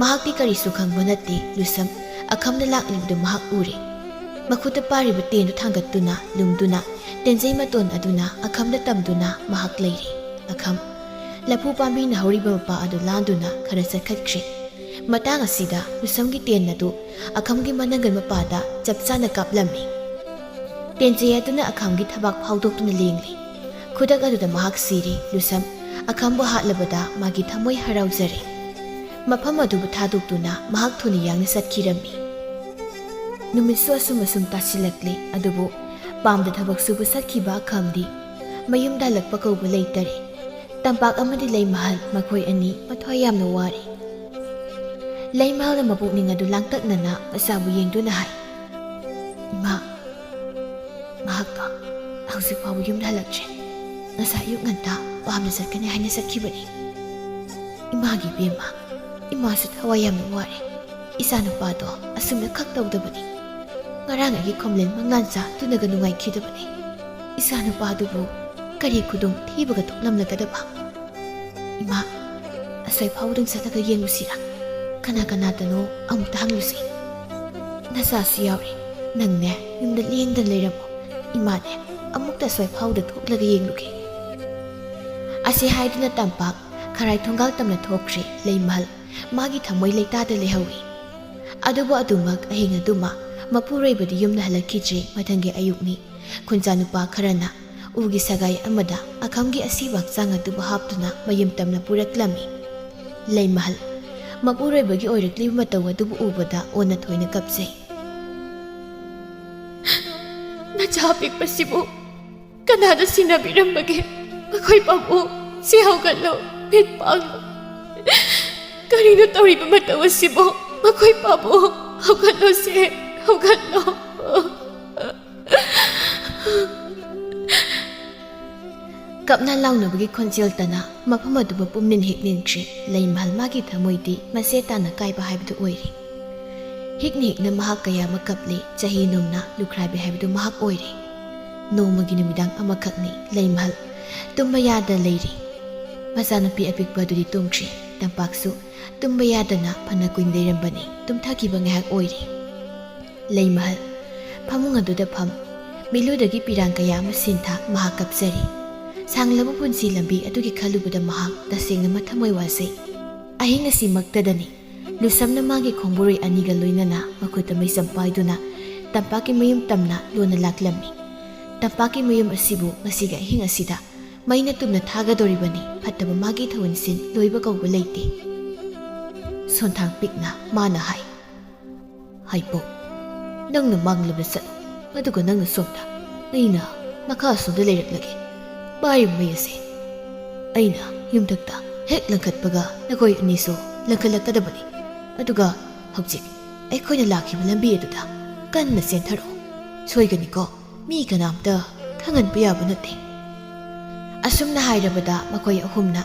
ꯃꯍꯥꯛꯇꯤ ꯀꯔꯤꯁꯨ ꯈꯪꯕ ꯅꯠꯇꯦ꯫ ꯂꯨꯁꯝ ꯑꯈꯝꯅ ꯂꯥꯛꯂꯤꯕꯗꯨ ꯃꯍꯥꯛ ꯎꯔꯦ꯫ ꯃꯈꯨꯠꯇ ꯄꯥꯏꯔꯤꯕ ꯇꯦꯟꯗꯨ ꯊꯥꯡꯒꯠꯇꯨꯅ ꯂꯨꯝꯗꯨꯅ ꯇꯦꯟꯖꯩ ꯃꯇꯣꯟ ꯑꯗꯨꯅ ꯑꯈꯝꯗ ꯇꯝꯗꯨꯅ ꯃꯍꯥꯛ ꯂꯩꯔꯦ꯫ ꯑꯈꯝ ꯂꯐꯨ ꯄꯥꯝꯕꯤꯅ ꯍꯧꯔꯤꯕ ꯃꯄꯥ ꯑꯗꯨ ꯂꯥꯟꯗꯨꯅ ꯈꯔ ꯆꯠꯈꯠꯈ꯭ꯔꯦ꯫ ꯃꯇꯥꯡ ꯑꯁꯤꯗ ꯂꯨꯁꯝꯒꯤ ꯇꯦꯟ ꯑꯗꯨ ꯑꯈꯝꯒꯤ ꯃꯅꯪꯒꯜ ꯃꯄꯥꯗ ꯆꯞ ꯆꯥꯅ ꯀꯥꯞꯂꯝꯃꯤ꯫ ꯇꯦꯟꯖꯩ ꯑꯗꯨꯅ ꯑꯈꯝꯒꯤ ꯊꯕꯥꯛ ꯐꯥꯎꯗꯣꯛꯇꯨꯅ ꯂꯦꯡꯂꯦ꯫ ꯈꯨꯗꯛ ꯑꯗꯨꯗ ꯃꯍꯥꯛ ꯁꯤꯔꯦ꯫ ꯂꯨꯁꯝ ꯑꯈꯝꯕꯨ ꯍꯥꯠꯂꯕꯗ ꯃꯥꯒꯤ ꯊꯃꯣꯏ ꯍꯔꯥꯎꯖꯔꯦ꯫ ꯃꯐꯝ ꯑꯗꯨꯕꯨ ꯊꯥꯗꯣꯛꯇꯨꯅ ꯃꯍꯥꯛ ꯊꯨꯅ ꯌꯥꯡꯅ ꯆꯠꯈꯤꯔꯝꯃꯤ꯫ ꯅꯨꯃꯤꯠꯁꯨ ꯑꯁꯨꯝ ꯑꯁꯨꯝ ꯇꯥꯁꯤꯜꯂꯛꯂꯦ꯫ ꯑꯗꯨꯕꯨ ꯄꯥꯝꯗ ꯊꯕꯛ ꯁꯨꯕ ꯆꯠꯈꯤꯕ ꯑꯈꯝꯗꯤ ꯃꯌꯨꯝꯗ ꯍꯜꯂꯛꯄ ꯀꯧꯕ ꯂꯩꯇꯔꯦ꯫ ꯇꯝꯄꯥꯛ ꯑꯃꯗꯤ ꯂꯩꯃꯍꯜ, ꯃꯈꯣꯏ ꯑꯅꯤ ꯃꯊ꯭ꯋꯥꯏ ꯌꯥꯝꯅ ꯋꯥꯔꯦ꯫ ꯂꯩꯃꯍꯜꯅ ꯃꯄꯨꯛꯅꯤꯡ ꯑꯗꯨ ꯂꯥꯡꯇꯛꯅꯅ ꯃꯆꯥꯕꯨ ꯌꯦꯡꯗꯨꯅ ꯍꯥꯏ, "ꯏꯃꯥ, ꯃꯍꯥꯛꯇꯣ ꯍꯧꯖꯤꯛ ꯐꯥꯎꯕ ꯌꯨꯝꯗ ꯍꯜꯂꯛꯇ꯭ꯔꯤ꯫ ꯉꯁꯥꯏ ꯑꯌꯨꯛ ꯉꯟꯇꯥ ꯄꯥꯝꯅ ꯆꯠꯀꯅꯤ ꯍꯥꯏꯅ ꯆꯠꯈꯤꯕꯅꯤ꯫ ꯏꯃꯥꯒꯤ ꯏꯕꯦꯝꯃ, ꯏꯃꯥꯁꯨ ꯊꯋꯥꯏ ꯌꯥꯝꯅ ꯋꯥꯔꯦ꯫ ꯏꯆꯥꯅꯨꯄꯥꯗꯣ ꯑꯁꯨꯝꯅ ꯈꯛ ꯇꯧꯗꯕꯅꯤ꯫ ꯉꯔꯥꯡ ꯑꯩꯒꯤ ꯈꯣꯝꯂꯦꯟ ꯃꯪꯂꯥꯟ ꯆꯥ ꯇꯨꯅꯒ ꯅꯨꯡꯉꯥꯏꯈꯤꯗꯕꯅꯤ꯫ ꯏꯆꯥꯅꯨꯄꯥꯗꯨꯕꯨ ꯀꯔꯤ ꯈꯨꯗꯣꯡ ꯊꯤꯕꯒ ꯊꯣꯛꯂꯝꯂꯒꯗꯕ? ꯏꯃꯥ, ꯑꯁ꯭ꯋꯥꯏ ꯐꯥꯎꯗꯪ ꯆꯠꯂꯒ ꯌꯦꯡꯉꯨꯁꯤꯔꯥ? ꯀꯅꯥ ꯀꯅꯥꯗꯅꯣ ꯑꯃꯨꯛꯇ ꯍꯪꯂꯨꯁꯤ꯫ ꯅꯆꯥꯁꯨ ꯌꯥꯎꯔꯤ꯫ ꯅꯪꯅꯦ, ꯌꯨꯝꯗ ꯂꯦꯡꯗꯅ ꯂꯩꯔꯝꯃꯣ꯫ ꯏꯃꯥꯅꯦ, ꯑꯃꯨꯛꯇ ꯑꯁ꯭ꯋꯥꯏ ꯐꯥꯎꯗ ꯊꯣꯛꯂꯒ ꯌꯦꯡꯂꯨꯒꯦ꯫" ꯑꯁꯤ ꯍꯥꯏꯗꯨꯅ ꯇꯝꯄꯥꯛ ꯈꯔꯥꯏ ꯊꯣꯡꯒꯥꯜ ꯇꯝꯅ ꯊꯣꯛꯈ꯭ꯔꯦ꯫ ꯂꯩꯃꯍꯜ ꯃꯥꯒꯤ ꯊꯃꯣꯏ ꯂꯩꯇꯥꯗ ꯂꯩꯍꯧꯏ꯫ ꯑꯗꯨꯕꯨ ꯑꯗꯨꯃꯛ ꯑꯍꯤꯡ ꯑꯗꯨꯃ ꯃꯄꯨꯔꯣꯏꯕꯗꯤ ꯌꯨꯝꯗ ꯍꯜꯂꯛꯈꯤꯗ꯭ꯔꯦ꯫ ꯃꯊꯪꯒꯤ ꯑꯌꯨꯛꯅꯤ꯫ ꯈꯨꯟꯖꯥ ꯅꯨꯄꯥ ꯈꯔꯅ ꯎꯒꯤ ꯁꯒꯥꯏ ꯑꯃꯗ ꯑꯈꯝꯒꯤ ꯑꯁꯤꯕ ꯍꯛꯆꯥꯡ ꯑꯗꯨꯕꯨ ꯍꯥꯞꯇꯨꯅ ꯃꯌꯨꯝ ꯇꯝꯅ ꯄꯨꯔꯛꯂꯝꯃꯤ꯫ ꯂꯩꯃꯍꯜ ꯃꯄꯨꯔꯣꯏꯕꯒꯤ ꯑꯣꯏꯔꯛꯂꯤꯕ ꯃꯇꯧ ꯑꯗꯨꯕꯨ ꯎꯕꯗ ꯑꯣꯟꯅ ꯊꯣꯏꯅ ꯀꯞꯆꯩ꯫ "ꯅꯆꯥ ꯑꯄꯤꯛꯄꯁꯤꯕꯨ ꯀꯅꯥꯗ ꯁꯤꯟꯅꯕꯤꯔꯝꯕꯒꯦ? ꯃꯈꯣꯏ ꯄꯥꯕꯨꯡ, ꯁꯤ ꯍꯧꯒꯠꯂꯣ, ꯃꯤꯠ ꯄꯥꯡꯂꯣ꯫ ꯀꯔꯤꯅꯣ ꯇꯧꯔꯤꯕ ꯃꯇꯧ ꯑꯁꯤꯕꯨ? ꯃꯈꯣꯏ ꯄꯥꯕꯨꯡ, ꯍꯧꯒꯠꯂꯣꯁꯦ, ꯍꯧꯒꯠꯂꯣ꯫" ꯀꯞꯅ ꯂꯥꯎꯅꯕꯒꯤ ꯈꯣꯟꯖꯦꯜ ꯇꯅ ꯃꯐꯝ ꯑꯗꯨꯕꯨ ꯄꯨꯝꯅꯤꯟ ꯍꯦꯛ ꯅꯤꯟꯈ꯭ꯔꯦ꯫ ꯂꯩꯃꯍꯜ ꯃꯥꯒꯤ ꯊꯃꯣꯏꯗꯤ ꯃꯆꯦ ꯇꯥꯅ ꯀꯥꯏꯕ ꯍꯥꯏꯕꯗꯨ ꯑꯣꯏꯔꯦ꯫ ꯍꯤꯛꯅ ꯍꯤꯛꯅ ꯃꯍꯥꯛ ꯀꯌꯥ ꯑꯃ ꯀꯞꯂꯦ꯫ ꯆꯍꯤ ꯅꯣꯡꯅ ꯂꯨꯈ꯭ꯔꯥꯕꯤ ꯍꯥꯏꯕꯗꯨ ꯃꯍꯥꯛ ꯑꯣꯏꯔꯦ꯫ ꯅꯣꯡꯃꯒꯤ ꯅꯨꯃꯤꯗꯥꯡ ꯑꯃꯈꯛꯅꯤ꯫ ꯂꯩꯃꯍꯜ ꯇꯨꯝꯕ ꯌꯥꯗ ꯂꯩꯔꯤ꯫ ꯃꯆꯥꯅꯨꯄꯤ ꯑꯄꯤꯛꯄ ꯑꯗꯨꯗꯤ ꯇꯨꯝꯈ꯭ꯔꯦ꯫ ꯇꯝꯄꯥꯛꯁꯨ ꯇꯨꯝꯕ ꯌꯥꯗꯅ ꯐꯅ ꯀꯨꯏꯅ ꯂꯩꯔꯝꯕꯅꯤ꯫ ꯇꯨꯝꯊꯈꯤꯕ ꯉꯥꯏꯍꯥꯛ ꯑꯣꯏꯔꯦ꯫ ꯂꯩꯃꯍꯜ ꯐꯃꯨꯡ ꯑꯗꯨꯗ ꯐꯝ, ꯃꯤꯠꯂꯨꯗꯒꯤ ꯄꯤꯔꯥꯡ ꯀꯌꯥ ꯑꯃ ꯁꯤꯟꯊꯥ ꯃꯍꯥꯛ ꯀꯞꯆꯔꯤ꯫ ꯁꯥꯡꯂꯕ ꯄꯨꯟꯁꯤ ꯂꯝꯕꯤ ꯑꯗꯨꯒꯤ ꯈꯜꯂꯨꯕꯗ ꯃꯍꯥꯛ ꯇꯁꯦꯡꯅ ꯃꯊꯃꯣꯏ ꯋꯥꯖꯩ꯫ ꯑꯍꯤꯡ ꯑꯁꯤꯃꯛꯇꯗꯅꯤ ꯂꯨꯁꯝꯅ ꯃꯥꯒꯤ ꯈꯣꯡꯕꯨꯔꯣꯏ ꯑꯅꯤꯒ ꯂꯣꯏꯅꯅ ꯃꯈꯨꯠꯇ ꯃꯩꯆꯝ ꯄꯥꯏꯗꯨꯅ ꯇꯝꯄꯥꯛꯀꯤ ꯃꯌꯨꯝ ꯇꯝꯅ ꯂꯣꯟꯅ ꯂꯥꯛꯂꯝꯃꯤ꯫ ꯇꯝꯄꯥꯛꯀꯤ ꯃꯌꯨꯝ ꯑꯁꯤꯕꯨ ꯉꯁꯤꯒꯤ ꯑꯍꯤꯡ ꯑꯁꯤꯗ ꯃꯩꯅ ꯇꯨꯝꯅ ꯊꯥꯒꯗꯧꯔꯤꯕꯅꯤ꯫ ꯐꯠꯇꯕ ꯃꯥꯒꯤ ꯊꯧꯑꯣꯏꯟꯁꯤꯟ ꯂꯣꯏꯕ ꯀꯧꯕ ꯂꯩꯇꯦ꯫ ꯁꯣꯟꯊꯥꯡ ꯄꯤꯛꯅ ꯃꯥꯅ ꯍꯥꯏ, "ꯍꯩꯕꯣꯛ, ꯅꯪꯅ ꯃꯥꯡꯂꯣꯝꯗ ꯆꯠꯂꯨ, ꯑꯗꯨꯒ ꯅꯪꯅ ꯁꯣꯝꯗ, ꯑꯩꯅ ꯃꯈꯥ ꯑꯁꯣꯝꯗ ꯂꯩꯔꯛꯂꯒꯦ꯫ ꯄꯥꯏꯔꯤꯕ ꯃꯩ ꯑꯁꯦ ꯑꯩꯅ ꯌꯨꯝꯊꯛꯇ ꯍꯦꯛ ꯂꯪꯈꯠꯄꯒ ꯅꯈꯣꯏ ꯑꯅꯤꯁꯨ ꯂꯪꯈꯠꯂꯛꯀꯗꯕꯅꯤ꯫ ꯑꯗꯨꯒ ꯍꯧꯖꯤꯛ ꯑꯩꯈꯣꯏꯅ ꯂꯥꯛꯈꯤꯕ ꯂꯝꯕꯤ ꯑꯗꯨꯗ ꯀꯟꯅ ꯆꯦꯟꯊꯔꯛꯎ꯫ ꯁꯣꯏꯒꯅꯤꯀꯣ, ꯃꯤ ꯀꯅꯥꯝꯇ ꯈꯪꯍꯟꯕ ꯌꯥꯕ ꯅꯠꯇꯦ꯫ ꯑꯁꯨꯝꯅ ꯍꯥꯏꯔꯕꯗ ꯃꯈꯣꯏ ꯑꯍꯨꯝꯅ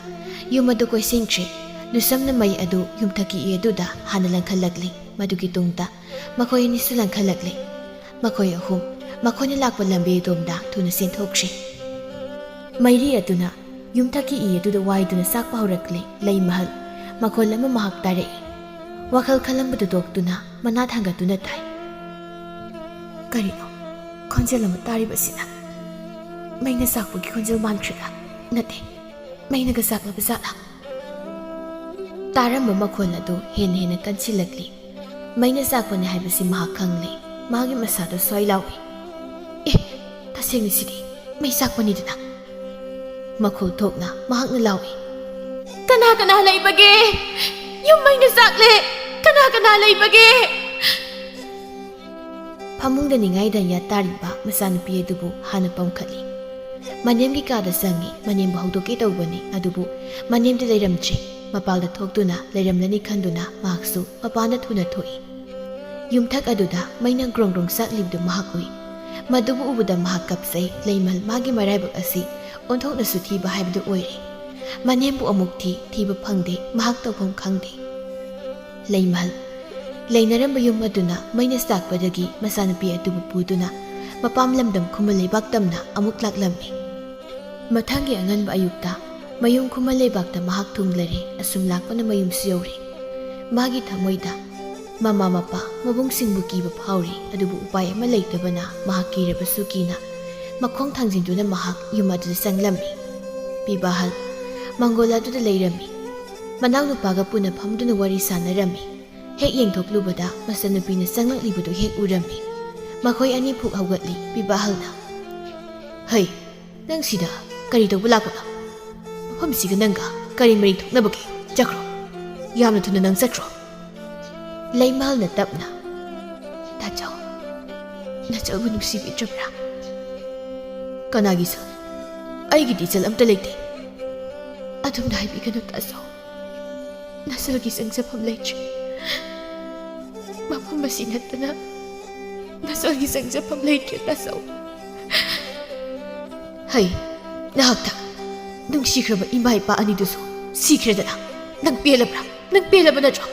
ꯌꯨꯝ ꯑꯗꯨ ꯀꯣꯏꯁꯤꯟꯈ꯭ꯔꯦ꯫ ꯂꯨꯁꯝꯅ ꯃꯩ ꯑꯗꯨ ꯌꯨꯝꯊꯛꯀꯤ ꯏ ꯑꯗꯨꯗ ꯍꯥꯟꯅ ꯂꯪꯈꯠꯂꯛꯂꯤ꯫ ꯃꯗꯨꯒꯤ ꯇꯨꯡꯗ ꯃꯈꯣꯏ ꯑꯅꯤꯁꯨ ꯂꯪꯈꯠꯂꯛꯂꯤ꯫ ꯃꯈꯣꯏ ꯑꯍꯨꯝ ꯃꯈꯣꯏꯅ ꯂꯥꯛꯄ ꯂꯝꯕꯤ ꯑꯗꯣꯝꯗ ꯊꯨꯅ ꯆꯦꯟꯊꯣꯛꯈ꯭ꯔꯦ꯫ ꯃꯩꯔꯤ ꯑꯗꯨꯅ ꯌꯨꯝꯊꯛꯀꯤ ꯏ ꯑꯗꯨꯗ ꯋꯥꯏꯗꯨꯅ ꯆꯥꯛꯄ ꯍꯧꯔꯛꯂꯦ꯫ ꯂꯩꯃꯍꯜ ꯃꯈꯣꯜ ꯑꯃ ꯃꯍꯥꯛ ꯇꯥꯔꯛꯏ꯫ ꯋꯥꯈꯜ ꯈꯜꯂꯝꯕꯗꯨ ꯇꯣꯛꯇꯨꯅ ꯃꯅꯥ ꯊꯥꯡꯒꯠꯇꯨꯅ ꯇꯥꯏ꯫ ꯀꯔꯤꯅꯣ ꯈꯣꯟꯖꯦꯜ ꯑꯃ ꯇꯥꯔꯤꯕꯁꯤꯅ? ꯃꯩꯅ ꯆꯥꯛꯄꯒꯤ ꯈꯣꯟꯖꯦꯜ ꯃꯥꯟꯈ꯭ꯔꯦꯗ꯫ ꯅꯠꯇꯦ, ꯃꯩꯅꯒ ꯆꯥꯛꯂꯕ ꯖꯥꯠꯂꯥ? ꯇꯥꯔꯝꯕ ꯃꯈꯣꯜ ꯑꯗꯨ ꯍꯦꯟꯅ ꯍꯦꯟꯅ ꯀꯟꯁꯤꯜꯂꯛꯂꯤ꯫ ꯃꯩꯅ ꯆꯥꯛꯄꯅꯤ ꯍꯥꯏꯕꯁꯤ ꯃꯍꯥꯛ ꯈꯪꯂꯦ꯫ ꯃꯥꯒꯤ ꯃꯁꯥꯗꯨ ꯁ꯭ꯋꯥꯏ ꯂꯥꯎꯏ꯫ "ꯑꯦ, ꯇꯁꯦꯡꯅ ꯁꯤꯗꯤ ꯃꯩ ꯆꯥꯛꯄꯅꯤꯗꯅ!" ꯃꯈꯣꯜ ꯊꯣꯛꯅ ꯃꯍꯥꯛꯅ ꯂꯥꯎꯏ꯫ "ꯀꯅꯥ ꯀꯅꯥ ꯂꯩꯕꯒꯦ? ꯌꯨꯝ ꯃꯩꯅ ꯆꯥꯛꯂꯦ! ꯀꯅꯥ ꯀꯅꯥ ꯂꯩꯕꯒꯦ?" ꯐꯃꯨꯡꯗ ꯅꯤꯡꯉꯥꯏ ꯗꯟꯌꯥ ꯇꯥꯔꯤꯕ ꯃꯆꯥꯅꯨꯄꯤ ꯑꯗꯨꯕꯨ ꯍꯥꯟꯅ ꯄꯝꯈꯠꯂꯤ꯫ ꯃꯅꯦꯝꯒꯤ ꯀꯥꯗ ꯆꯪꯉꯤ꯫ ꯃꯅꯦꯝꯕꯨ ꯍꯧꯗꯣꯛꯀꯦ ꯇꯧꯕꯅꯤ, ꯑꯗꯨꯕꯨ ꯃꯅꯦꯝꯗꯤ ꯂꯩꯔꯝꯗ꯭ꯔꯦ꯫ ꯃꯄꯥꯜꯗ ꯊꯣꯛꯇꯨꯅ ꯂꯩꯔꯝꯂꯅꯤ ꯈꯟꯗꯨꯅ ꯃꯍꯥꯛꯁꯨ ꯃꯄꯥꯟꯗ ꯊꯨꯅ ꯊꯣꯛꯏ꯫ ꯌꯨꯝꯊꯛ ꯑꯗꯨꯗ ꯃꯩꯅ ꯒ꯭ꯔꯣꯡ ꯒ꯭ꯔꯣꯡ ꯆꯥꯛꯂꯤꯕꯗꯨ ꯃꯍꯥꯛ ꯎꯏ꯫ ꯃꯗꯨꯕꯨ ꯎꯕꯗ ꯃꯍꯥꯛ ꯀꯞꯆꯩ꯫ ꯂꯩꯃꯜ ꯃꯥꯒꯤ ꯃꯔꯥꯏꯕꯛ ꯑꯁꯤ ꯑꯣꯟꯊꯣꯛꯅꯁꯨ ꯊꯤꯕ ꯍꯥꯏꯕꯗꯨ ꯑꯣꯏꯔꯦ꯫ ꯃꯅꯦꯝꯕꯨ ꯑꯃꯨꯛ ꯊꯤ, ꯊꯤꯕ ꯐꯪꯗꯦ꯫ ꯃꯍꯥꯛ ꯇꯧꯐꯝ ꯈꯪꯗꯦ꯫ ꯂꯩꯃꯍꯜ ꯂꯩꯅꯔꯝꯕ ꯌꯨꯝ ꯑꯗꯨꯅ ꯃꯩꯅ ꯆꯥꯛꯄꯗꯒꯤ ꯃꯆꯥꯅꯨꯄꯤ ꯑꯗꯨꯕꯨ ꯄꯨꯗꯨꯅ ꯃꯄꯥꯝ ꯂꯝꯗꯝ ꯈꯨꯃꯟ ꯂꯩꯕꯥꯛ ꯇꯝꯅ ꯑꯃꯨꯛ ꯂꯥꯛꯂꯝꯃꯤ꯫ ꯃꯊꯪꯒꯤ ꯑꯉꯟꯕ ꯑꯌꯨꯛꯇ ꯃꯌꯨꯝ ꯈꯨꯃꯟ ꯂꯩꯕꯥꯛꯇ ꯃꯍꯥꯛ ꯊꯨꯡꯂꯔꯦ꯫ ꯑꯁꯨꯝ ꯂꯥꯛꯄꯅ ꯃꯌꯨꯝꯁꯨ ꯌꯧꯔꯦ꯫ ꯃꯥꯒꯤ ꯊꯃꯣꯏꯗ ꯃꯃꯥ ꯃꯄꯥ ꯃꯕꯨꯡꯁꯤꯡꯕꯨ ꯀꯤꯕ ꯐꯥꯎꯔꯤ, ꯑꯗꯨꯕꯨ ꯎꯄꯥꯏ ꯑꯃ ꯂꯩꯇꯕꯅ ꯃꯍꯥꯛ ꯀꯤꯔꯕꯁꯨ ꯀꯤꯅ ꯃꯈꯣꯡ ꯊꯥꯡꯖꯤꯟꯗꯨꯅ ꯃꯍꯥꯛ ꯌꯨꯝ ꯑꯗꯨꯗ ꯆꯪꯂꯝꯃꯤ꯫ ꯄꯤꯕꯥꯍꯜ ꯃꯪꯒꯣꯜ ꯑꯗꯨꯗ ꯂꯩꯔꯝꯃꯤ꯫ ꯃꯅꯥꯎꯅꯨꯄꯥꯒ ꯄꯨꯟꯅ ꯐꯝꯗꯨꯅ ꯋꯥꯔꯤ ꯁꯥꯟꯅꯔꯝꯃꯤ꯫ ꯍꯦꯛ ꯌꯦꯡꯊꯣꯛꯂꯨꯕꯗ ꯃꯆꯟꯅꯨꯄꯤꯅ ꯆꯪꯂꯛꯂꯤꯕꯗꯨ ꯍꯦꯛ ꯎꯔꯝꯃꯤ꯫ ꯃꯈꯣꯏ ꯑꯅꯤ ꯐꯨꯛ ꯍꯧꯒꯠꯂꯤ꯫ ꯄꯤꯕꯥꯍꯜꯅ, "ꯍꯩ, ꯅꯪ ꯁꯤꯗ ꯀꯔꯤ ꯇꯧꯕ ꯂꯥꯛꯄꯅꯣ? ꯃꯐꯝꯁꯤꯒ ꯅꯪꯒ ꯀꯔꯤ ꯃꯔꯤ ꯊꯣꯛꯅꯕꯒꯦ? ꯆꯠꯈ꯭ꯔꯣ꯫ ꯌꯥꯝꯅ ꯊꯨꯅ ꯅꯪ ꯆꯠꯈ꯭ꯔꯣ꯫" ꯂꯩꯃꯍꯜꯅ ꯇꯞꯅ, "ꯇꯥꯆꯧ, ꯅꯥꯆꯧꯕꯨ ꯅꯨꯡꯁꯤꯕꯤꯗ꯭ꯔꯕ꯭ꯔꯥ?" "ꯀꯅꯥꯒꯤ ꯁꯛ?" ꯑꯩꯒꯤꯗꯤ ꯏꯆꯜ ꯑꯝꯇ ꯂꯩꯇꯦ꯫ ꯑꯗꯨꯝꯅ ꯍꯥꯏꯕꯤꯒꯅꯨ ꯇꯥꯆꯧ꯫ ꯅꯆꯜꯒꯤ ꯆꯪꯖꯐꯝ ꯂꯩꯇ꯭ꯔꯦ꯫ ꯃꯐꯝ ꯑꯁꯤ ꯅꯠꯇꯅ ꯅꯆꯜꯒꯤ ꯆꯪꯖꯐꯝ ꯂꯩꯇ꯭ꯔꯦ ꯇꯥꯆꯧ꯫ ꯍꯩ, ꯅꯍꯥꯛꯇ ꯅꯨꯡꯁꯤꯈ꯭ꯔꯕ ꯏꯃꯥ ꯏꯄꯥ ꯑꯅꯤꯗꯨꯁꯨ ꯁꯤꯈ꯭ꯔꯦꯗꯅ꯫ ꯅꯪ ꯄꯦꯜꯂꯕ꯭ꯔꯥ? ꯅꯪ ꯄꯦꯜꯂꯕ ꯅꯠꯇ꯭ꯔꯣ?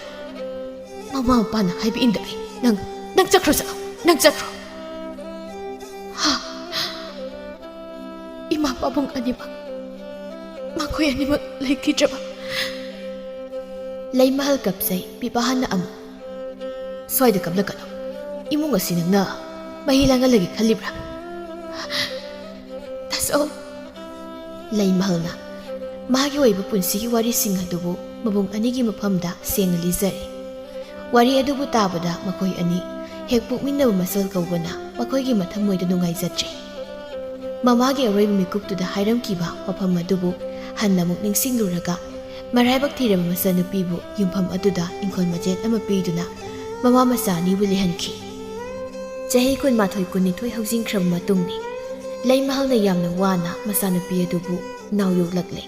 ꯃꯃꯥ ꯃꯄꯥꯅ ꯍꯥꯏꯕ ꯏꯟꯗꯕꯤ ꯅꯪ, ꯅꯪ ꯆꯠꯈ꯭ꯔꯣ, ꯆꯠꯂꯣ, ꯅꯪ ꯆꯠꯈ꯭ꯔꯣ꯫ ꯍꯥ? ꯏꯃꯥ ꯄꯥꯕꯨꯡ ꯑꯅꯤꯃꯛ, ꯃꯈꯣꯏ ꯑꯅꯤꯃꯛ ꯂꯩꯈꯤꯗ꯭ꯔꯕ? ꯂꯩꯃꯍꯜ ꯀꯞꯆꯩ꯫ ꯄꯤꯄꯥꯍꯟꯅ ꯑꯃꯨꯛ, "ꯁ꯭ꯋꯥꯏꯗ ꯀꯞꯂꯛꯀꯅꯨ꯫ ꯏꯃꯨꯡ ꯑꯁꯤ ꯅꯪꯅ ꯃꯍꯤ ꯂꯥꯡꯍꯜꯂꯒꯦ ꯈꯜꯂꯤꯕ꯭ꯔꯥ?" ꯇꯥꯆꯧ꯫ ꯂꯩꯃꯍꯜꯅ ꯃꯥꯒꯤ ꯑꯣꯏꯕ ꯄꯨꯟꯁꯤꯒꯤ ꯋꯥꯔꯤꯁꯤꯡ ꯑꯗꯨꯕꯨ ꯃꯕꯨꯡ ꯑꯅꯤꯒꯤ ꯃꯐꯝꯗ ꯁꯦꯡꯅ ꯂꯤꯖꯔꯦ꯫ ꯋꯥꯔꯤ ꯑꯗꯨꯕꯨ ꯇꯥꯕꯗ ꯃꯈꯣꯏ ꯑꯅꯤ ꯍꯦꯛ ꯄꯣꯛꯃꯤꯟꯅꯕ ꯃꯆꯜ ꯀꯧꯕꯅ ꯃꯈꯣꯏꯒꯤ ꯃꯊꯃꯣꯏꯗ ꯅꯨꯡꯉꯥꯏꯖꯗ꯭ꯔꯦ꯫ ꯃꯃꯥꯒꯤ ꯑꯔꯣꯏꯕ ꯃꯤꯀꯨꯞꯇꯨꯗ ꯍꯥꯏꯔꯝꯈꯤꯕ ꯋꯥꯐꯝ ꯑꯗꯨꯕꯨ ꯍꯟꯅ ꯑꯃꯨꯛ ꯅꯤꯡꯁꯤꯡꯂꯨꯔꯒ, ꯃꯔꯥꯏꯕꯛ ꯊꯤꯔꯕ ꯃꯆꯥꯅꯨꯄꯤꯕꯨ ꯌꯨꯝꯐꯝ ꯑꯗꯨꯗ ꯏꯪꯈꯣꯜ ꯃꯆꯦꯠ ꯑꯃ ꯄꯤꯗꯨꯅ ꯃꯃꯥ ꯃꯆꯥ ꯑꯅꯤꯕꯨ ꯂꯩꯍꯟꯈꯤ꯫ ꯆꯍꯤ ꯀꯨꯟꯃꯥꯊꯣꯏ ꯀꯨꯟꯅꯤꯊꯣꯏ ꯍꯧꯖꯤꯟꯈ꯭ꯔꯕ ꯃꯇꯨꯡꯅꯤ꯫ ꯂꯩꯃꯍꯜꯅ ꯌꯥꯝꯅ ꯋꯥꯅ ꯃꯆꯥꯅꯨꯄꯤ ꯑꯗꯨꯕꯨ ꯅꯥꯎ ꯌꯣꯛꯂꯛꯂꯦ꯫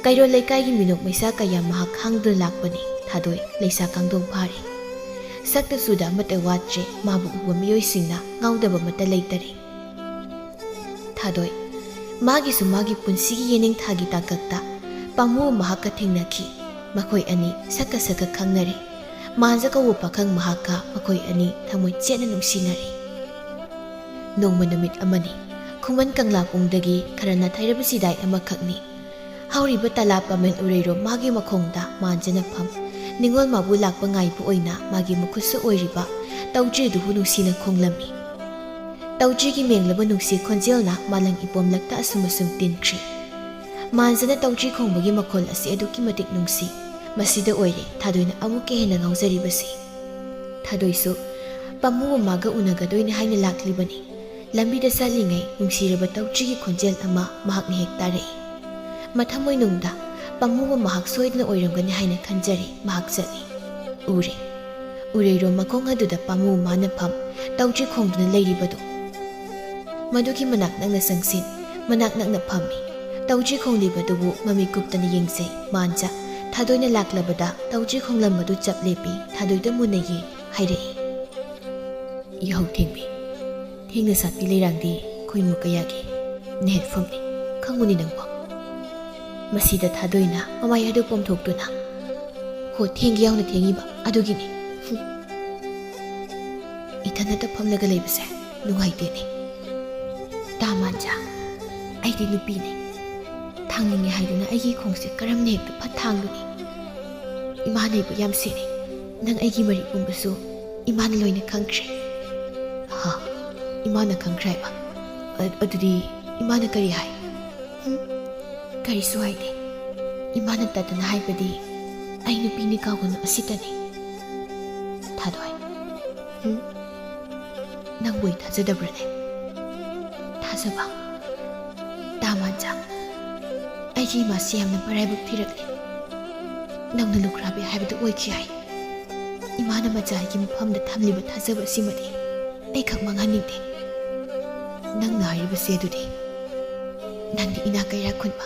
ꯀꯩꯔꯣꯜ ꯂꯩꯀꯥꯏꯒꯤ ꯃꯤꯅꯣꯛ ꯃꯩꯁꯥ ꯀꯌꯥ ꯃꯍꯥꯛ ꯈꯥꯡꯗꯨꯅ ꯂꯥꯛꯄꯅꯤ꯫ ꯊꯥꯗꯣꯏ ꯂꯩꯁꯥ ꯀꯥꯡꯗꯣꯡ ꯐꯥꯔꯦ꯫ ꯁꯛꯇ ꯆꯨꯗ ꯑꯃꯠꯇ ꯋꯥꯠꯇ꯭ꯔꯦ꯫ ꯃꯥꯕꯨ ꯎꯕ ꯃꯤꯑꯣꯏꯁꯤꯡꯅ ꯉꯥꯎꯗꯕ ꯑꯃꯠꯇ ꯂꯩꯇꯔꯦ꯫ ꯊꯥꯗꯣꯏ, ꯃꯥꯒꯤꯁꯨ ꯃꯥꯒꯤ ꯄꯨꯟꯁꯤꯒꯤ ꯌꯦꯅꯤꯡꯊꯥꯒꯤ ꯇꯥꯡꯀꯛꯇ ꯄꯥꯝꯃꯨꯕ ꯃꯍꯥꯛꯀ ꯊꯦꯡꯅꯈꯤ꯫ ꯃꯈꯣꯏ ꯑꯅꯤ ꯁꯛꯀ ꯁꯛꯀ ꯈꯪꯅꯔꯦ꯫ ꯃꯥꯟꯖ ꯀꯧꯕ ꯄꯥꯈꯪ ꯃꯍꯥꯛꯀ ꯃꯈꯣꯏ ꯑꯅꯤ ꯊꯃꯣꯏ ꯆꯦꯠꯅ ꯅꯨꯡꯁꯤꯅꯔꯦ꯫ ꯅꯣꯡꯃ ꯅꯨꯃꯤꯠ ꯑꯃꯅꯤ꯫ ꯈꯨꯃꯟ ꯀꯪꯂꯥꯄꯨꯡꯗꯒꯤ ꯈꯔ ꯅꯥꯊꯩꯔꯕ ꯆꯤꯗꯥꯏ ꯑꯃꯈꯛꯅꯤ꯫ ꯍꯧꯔꯤꯕ ꯇꯂꯥ ꯄꯥꯃꯦꯟ ꯎꯔꯩꯔꯣꯝ ꯃꯥꯒꯤ ꯃꯈꯣꯡꯗ ꯃꯥꯟꯖꯅ ꯐꯝ, ꯅꯤꯡꯉꯣꯜ ꯃꯥꯕꯨ ꯂꯥꯛꯄ ꯉꯥꯏꯕ ꯑꯣꯏꯅ ꯃꯥꯒꯤ ꯃꯈꯨꯠꯁꯨ ꯑꯣꯏꯔꯤꯕ ꯇꯧꯗ꯭ꯔꯤꯗꯨꯕꯨ ꯅꯨꯡꯁꯤꯅ ꯈꯣꯡꯂꯝꯃꯤ꯫ ꯇꯧꯗ꯭ꯔꯤꯒꯤ ꯃꯦꯡꯂꯕ ꯅꯨꯡꯁꯤ ꯈꯣꯟꯖꯦꯜꯅ ꯃꯥꯂꯪ ꯏꯄꯣꯝꯂꯛꯇ ꯑꯁꯨꯝ ꯑꯁꯨꯝ ꯇꯤꯟꯈ꯭ꯔꯤ꯫ ꯃꯥꯟꯖꯅ ꯇꯧꯗ꯭ꯔꯤ ꯈꯣꯡꯕꯒꯤ ꯃꯈꯣꯜ ꯑꯁꯤ ꯑꯗꯨꯛꯀꯤ ꯃꯇꯤꯛ ꯅꯨꯡꯁꯤ꯫ ꯃꯁꯤꯗ ꯑꯣꯏꯔꯦ ꯊꯥꯗꯣꯏꯅ ꯑꯃꯨꯛꯀ ꯍꯦꯟꯅ ꯉꯥꯎꯖꯔꯤꯕꯁꯤ꯫ ꯊꯥꯗꯣꯏꯁꯨ ꯄꯥꯝꯃꯨꯕ ꯃꯥꯒ ꯎꯅꯒꯗꯣꯏꯅꯤ ꯍꯥꯏꯅ ꯂꯥꯛꯂꯤꯕꯅꯤ꯫ ꯂꯝꯕꯤꯗ ꯆꯠꯂꯤꯉꯩ ꯅꯨꯡꯁꯤꯔꯕ ꯇꯧꯗ꯭ꯔꯤꯒꯤ ꯈꯣꯟꯖꯦꯜ ꯑꯃ ꯃꯍꯥꯛꯅ ꯍꯦꯛ ꯇꯥꯔꯛꯏ꯫ ꯃꯊꯃꯣꯏꯅꯨꯡꯗ ꯄꯥꯝꯃꯨꯕ ꯃꯍꯥꯛ ꯁꯣꯏꯗꯅ ꯑꯣꯏꯔꯝꯒꯅꯤ ꯍꯥꯏꯅ ꯈꯟꯖꯔꯦ꯫ ꯃꯍꯥꯛ ꯆꯠꯂꯤ꯫ ꯎꯔꯦ꯫ ꯎꯔꯩꯔꯣꯝ ꯃꯈꯣꯡ ꯑꯗꯨꯗ ꯄꯥꯝꯃꯨꯕ ꯃꯥꯅ ꯐꯝ, ꯇꯧꯗ꯭ꯔꯤ ꯈꯣꯡꯗꯨꯅ ꯂꯩꯔꯤꯕꯗꯨ꯫ ꯃꯗꯨꯒꯤ ꯃꯅꯥꯛ ꯅꯛꯅ ꯆꯪꯁꯤꯟ꯫ ꯃꯅꯥꯛ ꯅꯛꯅ ꯐꯝꯃꯤ꯫ ꯇꯧꯗ꯭ꯔꯤ ꯈꯣꯡꯂꯤꯕꯗꯨꯕꯨ ꯃꯃꯤꯠ ꯀꯨꯞꯇꯅ ꯌꯦꯡꯖꯩ꯫ ꯃꯥꯟꯖ ꯊꯥꯗꯣꯏꯅ ꯂꯥꯛꯂꯕꯗ ꯇꯧꯗ꯭ꯔꯤ ꯈꯣꯡꯂꯝꯕꯗꯨ ꯆꯞ ꯂꯦꯞꯄꯤ꯫ ꯊꯥꯗꯣꯏꯗ ꯃꯨꯟꯅ ꯌꯦꯡ ꯍꯥꯏꯔꯛꯏ꯫ ꯌꯥꯍꯧ ꯊꯦꯡꯕꯤ꯫ ꯊꯦꯡꯅ ꯁꯥꯠꯄꯤ ꯂꯩꯔꯥꯡꯗꯤ ꯈꯣꯏꯃꯨ ꯀꯌꯥꯒꯤ ꯅꯦꯍꯦꯠꯐꯝꯅꯤ꯫ ꯈꯪꯕꯅꯤ ꯅꯪꯕꯣ꯫ ꯃꯁꯤꯗ ꯊꯥꯗꯣꯏꯅ ꯃꯃꯥꯏ ꯑꯗꯨ ꯄꯣꯝꯊꯣꯛꯇꯨꯅ, "ꯍꯣ, ꯊꯦꯡꯒꯦ ꯌꯥꯎꯅ ꯊꯦꯡꯉꯤꯕ ꯑꯗꯨꯒꯤꯅꯤ꯫ ꯍꯨꯝ꯫ ꯏꯊꯟꯗꯇ ꯐꯝꯂꯒ ꯂꯩꯕꯁꯦ ꯅꯨꯡꯉꯥꯏꯇꯦꯅꯦ꯫ ꯇꯥ ꯃꯥꯟꯖꯥ, ꯑꯩꯗꯤ ꯅꯨꯄꯤꯅꯦ꯫ ꯊꯥꯡꯅꯤꯡꯉꯦ ꯍꯥꯏꯗꯨꯅ ꯑꯩꯒꯤ ꯈꯣꯡꯁꯦ ꯀꯔꯝꯅ ꯍꯦꯛꯇ ꯐꯠ ꯊꯥꯡꯂꯨꯅꯤ? ꯏꯃꯥꯅ ꯑꯩꯕꯨ ꯌꯥꯝ ꯁꯦꯟꯅꯩ꯫ ꯅꯪ ꯑꯩꯒꯤ ꯃꯔꯤ ꯄꯨꯝꯕꯁꯨ ꯏꯃꯥꯅ ꯂꯣꯏꯅ ꯈꯪꯈ꯭ꯔꯦ꯫" "ꯍꯥ? ꯏꯃꯥꯅ ꯈꯪꯈ꯭ꯔꯦ ꯍꯥꯏꯕ? ꯑ-, ꯑꯗꯨꯗꯤ ꯏꯃꯥꯅ ꯀꯔꯤ ꯍꯥꯏ?" "ꯍꯨꯝ, ꯀꯔꯤꯁꯨ ꯍꯥꯏꯗꯦ꯫ ꯏꯃꯥꯅ ꯇꯠꯇꯅ ꯍꯥꯏꯕꯗꯤ ꯑꯩ ꯅꯨꯄꯤꯅꯤ ꯀꯥꯎꯒꯅꯨ ꯑꯁꯤꯇꯅꯤ꯫" "ꯊꯥꯗꯣꯏ, ꯍꯨꯝ, ꯅꯪꯕꯨ ꯑꯩ ꯊꯥꯖꯗꯕ꯭ꯔꯅꯦ?" "ꯊꯥꯖꯕ? ꯇꯥ ꯃꯥꯟꯖꯥ, ꯑꯩꯒꯤ ꯏꯃꯥꯁꯤ ꯌꯥꯝꯅ ꯃꯔꯥꯏꯕꯛ ꯊꯤꯔꯛꯂꯤ꯫ ꯅꯪꯅ ꯂꯨꯈ꯭ꯔꯥꯕꯤ ꯍꯥꯏꯕꯗꯨ ꯑꯣꯏꯈꯤ ꯍꯥꯏ꯫ ꯏꯃꯥꯅ ꯃꯆꯥꯒꯤ ꯃꯐꯝꯗ ꯊꯝꯂꯤꯕ ꯊꯥꯖꯕ ꯑꯁꯤꯃꯗꯤ ꯑꯩꯈꯛ ꯃꯥꯡꯍꯟꯅꯤꯡꯗꯦ꯫ ꯅꯪꯅ ꯍꯥꯏꯔꯤꯕꯁꯦ ꯑꯗꯨꯗꯤ ꯅꯪꯗꯤ ꯏꯅꯥꯛ ꯀꯩꯔꯥꯛ ꯈꯨꯟꯕ,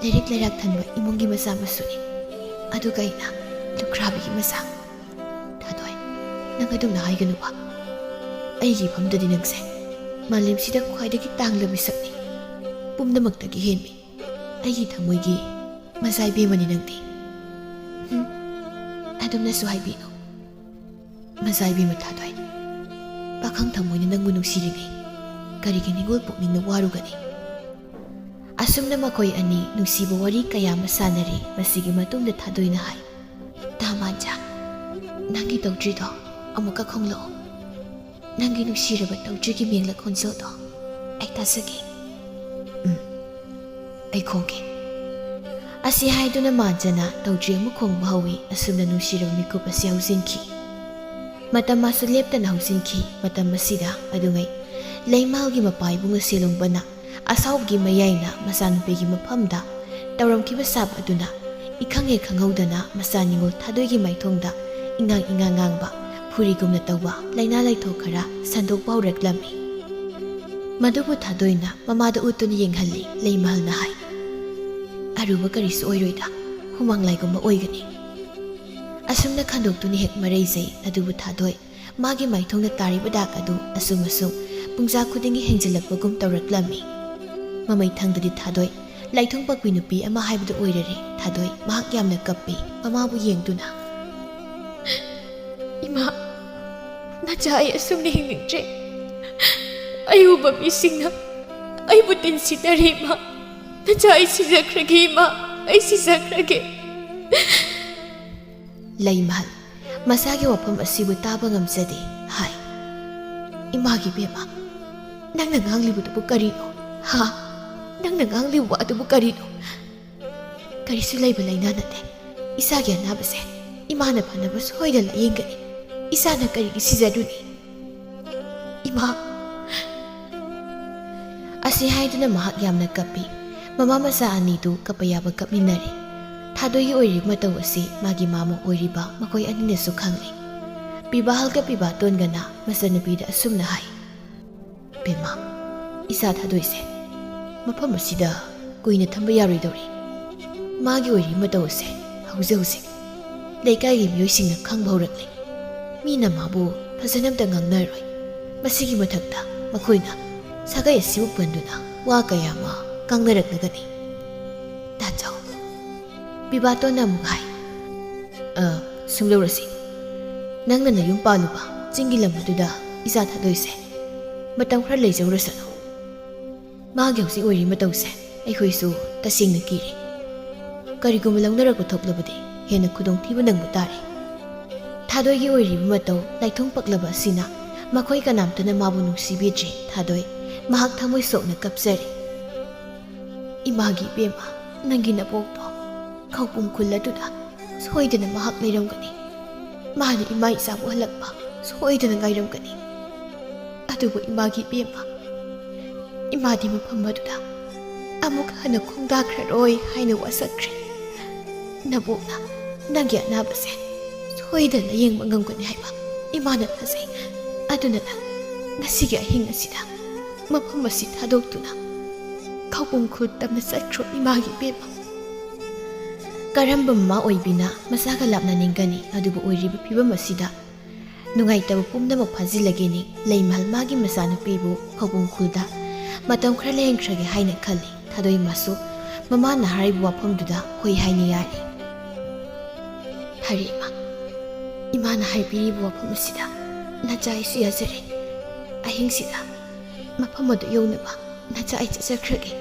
ꯂꯥꯏꯔꯤꯛ ꯂꯩꯔꯥꯛ ꯊꯟꯕ ꯏꯃꯨꯡꯒꯤ ꯃꯆꯥ ꯃꯁꯨꯅꯤ꯫ ꯑꯗꯨꯒ ꯑꯩꯅ ꯂꯨꯈ꯭ꯔꯥꯕꯤꯒꯤ ꯃꯆꯥ꯫" "ꯊꯥꯗꯣꯏ, ꯅꯪ ꯑꯗꯨꯝꯅ ꯍꯥꯏꯒꯅꯨꯕ꯫ ꯑꯩꯒꯤ ꯏꯐꯝꯗꯗꯤ ꯅꯪꯁꯦ ꯃꯥꯂꯦꯝꯁꯤꯗ ꯈ꯭ꯋꯥꯏꯗꯒꯤ ꯇꯥꯡꯂꯕ ꯃꯤꯁꯛꯅꯤ꯫ ꯄꯨꯝꯅꯃꯛꯇꯒꯤ ꯍꯦꯟꯕꯤ꯫ ꯑꯩꯒꯤ ꯊꯃꯣꯏꯒꯤ ꯃꯖꯥ ꯏꯕꯦꯝꯃꯅꯤ ꯅꯪꯗꯤ꯫" "ꯍꯨꯝ, ꯑꯗꯨꯝꯅꯁꯨ ꯍꯥꯏꯕꯤꯅꯨ꯫ ꯃꯖꯥ ꯏꯕꯦꯝꯃ ꯊꯥꯗꯣꯏ, ꯄꯥꯈꯪ ꯊꯃꯣꯏꯅ ꯅꯪꯕꯨ ꯅꯨꯡꯁꯤꯔꯤꯉꯩ ꯀꯔꯤꯒꯤ ꯅꯤꯡꯉꯣꯜ ꯄꯨꯛꯅꯤꯡꯅ ꯋꯥꯔꯨꯒꯅꯤ?" ꯑꯁꯨꯝꯅ ꯃꯈꯣꯏ ꯑꯅꯤ ꯅꯨꯡꯁꯤꯕ ꯋꯥꯔꯤ ꯀꯌꯥ ꯑꯃ ꯁꯥꯟꯅꯔꯤ꯫ ꯃꯁꯤꯒꯤ ꯃꯇꯨꯡꯗ ꯊꯥꯗꯣꯏꯅ ꯍꯥꯏ, "ꯇꯥ ꯃꯥꯟꯖꯥ, ꯅꯪꯒꯤ ꯇꯧꯗ꯭ꯔꯤꯗꯣ ꯑꯃꯨꯛꯀ ꯈꯣꯡꯂꯛꯑꯣ꯫ ꯅꯪꯒꯤ ꯅꯨꯡꯁꯤꯔꯕ ꯇꯧꯗ꯭ꯔꯤꯒꯤ ꯃꯦꯡꯂ ꯈꯣꯟꯖꯦꯜꯗꯣ ꯑꯩ ꯇꯥꯖꯒꯦ꯫" "ꯎꯝ, ꯑꯩ ꯈꯣꯡꯒꯦ꯫" ꯑꯁꯤ ꯍꯥꯏꯗꯨꯅ ꯃꯥꯟꯖꯅ ꯇꯧꯗ꯭ꯔꯤ ꯑꯃꯨꯛ ꯈꯣꯡꯕ ꯍꯧꯏ꯫ ꯑꯁꯨꯝꯅ ꯅꯨꯡꯁꯤꯔꯕ ꯃꯤꯀꯨꯞ ꯑꯁꯤ ꯍꯧꯖꯤꯟꯈꯤ꯫ ꯃꯇꯝ ꯃꯥꯁꯨ ꯂꯦꯞꯇꯅ ꯍꯧꯖꯤꯟꯈꯤ꯫ ꯃꯇꯝ ꯑꯁꯤꯗ ꯑꯗꯨꯉꯩ ꯂꯩꯃꯥꯜꯒꯤ ꯃꯄꯥ ꯏꯕꯨꯡ ꯑꯁꯦ ꯂꯣꯡꯕꯅ ꯑꯁꯥꯎꯕꯒꯤ ꯃꯌꯥꯏꯅ ꯃꯆꯥꯅꯨꯄꯤꯒꯤ ꯃꯐꯝꯗ ꯇꯧꯔꯝꯈꯤꯕ ꯁꯥꯞ ꯑꯗꯨꯅ ꯏꯈꯪ ꯍꯦꯛ ꯈꯪꯍꯧꯗꯅ ꯃꯆꯥ ꯅꯤꯉꯣꯜ ꯊꯥꯗꯣꯏꯒꯤ ꯃꯥꯏꯊꯣꯡꯗ ꯏꯉꯥꯡ ꯏꯉꯥꯡ ꯉꯥꯡꯕ, ꯐꯨꯔꯤꯒꯨꯝꯅ ꯇꯧꯕ ꯂꯥꯏꯅꯥ ꯂꯥꯏꯊꯣꯛ ꯈꯔ ꯁꯟꯗꯣꯛꯄ ꯍꯧꯔꯛꯂꯝꯃꯤ꯫ ꯃꯗꯨꯕꯨ ꯊꯥꯗꯣꯏꯅ ꯃꯃꯥꯗ ꯎꯠꯇꯨꯅ ꯌꯦꯡꯍꯜꯂꯤ꯫ ꯂꯩꯃꯍꯜꯅ ꯍꯥꯏ, "ꯑꯔꯨꯕ ꯀꯔꯤꯁꯨ ꯑꯣꯏꯔꯣꯏꯗ, ꯍꯨꯃꯥꯡ ꯂꯥꯏꯒꯨꯝꯕ ꯑꯣꯏꯒꯅꯤ"꯫ ꯑꯁꯨꯝꯅ ꯈꯟꯗꯣꯛꯇꯨꯅ ꯍꯦꯛ ꯃꯔꯩꯖꯩ꯫ ꯑꯗꯨꯕꯨ ꯊꯥꯗꯣꯏ ꯃꯥꯒꯤ ꯃꯥꯏꯊꯣꯡꯗ ꯇꯥꯔꯤꯕ ꯗꯥꯛ ꯑꯗꯨ ꯑꯁꯨꯝ ꯑꯁꯨꯝ ꯄꯨꯡꯖꯥ ꯈꯨꯗꯤꯡꯒꯤ ꯍꯦꯟꯖꯤꯜꯂꯛꯄꯒꯨꯝ ꯇꯧꯔꯛꯂꯝꯃꯤ꯫ ꯃꯃꯩ ꯊꯪꯗꯗꯤ ꯊꯥꯗꯣꯏ ꯂꯥꯏꯊꯣꯡ ꯄꯛꯄꯤ ꯅꯨꯄꯤ ꯑꯃ ꯍꯥꯏꯕꯗꯨ ꯑꯣꯏꯔꯔꯦ꯫ ꯊꯥꯗꯣꯏ ꯃꯍꯥꯛ ꯌꯥꯝꯅ ꯀꯞꯄꯤ, ꯃꯃꯥꯕꯨ ꯌꯦꯡꯗꯨꯅ꯫ "ꯏꯃꯥ, ꯅꯆꯥ ꯑꯩ ꯑꯁꯨꯝꯅ ꯍꯤꯡꯅꯤꯡꯗ꯭ꯔꯦ꯫ ꯑꯩ ꯎꯕ ꯃꯤꯁꯤꯡꯅ ꯑꯩꯕꯨ ꯇꯤꯟꯁꯤꯟꯅꯔꯤ, ꯏꯃꯥ꯫ ꯅꯆꯥ ꯑꯩ ꯁꯤꯖꯈ꯭ꯔꯒꯦ, ꯏꯃꯥ, ꯑꯩ ꯁꯤꯖꯈ꯭ꯔꯒꯦ"꯫ ꯂꯩꯃꯍꯜ ꯃꯁꯥꯒꯤ ꯋꯥꯐꯝ ꯑꯁꯤꯕꯨ ꯇꯥꯕ ꯉꯝꯖꯗꯦ꯫ ꯍꯥꯏ, "ꯏꯃꯥꯒꯤ ꯕꯦꯝꯃ, ꯅꯪꯅ ꯉꯥꯡꯂꯤꯕꯗꯨꯕꯨ ꯀꯔꯤꯅꯣ? ꯍꯥ? ꯅꯪꯅ ꯉꯥꯡꯂꯤꯕ ꯋꯥꯗꯨꯕꯨ ꯀꯔꯤꯅꯣ? ꯀꯔꯤꯁꯨ ꯂꯩꯕ ꯂꯥꯏꯅꯥ ꯅꯠꯇꯦ꯫ ꯏꯁꯥꯒꯤ ꯑꯅꯥꯕꯁꯦ ꯏꯃꯥꯅ ꯐꯅꯕ ꯁꯣꯏꯗꯅ ꯂꯥꯌꯦꯡꯒꯅꯤ꯫ ꯏꯁꯥꯅ ꯀꯔꯤꯒꯤ ꯁꯤꯖꯔꯨꯅꯤ? ꯏꯃꯥ"꯫ ꯑꯁꯤ ꯍꯥꯏꯗꯨꯅ ꯃꯍꯥꯛ ꯌꯥꯝꯅ ꯀꯞꯄꯤ꯫ ꯃꯃꯥ ꯃꯆꯥ ꯑꯅꯤꯗꯨ ꯀꯞꯄ ꯌꯥꯕ ꯀꯞꯃꯤꯟꯅꯔꯤ꯫ ꯊꯥꯗꯣꯏꯒꯤ ꯑꯣꯏꯔꯤꯕ ꯃꯇꯧ ꯑꯁꯤ ꯃꯥꯒꯤ ꯃꯥꯃ ꯑꯣꯏꯔꯤꯕ ꯃꯈꯣꯏ ꯑꯅꯤꯅꯁꯨ ꯈꯪꯂꯤ꯫ ꯄꯤꯕꯥꯍꯜꯒ ꯄꯤꯕꯥꯇꯣꯟꯒꯅ ꯃꯆꯟꯅꯨꯄꯤꯗ ꯑꯁꯨꯝꯅ ꯍꯥꯏ, "ꯕꯦꯝꯃ, ꯏꯆꯥ ꯊꯥꯗꯣꯏꯁꯦ ꯃꯐꯝ ꯑꯁꯤꯗ ꯀꯨꯏꯅ ꯊꯝꯕ ꯌꯥꯔꯣꯏꯗꯧꯔꯤ꯫ ꯃꯥꯒꯤ ꯑꯣꯏꯔꯤꯕ ꯃꯇꯧ ꯑꯁꯦ ꯍꯧꯖꯤꯛ ꯍꯧꯖꯤꯛ ꯂꯩꯀꯥꯏꯒꯤ ꯃꯤꯑꯣꯏꯁꯤꯡꯅ ꯈꯪꯕ ꯍꯧꯔꯛꯂꯦ꯫ ꯃꯤꯅ ꯃꯥꯕꯨ ꯐꯖꯅ ꯑꯝꯇ ꯉꯥꯡꯅꯔꯣꯏ꯫ ꯃꯁꯤꯒꯤ ꯃꯊꯛꯇ ꯃꯈꯣꯏꯅ ꯁꯥꯒꯩ ꯑꯁꯤꯕꯨ ꯄꯟꯗꯨꯅ ꯋꯥ ꯀꯌꯥ ꯑꯃ ꯉꯥꯡꯅꯔꯛꯂꯒꯅꯤ"꯫ ꯇꯥꯆꯧ꯫ ꯄꯤꯕꯥꯇꯣꯟꯅ ꯑꯃꯨꯛ ꯍꯥꯏ, "ꯑ, ꯁꯨꯝꯂꯧꯔꯁꯤ꯫ ꯅꯪꯅ ꯅꯌꯨꯝ ꯄꯥꯜꯂꯨꯕ ꯆꯤꯡꯒꯤ ꯂꯝ ꯑꯗꯨꯗ ꯏꯆꯥ ꯊꯥꯗꯣꯏꯁꯦ ꯃꯇꯝ ꯈꯔ ꯂꯩꯖꯧꯔꯁꯅꯨ꯫ ꯃꯥꯒꯤ ꯍꯧꯖꯤꯛ ꯑꯣꯏꯔꯤ ꯃꯇꯧꯁꯦ ꯑꯩꯈꯣꯏꯁꯨ ꯇꯁꯦꯡꯅ ꯀꯤꯔꯦ꯫ ꯀꯔꯤꯒꯨꯝꯕ ꯂꯧꯅꯔꯛꯄ ꯊꯣꯛꯂꯕꯗꯤ ꯍꯦꯟꯅ ꯈꯨꯗꯣꯡꯊꯤꯕ ꯅꯪꯕ ꯇꯥꯔꯦ"꯫ ꯊꯥꯗꯣꯏꯒꯤ ꯑꯣꯏꯔꯤꯕ ꯃꯇꯧ ꯂꯥꯏꯊꯣꯡ ꯄꯛꯂꯕ ꯑꯁꯤꯅ ꯃꯈꯣꯏ ꯀꯅꯥꯝꯇꯅ ꯃꯥꯕꯨ ꯅꯨꯡꯁꯤꯕꯤꯗ꯭ꯔꯦ꯫ ꯊꯥꯗꯣꯏ ꯃꯍꯥꯛ ꯊꯃꯣꯏ ꯁꯣꯛꯅ ꯀꯞꯆꯔꯤ꯫ "ꯏꯃꯥꯒꯤ ꯏꯕꯦꯝꯃ, ꯅꯪꯒꯤ ꯅꯕꯣꯛꯇꯣ ꯈꯧꯄꯨꯝ ꯈꯨꯜ ꯑꯗꯨꯗ ꯁꯣꯏꯗꯅ ꯃꯍꯥꯛ ꯂꯩꯔꯝꯒꯅꯤ꯫ ꯃꯥꯅ ꯏꯃꯥ ꯏꯆꯥꯕꯨ ꯍꯜꯂꯛꯄ ꯁꯣꯏꯗꯅ ꯉꯥꯏꯔꯝꯒꯅꯤ꯫ ꯑꯗꯨꯕꯨ ꯏꯃꯥꯒꯤ ꯏꯕꯦꯝꯃ, ꯏꯃꯥꯗꯤ ꯃꯐꯝ ꯑꯗꯨꯗ ꯑꯃꯨꯛ ꯍꯟꯅ ꯈꯣꯡꯗꯥꯈ꯭ꯔꯔꯣꯏ ꯍꯥꯏꯅ ꯋꯥꯁꯛꯈ꯭ꯔꯦ꯫ ꯅꯕꯣꯛꯅ ꯅꯪꯒꯤ ꯑꯅꯥꯕꯁꯦ ꯁꯣꯏꯗꯅ ꯌꯦꯡꯕ ꯉꯝꯒꯅꯤ ꯍꯥꯏꯕ ꯏꯃꯥꯅ ꯊꯥꯖꯩ꯫ ꯑꯗꯨꯅ ꯅꯪ ꯉꯁꯤꯒꯤ ꯑꯍꯤꯡ ꯑꯁꯤꯗ ꯃꯐꯝ ꯑꯁꯤ ꯊꯥꯗꯣꯛꯇꯨꯅ ꯈꯧꯄꯨꯝ ꯈꯨꯜ ꯇꯝꯅ ꯆꯠꯈ꯭ꯔꯣ ꯏꯃꯥꯒꯤ ꯏꯕꯦꯝꯃ꯫ ꯀꯔꯝꯕ ꯃꯃꯥ ꯑꯣꯏꯕꯤꯅ ꯃꯆꯥꯒ ꯂꯥꯞꯅꯅꯤꯡꯒꯅꯤ? ꯑꯗꯨꯕꯨ ꯑꯣꯏꯔꯤꯕ ꯐꯤꯕꯝ ꯑꯁꯤꯗ ꯅꯨꯡꯉꯥꯏꯇꯕ ꯄꯨꯝꯅꯃꯛ ꯐꯥꯖꯤꯜꯂꯒꯦꯅꯤ ꯂꯩꯃꯍꯜ ꯃꯥꯒꯤ ꯃꯆꯥꯅꯨꯄꯤꯕꯨ ꯈꯧꯄꯨꯝ ꯈꯨꯜꯗ ꯃꯇꯝ ꯈꯔ ꯂꯩꯍꯟꯈ꯭ꯔꯒꯦ ꯍꯥꯏꯅ ꯈꯜꯂꯤ꯫ ꯊꯥꯗꯣꯏ ꯃꯥꯁꯨ ꯃꯃꯥꯅ ꯍꯥꯏꯔꯤꯕ ꯋꯥꯐꯝꯗꯨꯗ ꯍꯣꯏ ꯍꯥꯏꯅ ꯌꯥꯔꯤ꯫ ꯐꯔꯦ ꯏꯃꯥ, ꯏꯃꯥꯅ ꯍꯥꯏꯕꯤꯔꯤꯕ ꯋꯥꯐꯝ ꯑꯁꯤꯗ ꯅꯆꯥ ꯑꯩꯁꯨ ꯌꯥꯖꯔꯦ꯫ ꯑꯍꯤꯡꯁꯤꯗ ꯃꯐꯝ ꯑꯗꯨ ꯌꯧꯅꯕ ꯅꯆꯥ ꯑꯩ ꯆꯠꯆꯈ꯭ꯔꯒꯦ꯫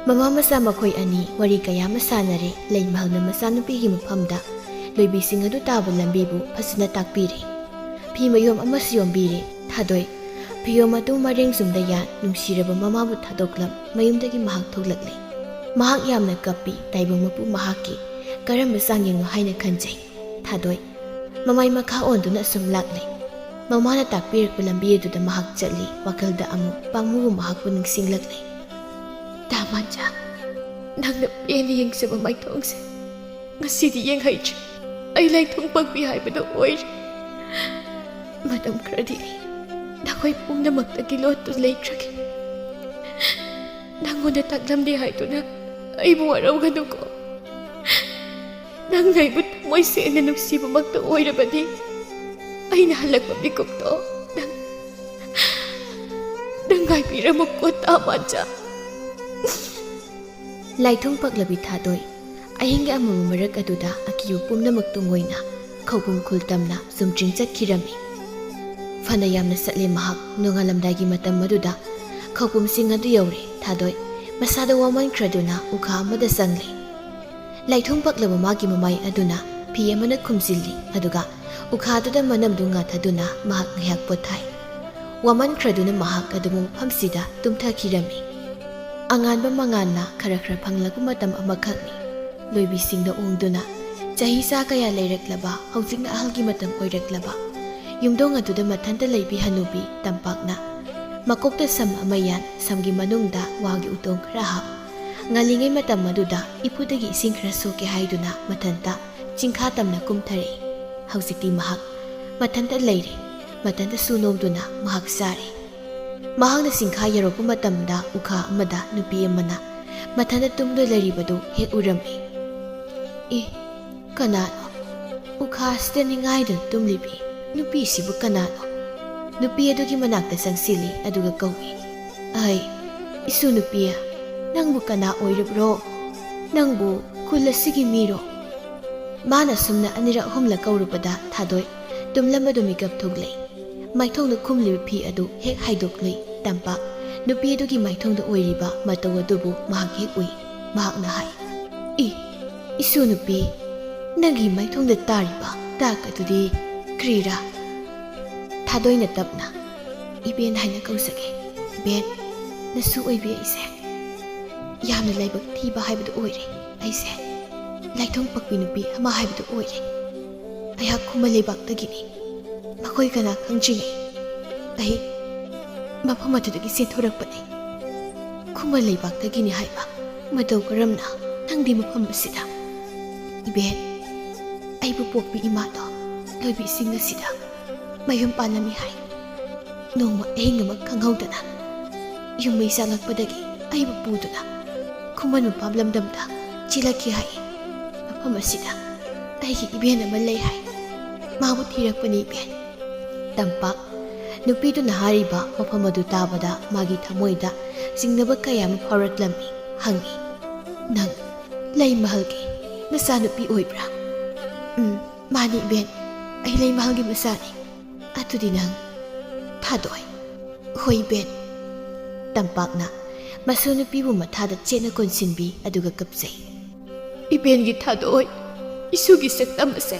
ꯃꯃꯥ ꯃꯆꯥ ꯃꯈꯣꯏ ꯑꯅꯤ ꯋꯥꯔꯤ ꯀꯌꯥ ꯑꯃ ꯁꯥꯟꯅꯔꯦ꯫ ꯂꯩꯃꯍꯜꯅ ꯃꯆꯥꯅꯨꯄꯤꯒꯤ ꯃꯐꯝꯗ ꯂꯣꯏꯕꯤꯁꯤꯡ ꯑꯗꯨ ꯇꯥꯕ ꯂꯝꯕꯤꯕꯨ ꯐꯖꯅ ꯇꯥꯛꯄꯤꯔꯦ꯫ ꯐꯤ ꯃꯌꯣꯝ ꯑꯃꯁꯨ ꯌꯣꯝꯕꯤꯔꯦ꯫ ꯊꯥꯗꯣꯏ ꯐꯤꯌꯣꯝ ꯑꯗꯨ ꯃꯔꯦꯡ ꯆꯨꯝꯗ ꯌꯥꯟ ꯅꯨꯡꯁꯤꯔꯕ ꯃꯃꯥꯕꯨ ꯊꯥꯗꯣꯛꯂꯝ ꯃꯌꯨꯝꯗꯒꯤ ꯃꯍꯥꯛ ꯊꯣꯛꯂꯛꯂꯦ꯫ ꯃꯍꯥꯛ ꯌꯥꯝꯅ ꯀꯞꯄꯤ꯫ ꯇꯥꯏꯕꯪ ꯃꯄꯨ ꯃꯍꯥꯛꯀꯤ ꯀꯔꯝꯕ ꯆꯥꯡꯌꯦꯡꯅꯣ ꯍꯥꯏꯅ ꯈꯟꯖꯩ꯫ ꯊꯥꯗꯣꯏ ꯃꯃꯥꯏ ꯃꯈꯥ ꯑꯣꯟꯗꯨꯅ ꯑꯁꯨꯝ ꯂꯥꯛꯂꯦ꯫ ꯃꯃꯥꯅ ꯇꯥꯛꯄꯤꯔꯛꯄ ꯂꯝꯕꯤ ꯑꯗꯨꯗ ꯃꯍꯥꯛ ꯆꯠꯂꯤ꯫ ꯋꯥꯈꯜꯗ ꯑꯃꯨꯛ ꯄꯥꯝꯃꯨꯕ ꯃꯍꯥꯛꯄꯨ ꯅꯤꯡꯁꯤꯡꯂꯛꯂꯦ꯫ ꯇꯥꯃꯥꯟꯖꯥ, ꯅꯪꯅ ꯄꯦꯟꯅ ꯌꯦꯡꯖꯕ ꯃꯥꯏꯊꯣꯡꯁꯦ ꯉꯁꯤꯗꯤ ꯌꯦꯡꯍꯩꯗ꯭ꯔꯦ꯫ ꯑꯩ ꯂꯥꯏꯊꯣꯡ ꯄꯛꯄꯤ ꯍꯥꯏꯕꯗꯨ ꯑꯣꯏꯔꯦ꯫ ꯃꯇꯝ ꯈꯔꯗꯤ ꯑꯩ ꯅꯈꯣꯏ ꯄꯨꯝꯅꯃꯛꯇꯒꯤ ꯂꯣꯠꯇꯨ ꯂꯩꯈ꯭ꯔꯒꯦ꯫ ꯅꯪꯉꯣꯟꯗ ꯇꯥꯛꯂꯝꯗꯦ ꯍꯥꯏꯗꯨꯅ ꯑꯩꯕꯨ ꯋꯥꯔꯧꯒꯅꯨꯀꯣ꯫ ꯅꯪꯅ ꯑꯩꯕꯨ ꯊꯃꯣꯏ ꯁꯦꯡꯅ ꯅꯨꯡꯁꯤꯕꯃꯛꯇ ꯑꯣꯏꯔꯕꯗꯤ ꯑꯩꯅ ꯍꯜꯂꯛꯄ ꯃꯤꯀꯨꯞꯇꯣ ꯅꯪ, ꯅꯪ ꯉꯥꯏꯕꯤꯔꯝꯃꯨꯀꯣ ꯇꯥꯃꯥꯟꯖꯥ꯫ ꯂꯥꯏꯊꯣꯡ ꯄꯛꯂꯕꯤ ꯊꯥꯗꯣꯏ ꯑꯍꯤꯡꯒꯤ ꯑꯃꯝꯕ ꯃꯔꯛ ꯑꯗꯨꯗ ꯑꯀꯤꯕ ꯄꯨꯝꯅꯃꯛ ꯇꯨꯡꯑꯣꯏꯅ ꯈꯧꯄꯨꯝ ꯈꯨꯜ ꯇꯝꯅ ꯆꯨꯝꯗ꯭ꯔꯤꯡ ꯆꯠꯈꯤꯔꯝꯃꯤ꯫ ꯐꯅ ꯌꯥꯝꯅ ꯆꯠꯂꯦ ꯃꯍꯥꯛ꯫ ꯅꯣꯡꯉꯥꯜꯂꯝꯗꯥꯏꯒꯤ ꯃꯇꯝ ꯑꯗꯨꯗ ꯈꯧꯄꯨꯝꯁꯤꯡ ꯑꯗꯨ ꯌꯧꯔꯦ꯫ ꯊꯥꯗꯣꯏ ꯃꯁꯥꯗ ꯋꯥꯃꯟꯈ꯭ꯔꯗꯨꯅ ꯎꯈꯥ ꯑꯃꯗ ꯆꯪꯂꯦ꯫ ꯂꯥꯏꯊꯣꯡ ꯄꯛꯂꯕ ꯃꯥꯒꯤ ꯃꯃꯥꯏ ꯑꯗꯨꯅ ꯐꯤ ꯑꯃꯅ ꯈꯨꯝꯖꯤꯜꯂꯤ, ꯑꯗꯨꯒ ꯎꯈꯥꯗꯨꯗ ꯃꯅꯝꯗꯨ ꯉꯥꯊꯗꯨꯅ ꯃꯍꯥꯛ ꯉꯥꯏꯍꯥꯛ ꯄꯣꯊꯥꯏ꯫ ꯋꯥꯃꯟꯈ꯭ꯔꯗꯨꯅ ꯃꯍꯥꯛ ꯑꯗꯨꯝ ꯃꯐꯝꯁꯤꯗ ꯇꯨꯝꯊꯈꯤꯔꯝꯃꯤ꯫ ꯑꯉꯥꯟꯕ ꯃꯉꯥꯜꯅ ꯈꯔ ꯈꯔ ꯐꯪꯂꯛꯄ ꯃꯇꯝ ꯑꯃꯈꯛꯅꯤ꯫ ꯂꯣꯏꯕꯤꯁꯤꯡꯗ ꯑꯣꯡꯗꯨꯅ ꯆꯍꯤ ꯆꯥ ꯀꯌꯥ ꯂꯩꯔꯛꯂꯕ, ꯍꯧꯖꯤꯛꯅ ꯑꯍꯜꯒꯤ ꯃꯇꯝ ꯑꯣꯏꯔꯛꯂꯕ ꯌꯨꯝꯗꯣꯡ ꯑꯗꯨꯗ ꯃꯊꯟꯇ ꯂꯩꯕꯤ ꯍꯅꯨꯕꯤ ꯇꯝꯄꯥꯛꯅ ꯃꯀꯣꯛꯇ ꯁꯝ ꯑꯃ ꯌꯥꯟ, ꯁꯝꯒꯤ ꯃꯅꯨꯡꯗ ꯋꯥꯒꯤ ꯎꯇꯣꯡ ꯈꯔ ꯍꯥꯞ, ꯉꯜꯂꯤꯉꯩ ꯃꯇꯝ ꯑꯗꯨꯗ ꯏꯄꯨꯗꯒꯤ ꯏꯁꯤꯡ ꯈꯔ ꯁꯣꯛꯀꯦ ꯍꯥꯏꯗꯨꯅ ꯃꯊꯟꯇ ꯆꯤꯡꯈꯥ ꯇꯝꯅ ꯀꯨꯝꯊꯔꯛꯏ꯫ ꯍꯧꯖꯤꯛꯇꯤ ꯃꯍꯥꯛ ꯃꯊꯟꯇ ꯂꯩꯔꯦ꯫ ꯃꯊꯟꯇ ꯁꯨ ꯅꯣꯝꯗꯨꯅ ꯃꯍꯥꯛ ꯆꯥꯔꯦ꯫ ꯃꯍꯥꯛꯅ ꯁꯤꯡꯈꯥ ꯌꯧꯔꯛꯄ ꯃꯇꯝꯗ ꯎꯈꯥ ꯑꯃꯗ ꯅꯨꯄꯤ ꯑꯃꯅ ꯃꯊꯟꯇ ꯇꯨꯝꯗꯨꯅ ꯂꯩꯔꯤꯕꯗꯨ ꯍꯦꯛ ꯎꯔꯝꯃꯤ꯫ "ꯑꯦ, ꯀꯅꯥꯅꯣ? ꯎꯈꯥ ꯑꯁꯤꯗ ꯅꯤꯡꯉꯥꯏꯗꯨꯅ ꯇꯨꯝꯂꯤꯕꯤ ꯅꯨꯄꯤꯁꯤꯕꯨ ꯀꯅꯥꯅꯣ?" ꯅꯨꯄꯤ ꯑꯗꯨꯒꯤ ꯃꯅꯥꯛꯇ ꯆꯪꯁꯤꯜꯂꯤ, ꯑꯗꯨꯒ ꯀꯧꯏ, "ꯑꯍꯩ, ꯏꯁꯨ ꯅꯨꯄꯤ, ꯅꯪꯕꯨ ꯀꯅꯥ ꯑꯣꯏꯔꯕ꯭ꯔꯣ? ꯅꯪꯕꯨ ꯈꯨꯜ ꯑꯁꯤꯒꯤ ꯃꯤꯔꯣ?" ꯃꯥꯅ ꯁꯨꯝꯅ ꯑꯅꯤꯔꯛ ꯑꯍꯨꯝꯂꯛ ꯀꯧꯔꯨꯕꯗ ꯊꯥꯗꯣꯏ ꯇꯨꯝꯂꯝꯕꯗꯨ ꯃꯤꯀꯞ ꯊꯣꯛꯂꯛꯏ꯫ ꯃꯥꯏꯊꯣꯡꯗ ꯈꯨꯝꯂꯤꯕ ꯐꯤ ꯑꯗꯨ ꯍꯦꯛ ꯍꯥꯏꯗꯣꯛꯂꯨꯏ꯫ ꯇꯝꯄꯥꯛ ꯅꯨꯄꯤ ꯑꯗꯨꯒꯤ ꯃꯥꯏꯊꯣꯡꯗ ꯑꯣꯏꯔꯤꯕ ꯃꯇꯧ ꯑꯗꯨꯕꯨ ꯃꯍꯥꯛ ꯍꯦꯛ ꯎꯏ꯫ ꯃꯍꯥꯛꯅ ꯍꯥꯏ, "ꯏ, ꯏꯁꯨ ꯅꯨꯄꯤ, ꯅꯪꯒꯤ ꯃꯥꯏꯊꯣꯡꯗ ꯇꯥꯔꯤꯕ ꯗꯥꯛ ꯑꯗꯨꯗꯤ ꯀꯔꯤꯔꯥ?" ꯊꯥꯗꯣꯏꯅ ꯇꯞꯅ, "ꯏꯕꯦꯟ ꯍꯥꯏꯅ ꯀꯧꯖꯒꯦ꯫ ꯏꯕꯦꯟ, ꯅꯁꯨ ꯑꯣꯏꯕꯤ ꯑꯩꯁꯦ꯫ ꯌꯥꯝꯅ ꯂꯥꯏꯕꯛ ꯊꯤꯕ ꯍꯥꯏꯕꯗꯨ ꯑꯣꯏꯔꯦ꯫ ꯑꯩꯁꯦ ꯂꯥꯏꯊꯣꯡ ꯄꯛꯄꯤ ꯅꯨꯄꯤ ꯑꯃ ꯍꯥꯏꯕꯗꯨ ꯑꯣꯏꯔꯦ꯫ ꯑꯩꯍꯥꯛ ꯈꯨꯃꯟ ꯂꯩꯕꯥꯛꯇꯒꯤꯅꯤ꯫ ꯃꯈꯣꯏ ꯀꯅꯥ ꯈꯪꯗ꯭ꯔꯤꯉꯩ ꯑꯩ ꯃꯐꯝ ꯑꯗꯨꯗꯒꯤ ꯆꯦꯟꯊꯣꯔꯛꯄꯅꯤ꯫ ꯈꯨꯃꯟ ꯂꯩꯕꯥꯛꯇꯒꯤꯅꯤ ꯍꯥꯏꯕ ꯃꯇꯧ ꯀꯔꯝꯅ ꯅꯪꯗꯤ ꯃꯐꯝ ꯑꯁꯤꯗ?" "ꯏꯕꯦꯟ, ꯑꯩꯕꯨ ꯄꯣꯛꯄꯤ ꯏꯃꯥꯗꯣ ꯂꯣꯏꯕꯤ ꯏꯁꯤꯡ ꯑꯁꯤꯗ ꯃꯌꯨꯝ ꯄꯥꯜꯂꯝꯃꯤ ꯍꯥꯏ꯫ ꯅꯣꯡꯃ ꯑꯍꯤꯡ ꯑꯃ ꯈꯪꯍꯧꯗꯅ ꯌꯨꯝ ꯃꯩ ꯆꯥꯛꯂꯛꯄꯗꯒꯤ ꯑꯩꯕꯨ ꯄꯨꯗꯨꯅ ꯈꯨꯃꯟ ꯃꯄꯥꯝ ꯂꯝꯗꯝꯗ ꯆꯦꯜꯂꯛꯈꯤ ꯍꯥꯏ꯫ ꯃꯐꯝ ꯑꯁꯤꯗ ꯑꯩꯒꯤ ꯏꯕꯦꯟ ꯑꯃ ꯂꯩ ꯍꯥꯏ꯫ ꯃꯥꯕꯨ ꯊꯤꯔꯛꯄꯅꯤ ꯏꯕꯦꯟ꯫" ꯇꯝꯄꯥꯛ ꯅꯨꯄꯤꯗꯨꯅ ꯍꯥꯏꯔꯤꯕ ꯃꯐꯝ ꯑꯗꯨ ꯇꯥꯕꯗ ꯃꯥꯒꯤ ꯊꯃꯣꯏꯗ ꯆꯤꯡꯅꯕ ꯀꯌꯥ ꯑꯃ ꯐꯥꯎꯔꯛꯂꯝꯃꯤ꯫ ꯍꯪꯉꯤ, "ꯅꯪ ꯂꯩꯃꯍꯜꯒꯤ ꯅꯆꯥꯅꯨꯄꯤ ꯑꯣꯏꯕ꯭ꯔꯥ?" "ꯎꯝ, ꯃꯥꯅꯤ ꯏꯕꯦꯟ, ꯑꯩ ꯂꯩꯃꯍꯜꯒꯤ ꯃꯆꯥꯅꯤ꯫" "ꯑꯗꯨꯗꯤ ꯅꯪ ꯊꯥꯗꯣꯏ꯫" "ꯍꯣꯏ ꯏꯕꯦꯟ꯫" ꯇꯝꯄꯥꯛꯅ ꯃꯁꯨ ꯅꯨꯄꯤꯕꯨ ꯃꯊꯥꯗ ꯆꯦꯠꯅ ꯀꯣꯟꯁꯤꯟꯕꯤ, ꯑꯗꯨꯒ ꯀꯞꯆꯩ꯫ "ꯏꯕꯦꯟꯒꯤ ꯊꯥꯗꯣꯏ, ꯏꯁꯨꯒꯤ ꯁꯛꯇꯝ ꯑꯁꯦ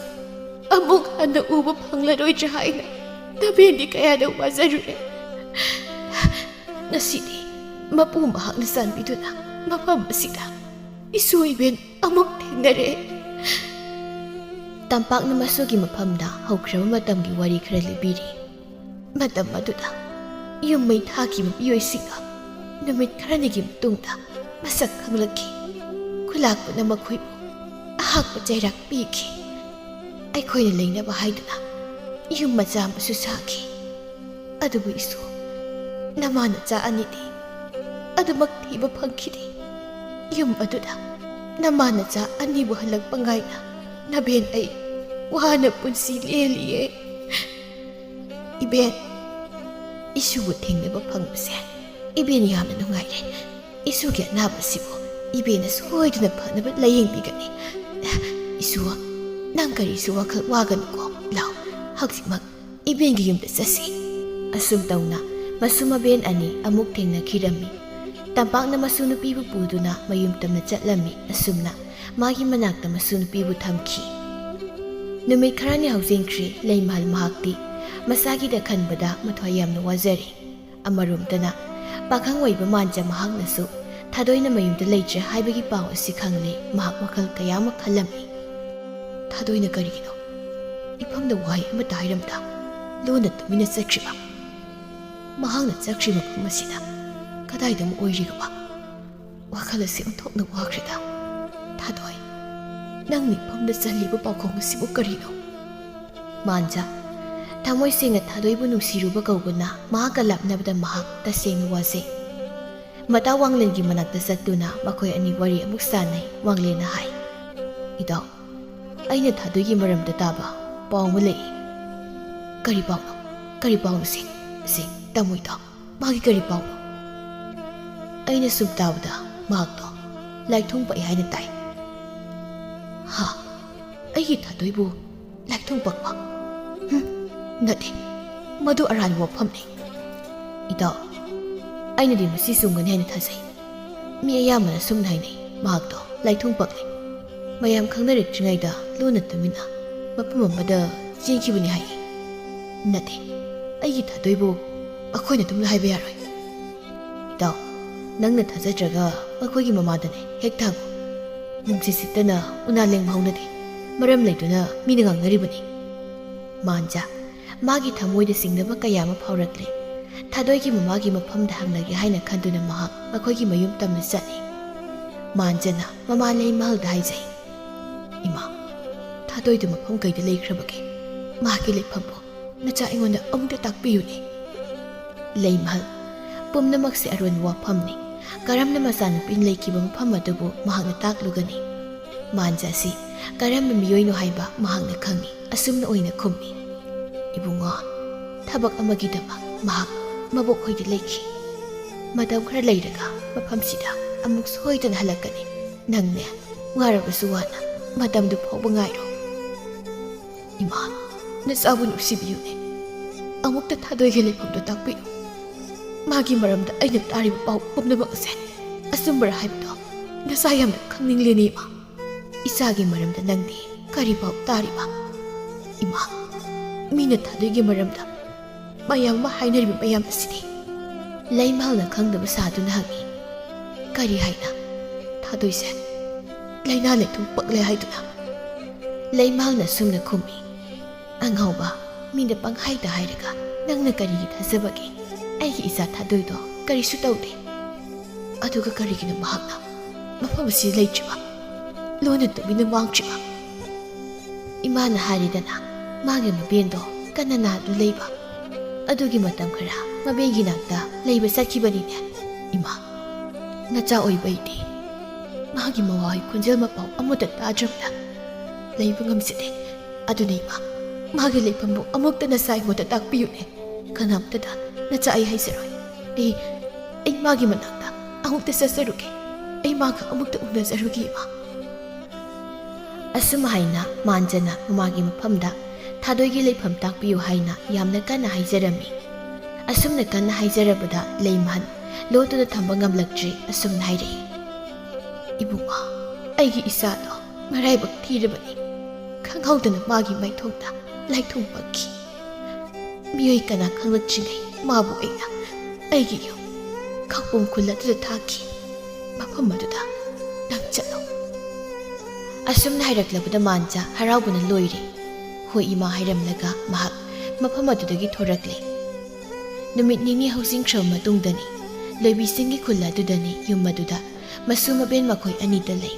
ꯑꯃꯨꯛ ꯍꯟꯅ ꯎꯕ ꯐꯪꯂꯔꯣꯏꯗ꯭ꯔꯥ ꯍꯥꯏꯅ ꯅꯕꯦꯟꯗꯤ ꯀꯌꯥꯗ ꯋꯥꯖꯔꯨꯔꯦ꯫ ꯉꯁꯤꯗꯤ ꯃꯄꯨ ꯃꯍꯥꯛꯅ ꯆꯥꯟꯕꯤꯗꯨꯅ ꯃꯐꯝ ꯑꯁꯤꯗ ꯏꯁꯨ ꯏꯕꯦꯟ ꯑꯃꯨꯛ ꯊꯦꯡꯅꯔꯦ꯫" ꯇꯝꯄꯥꯛꯅ ꯃꯁꯨꯒꯤ ꯃꯐꯝꯗ ꯍꯧꯈ꯭ꯔꯕ ꯃꯇꯝꯒꯤ ꯋꯥꯔꯤ ꯈꯔ ꯂꯤꯕꯤꯔꯤ꯫ ꯃꯇꯝ ꯑꯗꯨꯗ ꯌꯨꯝ ꯃꯩ ꯊꯥꯈꯤꯕ ꯃꯤꯑꯣꯏꯁꯤꯡꯗꯣ ꯅꯨꯃꯤꯠ ꯈꯔꯅꯤꯒꯤ ꯃꯇꯨꯡꯗ ꯃꯁꯛ ꯈꯪꯂꯛꯈꯤ꯫ ꯈꯨꯂꯥꯛꯄꯅ ꯃꯈꯣꯏꯕꯨ ꯑꯍꯥꯛꯄ ꯆꯩꯔꯥꯛ ꯄꯤꯈꯤ꯫ ꯑꯩꯈꯣꯏꯅ ꯂꯩꯅꯕ ꯍꯥꯏꯗꯨꯅ ꯌꯨꯝ ꯃꯆꯥ ꯑꯃꯁꯨ ꯁꯥꯈꯤ꯫ ꯑꯗꯨꯕꯨ ꯏꯁꯨ, ꯅꯃꯥ ꯅꯆꯥ ꯑꯅꯤꯗꯤ ꯑꯗꯨꯃꯛ ꯊꯤꯕ ꯐꯪꯈꯤꯗꯦ꯫ ꯌꯨꯝ ꯑꯗꯨꯗ ꯅꯃꯥ ꯅꯆꯥ ꯑꯅꯤꯕꯨ ꯍꯜꯂꯛꯄ ꯉꯥꯏꯅ ꯅꯕꯦꯟ ꯑꯩ ꯋꯥꯅ ꯄꯨꯟꯁꯤ ꯂꯦꯜꯂꯤꯌꯦ꯫ ꯏꯕꯦꯟ, ꯏꯁꯨꯕꯨ ꯊꯦꯡꯅꯕ ꯐꯪꯕꯁꯦ ꯏꯕꯦꯟ ꯌꯥꯝꯅ ꯅꯨꯡꯉꯥꯏꯔꯦ꯫ ꯏꯁꯨꯒꯤ ꯑꯅꯥꯕꯁꯤꯕꯨ ꯏꯕꯦꯟꯅ ꯁꯣꯏꯗꯅ ꯐꯅꯕ ꯂꯥꯌꯦꯡꯕꯤꯒꯅꯤ꯫ ꯏꯁꯨ, ꯅꯪ ꯀꯔꯤꯁꯨ ꯋꯥꯈꯜ ꯋꯥꯒꯅꯨꯀꯣ꯫ ꯂꯥꯎ, ꯍꯧꯖꯤꯛꯃꯛ ꯏꯕꯦꯟꯒꯤ ꯌꯨꯝꯗ ꯆꯠꯁꯤ꯫ ꯑꯁꯨꯝ ꯇꯧꯅ ꯃꯁꯨ ꯃꯕꯦꯟ ꯑꯅꯤ ꯑꯃꯨꯛ ꯊꯦꯡꯅꯈꯤꯔꯝꯃꯤ꯫ ꯇꯝꯄꯥꯛꯅ ꯃꯁꯨ ꯅꯨꯄꯤꯕꯨ ꯄꯨꯗꯨꯅ ꯃꯌꯨꯝ ꯇꯝꯅ ꯆꯠꯂꯝꯃꯤ꯫ ꯑꯁꯨꯝꯅ ꯃꯥꯒꯤ ꯃꯅꯥꯛꯇ ꯃꯁꯨ ꯅꯨꯄꯤꯕꯨ ꯊꯝꯈꯤ꯫ ꯅꯨꯃꯤꯠ ꯈꯔꯅꯤ ꯍꯧꯖꯤꯟꯈ꯭ꯔꯦ꯫ ꯂꯩꯃꯍꯜ ꯃꯍꯥꯛꯇꯤ ꯃꯁꯥꯒꯤꯗ ꯈꯟꯕꯗ ꯃꯊ꯭ꯋꯥꯏ ꯌꯥꯝꯅ ꯋꯥꯖꯔꯦ꯫ ꯑꯃꯔꯣꯝꯗꯅ ꯄꯥꯈꯪ ꯑꯣꯏꯕ ꯃꯥꯟꯖ ꯃꯍꯥꯛꯅꯁꯨ ꯊꯥꯗꯣꯏꯅ ꯃꯌꯨꯝꯗ ꯂꯩꯇ꯭ꯔꯦ ꯍꯥꯏꯕꯒꯤ ꯄꯥꯎ ꯑꯁꯤ ꯈꯪꯂꯦ꯫ ꯃꯍꯥꯛ ꯋꯥꯈꯜ ꯀꯌꯥ ꯑꯃ ꯈꯜꯂꯝꯃꯤ꯫ ꯊꯥꯗꯣꯏꯅ ꯀꯔꯤꯒꯤꯅꯣ ꯏꯐꯝꯗ ꯋꯥꯍꯩ ꯑꯃꯠꯇ ꯍꯥꯏꯔꯝꯗ ꯂꯣꯟꯅ ꯇꯨꯃꯤꯟꯅ ꯆꯠꯈ꯭ꯔꯤꯕ? ꯃꯍꯥꯛꯅ ꯆꯠꯈ꯭ꯔꯤ ꯃꯐꯝ ꯑꯁꯤꯗ ꯀꯗꯥꯏꯗ ꯑꯃ ꯑꯣꯏꯔꯤꯒꯕ? ꯋꯥꯈꯜ ꯑꯁꯤ ꯑꯣꯟꯊꯣꯛꯅ ꯋꯥꯈ꯭ꯔꯦꯗ꯫ ꯊꯥꯗꯣꯏ, ꯅꯪ ꯃꯤꯐꯝꯗ ꯆꯜꯂꯤꯕ ꯄꯥꯎꯈꯣꯡ ꯑꯁꯤꯕꯨ ꯀꯔꯤꯅꯣ? ꯃꯥꯟꯖ, ꯊꯃꯣꯏ ꯁꯦꯡꯅ ꯊꯥꯗꯣꯏꯕꯨ ꯅꯨꯡꯁꯤꯔꯨꯕ ꯀꯧꯕꯅ ꯃꯍꯥꯛꯀ ꯂꯥꯞꯅꯕꯗ ꯃꯍꯥꯛ ꯇꯁꯦꯡꯅ ꯋꯥꯖꯩ꯫ ꯃꯇꯥ ꯋꯥꯡꯂꯦꯟꯒꯤ ꯃꯅꯥꯛꯇ ꯆꯠꯇꯨꯅ ꯃꯈꯣꯏ ꯑꯅꯤ ꯋꯥꯔꯤ ꯑꯃꯨꯛ ꯁꯥꯟꯅꯩ꯫ ꯋꯥꯡꯂꯦꯟꯅ ꯍꯥꯏ, "ꯏꯇꯥꯎ, ꯑꯩꯅ ꯊꯥꯗꯣꯏꯒꯤ ꯃꯔꯝꯗ ꯇꯥꯕ ꯄꯥꯎ ꯑꯃ ꯂꯩ꯫" "ꯀꯔꯤ ꯄꯥꯎꯅꯣ? ꯀꯔꯤ ꯄꯥꯎꯅꯣ ꯁꯤ? ꯁꯤ ꯇꯝꯃꯨ ꯏꯇꯥꯎ, ꯃꯥꯒꯤ ꯀꯔꯤ ꯄꯥꯎꯅꯣ?" "ꯑꯩꯅ ꯁꯨꯝ ꯇꯥꯕꯗ ꯃꯍꯥꯛꯇꯣ ꯂꯥꯏꯊꯣꯡ ꯄꯛꯏ ꯍꯥꯏꯅ ꯇꯥꯏ꯫" "ꯍꯥ? ꯑꯩꯒꯤ ꯊꯥꯗꯣꯏꯕꯨ ꯂꯥꯏꯊꯣꯡ ꯄꯛꯄ? ꯍꯨꯝ, ꯅꯠꯇꯦ, ꯃꯗꯨ ꯑꯔꯥꯟꯕ ꯋꯥꯐꯝꯅꯤ꯫" "ꯏꯇꯥꯎ, ꯑꯩꯅꯗꯤ ꯃꯁꯤ ꯆꯨꯝꯒꯅꯤ ꯍꯥꯏꯅ ꯊꯥꯖꯩ꯫ ꯃꯤ ꯑꯌꯥꯝꯕꯅ ꯁꯨꯝꯅ ꯍꯥꯏꯅꯩ, ꯃꯍꯥꯛꯇꯣ ꯂꯥꯏꯊꯣꯡ ꯄꯛꯂꯦ꯫ ꯃꯌꯥꯝ ꯈꯪꯅꯔꯛꯇ꯭ꯔꯤꯉꯩꯗ ꯂꯣꯟꯅ ꯇꯨꯃꯤꯟꯅ ꯃꯐꯝ ꯑꯃꯗ ꯆꯦꯟꯈꯤꯕꯅꯤ ꯍꯥꯏ꯫" "ꯅꯠꯇꯦ, ꯑꯩꯒꯤ ꯊꯥꯗꯣꯏꯕꯨ ꯑꯩꯈꯣꯏꯅ ꯑꯗꯨꯝ ꯍꯥꯏꯕ ꯌꯥꯔꯣꯏ꯫" "ꯏꯇꯥꯎ, ꯅꯪꯅ ꯊꯥꯖꯗ꯭ꯔꯒ ꯃꯈꯣꯏꯒꯤ ꯃꯃꯥꯗꯅꯦ ꯍꯦꯛ ꯊꯥꯡꯉꯨ꯫ ꯅꯨꯡꯁꯤꯠ ꯁꯤꯠꯇꯅ ꯎꯅꯥ ꯂꯦꯡꯕ ꯍꯧꯅꯗꯦ꯫ ꯃꯔꯝ ꯂꯩꯗꯨꯅ ꯃꯤꯅ ꯉꯥꯡꯅꯔꯤꯕꯅꯤ꯫" ꯃꯥꯟꯖ, ꯃꯥꯒꯤ ꯊꯃꯣꯏꯗ ꯆꯤꯡꯅꯕ ꯀꯌꯥ ꯑꯃ ꯐꯥꯎꯔꯛꯂꯦ꯫ ꯊꯥꯗꯣꯏꯒꯤ ꯃꯃꯥꯒꯤ ꯃꯐꯝꯗ ꯍꯪꯂꯒꯦ ꯍꯥꯏꯅ ꯈꯟꯗꯨꯅ ꯃꯍꯥꯛ ꯃꯈꯣꯏꯒꯤ ꯃꯌꯨꯝ ꯇꯝꯅ ꯆꯠꯂꯤ꯫ ꯃꯥꯟꯖꯅ ꯃꯃꯥ ꯂꯩꯃꯍꯜꯗ ꯍꯥꯏꯖꯩ, "ꯏꯃꯥ, ꯊꯥꯗꯣꯏꯗꯨ ꯃꯐꯝ ꯀꯩꯗ ꯂꯩꯈ꯭ꯔꯕꯒꯦ? ꯃꯍꯥꯛꯀꯤ ꯂꯩꯐꯝꯕꯨ ꯅꯆꯥ ꯑꯩꯉꯣꯟꯗ ꯑꯃꯨꯛꯇ ꯇꯥꯛꯄꯤꯌꯨꯅꯦ꯫" ꯂꯩꯃꯍꯜ, ꯄꯨꯝꯅꯃꯛꯁꯦ ꯑꯔꯣꯟꯕ ꯋꯥꯐꯝꯅꯤ꯫ ꯀꯔꯝꯅ ꯃꯆꯥꯅꯨꯄꯤꯅ ꯂꯩꯈꯤꯕ ꯃꯐꯝ ꯑꯗꯨꯕꯨ ꯃꯍꯥꯛꯅ ꯇꯥꯛꯂꯨꯒꯅꯤ? ꯃꯥꯟꯖꯥ ꯑꯁꯤ ꯀꯔꯝꯕ ꯃꯤꯑꯣꯏꯅꯣ ꯍꯥꯏꯕ ꯃꯍꯥꯛꯅ ꯈꯪꯏ꯫ ꯑꯁꯨꯝꯅ ꯑꯣꯏꯅ ꯈꯨꯝꯃꯤ, "ꯏꯕꯨꯡꯉꯣ, ꯊꯕꯛ ꯑꯃꯒꯤꯗꯃꯛ ꯃꯍꯥꯛ ꯃꯕꯣꯛ ꯍꯣꯏꯗ ꯂꯩꯈꯤ꯫ ꯃꯇꯝ ꯈꯔ ꯂꯩꯔꯒ ꯃꯐꯝꯁꯤꯗ ꯑꯃꯨꯛ ꯁꯣꯏꯗꯅ ꯍꯜꯂꯛꯀꯅꯤ꯫ ꯅꯪꯅꯦ, ꯋꯥꯔꯕꯁꯨ ꯋꯥꯅ ꯃꯇꯝꯗꯨ ꯐꯥꯎꯕ ꯉꯥꯏꯔꯣ꯫" "ꯏꯃꯥ, ꯅꯆꯥꯕꯨ ꯅꯨꯡꯁꯤꯕꯤꯌꯨꯅꯦ꯫ ꯑꯃꯨꯛꯇ ꯊꯥꯗꯣꯏꯒꯤ ꯂꯩꯐꯝꯗꯣ ꯇꯥꯛꯄꯤꯌꯨ꯫ ꯃꯥꯒꯤ ꯃꯔꯝꯗ ꯑꯩꯅ ꯇꯥꯔꯤꯕ ꯄꯥꯎ ꯄꯨꯝꯅꯃꯛ ꯑꯁꯦ ꯑꯆꯨꯝꯕꯔ ꯍꯥꯏꯕꯗꯣ ꯅꯆꯥ ꯌꯥꯝꯅ ꯈꯪꯅꯤꯡꯂꯦꯅꯦ, ꯏꯃꯥ꯫ ꯏꯆꯥꯒꯤ ꯃꯔꯝꯗ ꯅꯪꯗꯤ ꯀꯔꯤ ꯄꯥꯎ ꯇꯥꯔꯤꯕ? ꯏꯃꯥ, ꯃꯤꯅ ꯊꯥꯗꯣꯏꯒꯤ ꯃꯔꯝꯗ ꯃꯌꯥꯝ ꯑꯃ ꯍꯥꯏꯅꯔꯤꯕ ꯃꯌꯥꯝ ꯑꯁꯤꯗꯤ?" ꯂꯩꯃꯍꯜꯅ ꯈꯪꯗꯕ ꯁꯥꯗꯨꯅ ꯍꯪꯉꯤ, "ꯀꯔꯤ ꯍꯥꯏꯅ? ꯊꯥꯗꯣꯏꯁꯦ ꯂꯥꯏꯅꯥ ꯂꯩꯊꯨꯡ ꯄꯛꯂꯦ ꯍꯥꯏꯗꯨꯅ?" ꯂꯩꯃꯍꯜꯅ ꯁꯨꯝꯅ ꯈꯨꯝꯃꯤ, "ꯑꯉꯥꯎꯕ, ꯃꯤꯅ ꯄꯪꯍꯥꯏꯗ ꯍꯥꯏꯔꯒ ꯅꯪꯅ ꯀꯔꯤꯒꯤ ꯊꯥꯖꯕꯒꯦ? ꯑꯩꯒꯤ ꯏꯆꯥ ꯊꯥꯗꯣꯏꯗꯣ ꯀꯔꯤꯁꯨ ꯇꯧꯗꯦ꯫ ꯑꯗꯨꯒ ꯀꯔꯤꯒꯤꯅꯣ ꯃꯍꯥꯛꯅ ꯃꯐꯝ ꯑꯁꯤꯗ ꯂꯩꯇ꯭ꯔꯤꯕ? ꯂꯣꯟꯅ ꯇꯨꯃꯤꯟꯅ ꯃꯥꯡꯗ꯭ꯔꯤꯕ?" ꯏꯃꯥꯅ ꯍꯥꯏꯔꯤꯗꯅ, ꯃꯥꯒꯤ ꯃꯕꯦꯟꯗꯣ ꯀꯟꯅ ꯅꯥꯗꯨꯅ ꯂꯩꯕ꯫ ꯑꯗꯨꯒꯤ ꯃꯇꯝ ꯈꯔ ꯃꯕꯦꯟꯒꯤ ꯅꯥꯛꯇ ꯂꯩꯕ ꯆꯠꯈꯤꯕꯅꯤꯅꯦ꯫ ꯏꯃꯥ, ꯅꯆꯥ ꯑꯣꯏꯕ ꯑꯩꯗꯤ ꯃꯥꯒꯤ ꯃꯋꯥ ꯍꯣꯏ ꯈꯣꯟꯖꯦꯜ ꯃꯄꯥꯎ ꯑꯃꯠꯇ ꯇꯥꯗ꯭ꯔꯕꯗ ꯂꯩꯕ ꯉꯝꯖꯗꯦ꯫ ꯑꯗꯨꯅ ꯏꯃꯥ, ꯃꯥꯒꯤ ꯂꯩꯐꯝꯕꯨ ꯑꯃꯨꯛꯇ ꯅꯆꯥ ꯑꯩꯉꯣꯟꯗ ꯇꯥꯛꯄꯤꯌꯨꯅꯦ꯫ ꯀꯅꯥꯝꯇꯗ ꯅꯆꯥ ꯑꯩ ꯍꯥꯏꯖꯔꯣꯏ꯫ ꯑꯩ, ꯑꯩ ꯃꯥꯒꯤ ꯃꯅꯥꯛꯇ ꯑꯃꯨꯛꯇ ꯆꯠꯆꯔꯨꯒꯦ꯫ ꯑꯩ ꯃꯥꯒ ꯑꯃꯨꯛꯇ ꯎꯅꯖꯔꯨꯒꯦ, ꯏꯃꯥ꯫" ꯑꯁꯨꯝ ꯍꯥꯏꯅ ꯃꯥꯟꯖꯅ ꯃꯃꯥꯒꯤ ꯃꯐꯝꯗ ꯊꯥꯗꯣꯏꯒꯤ ꯂꯩꯐꯝ ꯇꯥꯛꯄꯤꯌꯨ ꯍꯥꯏꯅ ꯌꯥꯝꯅ ꯀꯟꯅ ꯍꯥꯏꯖꯔꯝꯃꯤ꯫ ꯑꯁꯨꯝꯅ ꯀꯟꯅ ꯍꯥꯏꯖꯔꯕꯗ ꯂꯩꯃꯍꯟ ꯂꯣꯠꯇꯨꯅ ꯊꯝꯕ ꯉꯝꯂꯛꯇ꯭ꯔꯦ꯫ ꯑꯁꯨꯝꯅ ꯍꯥꯏꯔꯛꯏ, "ꯏꯕꯨꯡꯉꯣ, ꯑꯩꯒꯤ ꯏꯆꯥꯗꯣ ꯃꯔꯥꯏꯕꯛ ꯊꯤꯔꯕꯅꯤ꯫ ꯈꯪꯍꯧꯗꯅ ꯃꯥꯒꯤ ꯃꯥꯏꯊꯣꯡꯗ ꯂꯥꯏꯊꯨꯡ ꯄꯛꯈꯤ꯫ ꯃꯤꯑꯣꯏ ꯀꯅꯥ ꯈꯪꯂꯛꯇ꯭ꯔꯤꯉꯩ ꯃꯥꯕꯨ ꯑꯩꯅ ꯑꯩꯒꯤ ꯌꯨꯝ ꯈꯧꯄꯨꯝ ꯈꯨꯜ ꯑꯗꯨꯗ ꯊꯥꯈꯤ꯫ ꯃꯐꯝ ꯑꯗꯨꯗ ꯅꯪ ꯆꯠꯂꯣ꯫" ꯑꯁꯨꯝꯅ ꯍꯥꯏꯔꯛꯂꯕꯗ ꯃꯥꯟꯖꯥ ꯍꯔꯥꯎꯕꯅ ꯂꯣꯏꯔꯦ꯫ "ꯍꯣꯏ ꯏꯃꯥ" ꯍꯥꯏꯔꯝꯂꯒ ꯃꯍꯥꯛ ꯃꯐꯝ ꯑꯗꯨꯗꯒꯤ ꯊꯣꯔꯛꯂꯦ꯫ ꯅꯨꯃꯤꯠ ꯅꯤꯅꯤ ꯍꯧꯖꯤꯟꯈ꯭ꯔꯕ ꯃꯇꯨꯡꯗꯅꯤ, ꯂꯣꯏꯕꯤꯁꯤꯡꯒꯤ ꯈꯨꯜ ꯑꯗꯨꯗꯅꯤ, ꯌꯨꯝ ꯑꯗꯨꯗ ꯃꯁꯨ ꯃꯕꯦꯟ ꯃꯈꯣꯏ ꯑꯅꯤꯇ ꯂꯩ꯫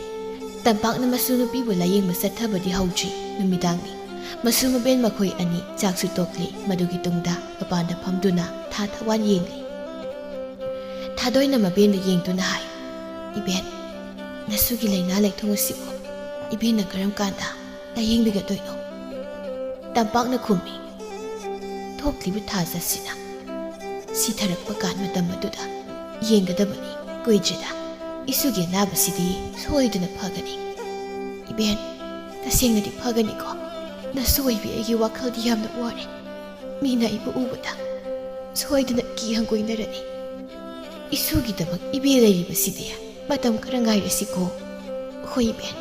ꯇꯝꯄꯥꯛꯅ ꯃꯁꯨ ꯅꯨꯄꯤꯕꯨ ꯂꯥꯌꯦꯡꯕ ꯆꯠꯊꯕꯗꯤ ꯍꯧꯗ꯭ꯔꯤ꯫ ꯅꯨꯃꯤꯗꯥꯡꯅꯤ꯫ ꯃꯁꯨ ꯃꯕꯦꯟ ꯃꯈꯣꯏ ꯑꯅꯤ ꯆꯥꯛꯁꯨ ꯇꯣꯛꯂꯤ꯫ ꯃꯗꯨꯒꯤ ꯇꯨꯡꯗ ꯃꯄꯥꯟꯗ ꯐꯝꯗꯨꯅ ꯊꯥ ꯊꯋꯥꯟ ꯌꯦꯡꯂꯤ꯫ ꯊꯥꯗꯣꯏꯅ ꯃꯕꯦꯟꯗ ꯌꯦꯡꯗꯨꯅ ꯍꯥꯏ, "ꯏꯕꯦꯟ, ꯅꯁꯨꯒꯤ ꯂꯥꯏꯅꯥ ꯂꯩꯊꯨꯡ ꯑꯁꯤꯕꯨ ꯏꯕꯦꯟꯅ ꯀꯔꯝ ꯀꯥꯟꯗ ꯂꯥꯌꯦꯡꯕꯤꯒꯗꯣꯏꯅꯣ?" ꯇꯝꯄꯥꯛꯅ ꯈꯨꯝꯃꯤ, "ꯊꯣꯛꯂꯤꯕ ꯊꯥ ꯆꯠꯁꯤꯅ ꯁꯤꯊꯔꯛꯄ ꯀꯥꯟ ꯃꯇꯝ ꯑꯗꯨꯗ ꯌꯦꯡꯒꯗꯕꯅꯤ꯫ ꯀꯨꯏꯗ꯭ꯔꯤꯗ ꯏꯁꯨꯒꯤ ꯑꯅꯥꯕꯁꯤꯗꯤ ꯁꯣꯏꯗꯅ ꯐꯒꯅꯤ꯫ ꯏꯕꯦꯟ, ꯇꯁꯦꯡꯅꯗꯤ ꯐꯒꯅꯤꯀꯣ? ꯅꯁꯨ ꯑꯣꯏꯕꯤ ꯑꯩꯒꯤ ꯋꯥꯈꯜꯗꯤ ꯌꯥꯝꯅ ꯋꯥꯔꯦ꯫ ꯃꯤꯅ ꯑꯩꯕꯨ ꯎꯕꯗ ꯁꯣꯏꯗꯅ ꯀꯤ ꯍꯪꯒꯣꯏꯅꯔꯅꯤ꯫ ꯏꯁꯨꯒꯤꯗꯃꯛ ꯏꯕꯦ ꯂꯩꯔꯤꯕꯁꯤꯗꯤ ꯃꯇꯝ ꯈꯔ ꯉꯥꯏꯔꯁꯤꯀꯣ?" "ꯍꯣꯏ ꯏꯕꯦꯟ꯫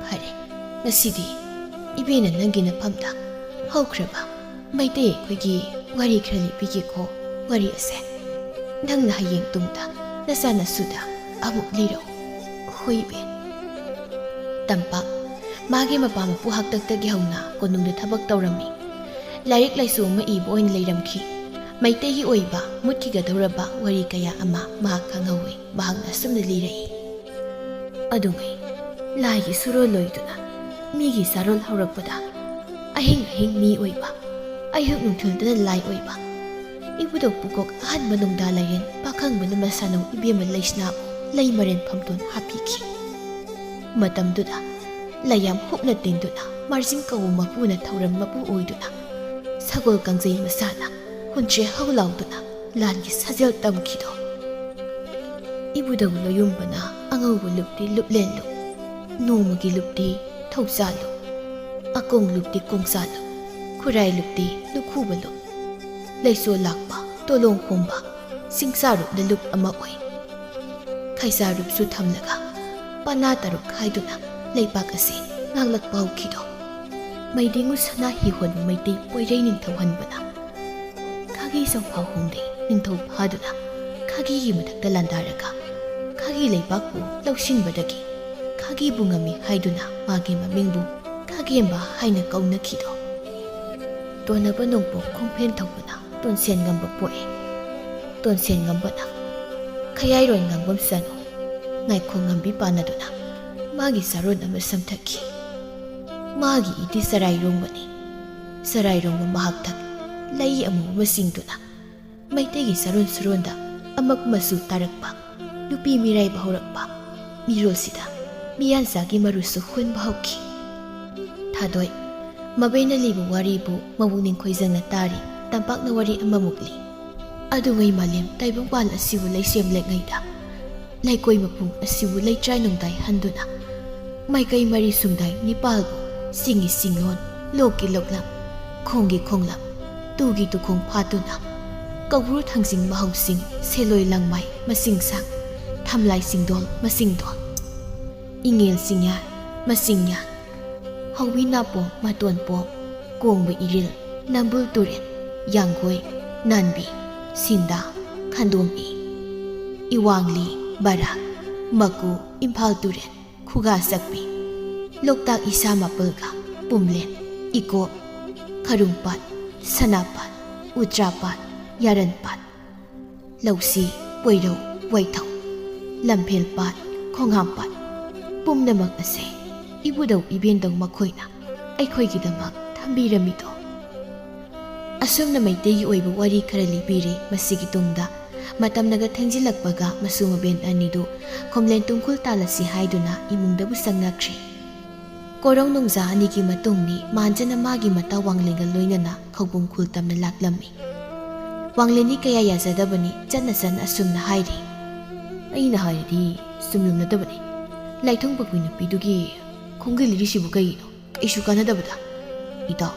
ꯐꯔꯦ, ꯉꯁꯤꯗꯤ ꯏꯕꯦꯟꯅ ꯅꯪꯒꯤ ꯅꯐꯝꯗ ꯍꯧꯈ꯭ꯔꯕ ꯃꯩꯇꯩ ꯑꯩꯈꯣꯏꯒꯤ ꯋꯥꯔꯤ ꯈꯔ ꯂꯤꯕꯤꯒꯦꯀꯣ꯫ ꯋꯥꯔꯤ ꯑꯁꯦ ꯅꯪꯅ ꯍꯌꯦꯡ ꯇꯨꯡꯗ ꯅꯆꯥ ꯅꯁꯨꯗ ꯑꯃꯨꯛ ꯂꯤꯔꯛꯎ꯫ ꯍꯣꯏ ꯏꯕꯦꯟ꯫" ꯇꯝꯄꯥꯛ ꯃꯥꯒꯤ ꯃꯄꯥ ꯃꯄꯨ ꯍꯥꯛꯇꯛꯇꯒꯤ ꯍꯧꯅ ꯀꯣꯅꯨꯡꯗ ꯊꯕꯛ ꯇꯧꯔꯝꯃꯤ꯫ ꯂꯥꯏꯔꯤꯛ ꯂꯥꯏꯁꯨ ꯑꯃ ꯏꯕ ꯑꯣꯏꯅ ꯂꯩꯔꯝꯈꯤ꯫ ꯃꯩꯇꯩꯒꯤ ꯑꯣꯏꯕ ꯃꯨꯠꯈꯤꯒꯗꯧꯔꯕ ꯋꯥꯔꯤ ꯀꯌꯥ ꯑꯃ ꯃꯍꯥꯛ ꯈꯪꯍꯧꯏ꯫ ꯃꯍꯥꯛꯅ ꯑꯁꯨꯝꯅ ꯂꯤꯔꯛꯏ, "ꯑꯗꯨꯉꯩ ꯂꯥꯏꯒꯤ ꯁꯨꯔꯣꯜ ꯂꯣꯏꯗꯨꯅ ꯃꯤꯒꯤ ꯆꯥꯔꯣꯜ ꯍꯧꯔꯛꯄꯗ ꯑꯍꯤꯡ ꯑꯍꯤꯡ ꯃꯤ ꯑꯣꯏꯕ, ꯑꯌꯨꯛ ꯅꯨꯡꯊꯤꯜꯗꯅ ꯂꯥꯏ ꯑꯣꯏꯕ, ꯏꯕꯨꯙꯧ ꯄꯨꯀꯣꯛ ꯑꯍꯟꯕ ꯅꯨꯡꯗꯥ ꯂꯥꯏꯔꯦꯟ ꯄꯥꯈꯪꯕꯅ ꯃꯁꯥꯅꯧ ꯏꯕꯦꯝꯃ ꯂꯩꯁꯅꯥꯕꯨ ꯂꯩ ꯃꯔꯦꯟ ꯐꯝꯇꯣꯟ ꯍꯥꯞꯄꯤꯈꯤ꯫ ꯃꯇꯝꯗꯨꯗ ꯂꯥꯏꯌꯥꯝ ꯍꯨꯞꯅ ꯇꯤꯟꯗꯨꯅ ꯃꯥꯔꯖꯤꯡ ꯀꯧꯕ ꯃꯄꯨꯅ ꯊꯧꯔꯝ ꯃꯄꯨ ꯑꯣꯏꯗꯨꯅ ꯁꯒꯣꯜ ꯀꯥꯡꯖꯩ ꯃꯁꯥꯅ ꯍꯨꯟꯇ꯭ꯔꯦ ꯍꯧ ꯂꯥꯎꯗꯨꯅ ꯂꯥꯟꯒꯤ ꯁꯥꯖꯦꯜ ꯇꯝꯈꯤꯗꯣ꯫ ꯏꯕꯨꯙꯧ ꯂꯣꯌꯨꯝꯕꯅ ꯑꯉꯧꯕ ꯂꯨꯞꯇꯤ ꯂꯨꯞꯂꯦꯟ ꯂꯨꯞ, ꯅꯣꯡꯃꯒꯤ ꯂꯨꯞꯇꯤ ꯊꯧꯆꯥ ꯂꯨꯞ, ꯑꯀꯣꯡ ꯂꯨꯞꯇꯤ ꯀꯣꯡꯆꯥ ꯂꯨꯞ, ꯈꯨꯔꯥꯏ ꯂꯨꯞꯇꯤ ꯂꯨꯈꯨꯕ ꯂꯨꯞ, ꯂꯩꯆꯣꯜ ꯂꯥꯛꯄ ꯇꯣꯂꯣꯡ ꯍꯣꯝꯕ ꯆꯤꯡꯆꯥꯔꯨꯞꯅ ꯂꯨꯞ ꯑꯃ ꯑꯣꯏ꯫ ꯈꯩꯁꯥꯔꯨꯞꯁꯨ ꯊꯝꯂꯒ ꯄꯅꯥ ꯇꯔꯨꯛ ꯈꯥꯏꯗꯨꯅ ꯂꯩꯕꯥꯛ ꯑꯁꯤ ꯉꯥꯛꯂꯛꯄ ꯍꯧꯈꯤꯗꯣ꯫ ꯃꯩꯗꯤꯡꯉꯨ ꯁꯅꯥ ꯍꯤ ꯍꯣꯟꯕ ꯃꯩꯇꯩ ꯄꯣꯏꯔꯩ ꯅꯤꯡꯊꯧ ꯍꯟꯕꯅ ꯈꯥꯒꯤ ꯆꯧꯐꯥ ꯍꯣꯡꯗꯩ ꯅꯤꯡꯊꯧ ꯐꯥꯗꯨꯅ ꯈꯥꯒꯤꯒꯤ ꯃꯊꯛꯇ ꯂꯥꯟꯗꯥꯔꯒ ꯈꯥꯒꯤ ꯂꯩꯕꯥꯛꯄꯨ ꯂꯧꯁꯤꯟꯕꯗꯒꯤ ꯈꯥꯒꯤꯕꯨ ꯉꯝꯃꯤ ꯍꯥꯏꯗꯨꯅ ꯃꯥꯒꯤ ꯃꯃꯤꯡꯕꯨ ꯈꯥꯒꯦꯝꯕ ꯍꯥꯏꯅ ꯀꯧꯅꯈꯤꯗꯣ꯫ ꯇꯣꯟꯅꯕ ꯅꯣꯡꯄꯣꯛ ꯈꯣꯡꯐꯦꯟ ꯊꯧꯕꯅ ꯇꯣꯟꯁꯦꯟ ꯉꯝꯕ ꯄꯣꯛꯏ꯫ ꯇꯣꯟꯁꯦꯟ ꯉꯝꯕꯅ ꯈꯌꯥꯏꯔꯣꯟ ꯉꯥꯡꯕꯝ ꯆꯅꯨ ꯉꯥꯏꯈꯣꯡ ꯉꯝꯕꯤ ꯄꯥꯟꯅꯗꯨꯅ ꯃꯥꯒꯤ ꯆꯥꯔꯣꯟ ꯑꯃ ꯁꯝꯊꯈꯤ꯫ ꯃꯥꯒꯤ ꯏꯗꯤ ꯆꯔꯥꯏꯔꯣꯡꯕꯅꯤ꯫ ꯆꯔꯥꯏꯔꯣꯡꯕ ꯃꯍꯥꯛ ꯊꯛ ꯂꯩ ꯑꯃꯨꯕ ꯑꯃ ꯆꯤꯡꯗꯨꯅ ꯃꯩꯇꯩꯒꯤ ꯆꯥꯔꯣꯟ ꯁꯨꯔꯣꯟꯗ ꯑꯃꯛ ꯃꯆꯨ ꯇꯥꯔꯛꯄ, ꯅꯨꯄꯤ ꯃꯤꯔꯥꯏꯕ ꯍꯧꯔꯛꯄ, ꯃꯤꯔꯣꯜꯁꯤꯗ ꯃꯤꯌꯥꯟꯆꯥꯒꯤ ꯃꯔꯨꯁꯨ ꯍꯨꯟꯕ ꯍꯧꯈꯤ꯫ ꯊꯥꯗꯣꯏ, ꯃꯕꯦꯅ ꯂꯤꯕ ꯋꯥꯔꯤꯕꯨ ꯃꯕꯨꯛꯅꯤꯡ ꯈꯣꯏꯖꯪꯅ ꯇꯥꯔꯤ꯫ ꯇꯝꯄꯥꯛꯅ ꯋꯥꯔꯤ ꯑꯃꯃꯨꯛ ꯂꯤ꯫ ꯑꯗꯨꯉꯩ ꯃꯥꯂꯦꯝ ꯇꯥꯏꯕꯪꯄꯥꯟ ꯑꯁꯤꯕꯨ ꯂꯩꯁꯦꯝꯂꯤꯉꯩꯗ, ꯂꯩꯀꯣꯏ ꯃꯄꯨꯡ ꯑꯁꯤꯕꯨ ꯂꯩꯇ꯭ꯔꯥꯏ ꯅꯨꯡꯗꯥꯏ ꯍꯟꯗꯨꯅ, ꯃꯥꯏꯀꯩ ꯃꯔꯤ ꯁꯨꯝꯗꯥꯏ ꯅꯤꯄꯥꯜꯕꯨ ꯆꯤꯡꯒꯤ ꯆꯤꯡꯂꯣꯟ, ꯂꯣꯛꯀꯤ ꯂꯣꯛꯂꯝ, ꯈꯣꯡꯒꯤ ꯈꯣꯡꯂꯝ, ꯇꯨꯒꯤ ꯇꯨꯈꯣꯡ ꯐꯥꯠꯇꯨꯅ, ꯀꯧꯕ꯭ꯔꯨ ꯊꯥꯡꯖꯤꯡ ꯃꯍꯧꯁꯤꯡ, ꯁꯦꯂꯣꯏ ꯂꯪꯃꯥꯏ ꯃꯁꯤꯡ ꯁꯥꯡ, ꯊꯝꯂꯥꯏ ꯆꯤꯡꯗꯣꯜ ꯃꯁꯤꯡ ꯗꯣꯜ, ꯏꯉꯦꯜ ꯆꯤꯡꯌꯥ ꯃꯁꯤꯡ ꯌꯥ, ꯍꯧꯕꯤ ꯅꯥꯄꯣꯝ ꯃꯇꯣꯟ ꯄꯣꯝ, ꯀꯣꯡꯕ ꯏꯔꯤꯜ, ꯅꯝꯕꯨꯜ ꯇꯨꯔꯦꯜ, ꯌꯥꯡꯒꯣꯏ, ꯅꯥꯟꯕꯤ, ꯁꯤꯟꯗꯥ, ꯈꯟꯗꯣꯝꯕꯤ, ꯏꯋꯥꯡꯂꯤ, ꯕꯔꯥꯛ, ꯃꯀꯨ, ꯏꯝꯐꯥꯜ ꯇꯨꯔꯦꯜ, ꯈꯨꯒꯥ ꯆꯛꯄꯤ, ꯂꯣꯛꯇꯥꯛ ꯏꯁꯥ ꯃꯄꯨꯜꯒ, ꯄꯨꯝꯂꯦꯟ, ꯏꯀꯣꯞ, ꯈꯔꯨꯡꯄꯥꯠ, ꯁꯅꯥꯄꯥꯠ, ꯎꯇ꯭ꯔꯥꯄꯥꯠ, ꯌꯥꯔꯟꯄꯥꯠ, ꯂꯧꯁꯤ, ꯄꯣꯏꯔꯧ, ꯋꯥꯏꯊꯧ, ꯂꯝꯐꯦꯜ ꯄꯥꯠ, ꯈꯣꯡꯍꯥꯝ ꯄꯥꯠ, ꯄꯨꯝꯅꯃꯛ ꯑꯁꯦ ꯏꯕꯨꯙꯧ ꯏꯕꯦꯟꯗꯧ ꯃꯈꯣꯏꯅ ꯑꯩꯈꯣꯏꯒꯤꯗꯃꯛ ꯊꯝꯕꯤꯔꯝꯃꯤꯗꯣ꯫ ꯑꯁꯨꯝꯅ ꯃꯩꯇꯩꯒꯤ ꯑꯣꯏꯕ ꯋꯥꯔꯤ ꯈꯔ ꯂꯤꯕꯤꯔꯦ꯫ ꯃꯁꯤꯒꯤ ꯇꯨꯡꯗ ꯃꯇꯝꯅꯒ ꯊꯦꯡꯖꯤꯜꯂꯛꯄꯒ ꯃꯁꯨ ꯃꯕꯦꯟ ꯑꯅꯤꯗꯨ ꯈꯣꯝꯂꯦꯟ ꯇꯨꯡꯈꯨꯜ ꯇꯥꯜꯂꯁꯤ ꯍꯥꯏꯗꯨꯅ ꯏꯃꯨꯡꯗꯕꯨ ꯆꯪꯅꯈ꯭ꯔꯦ꯫ ꯀꯣꯔꯧ ꯅꯣꯡꯖꯥ ꯑꯅꯤꯒꯤ ꯃꯇꯨꯡꯅꯤ ꯃꯥꯟꯖꯅ ꯃꯥꯒꯤ ꯃꯇꯥ ꯋꯥꯡꯂꯦꯟꯒ ꯂꯣꯏꯅꯅ ꯈꯧꯄꯨꯝ ꯈꯨꯜ ꯇꯝꯅ ꯂꯥꯛꯂꯝꯃꯤ꯫ ꯋꯥꯡꯂꯦꯟꯗꯤ ꯀꯌꯥ ꯌꯥꯖꯗꯕꯅꯤ, ꯆꯠꯅ ꯆꯠꯅ ꯑꯁꯨꯝꯅ ꯍꯥꯏꯔꯤ꯫ ꯑꯩꯅ ꯍꯥꯏꯔꯗꯤ ꯆꯨꯝꯂꯝꯅꯗꯕꯅꯤ꯫ ꯂꯥꯏꯊꯣꯡ ꯄꯛꯄꯤ ꯅꯨꯄꯤꯗꯨꯒꯤ ꯈꯣꯡꯒꯤꯜ ꯂꯤꯔꯤꯁꯤꯕꯨ ꯀꯩꯒꯤꯅꯣ? ꯑꯩꯁꯨ ꯀꯥꯟꯅꯗꯕꯗ꯫ ꯏꯇꯥꯎ,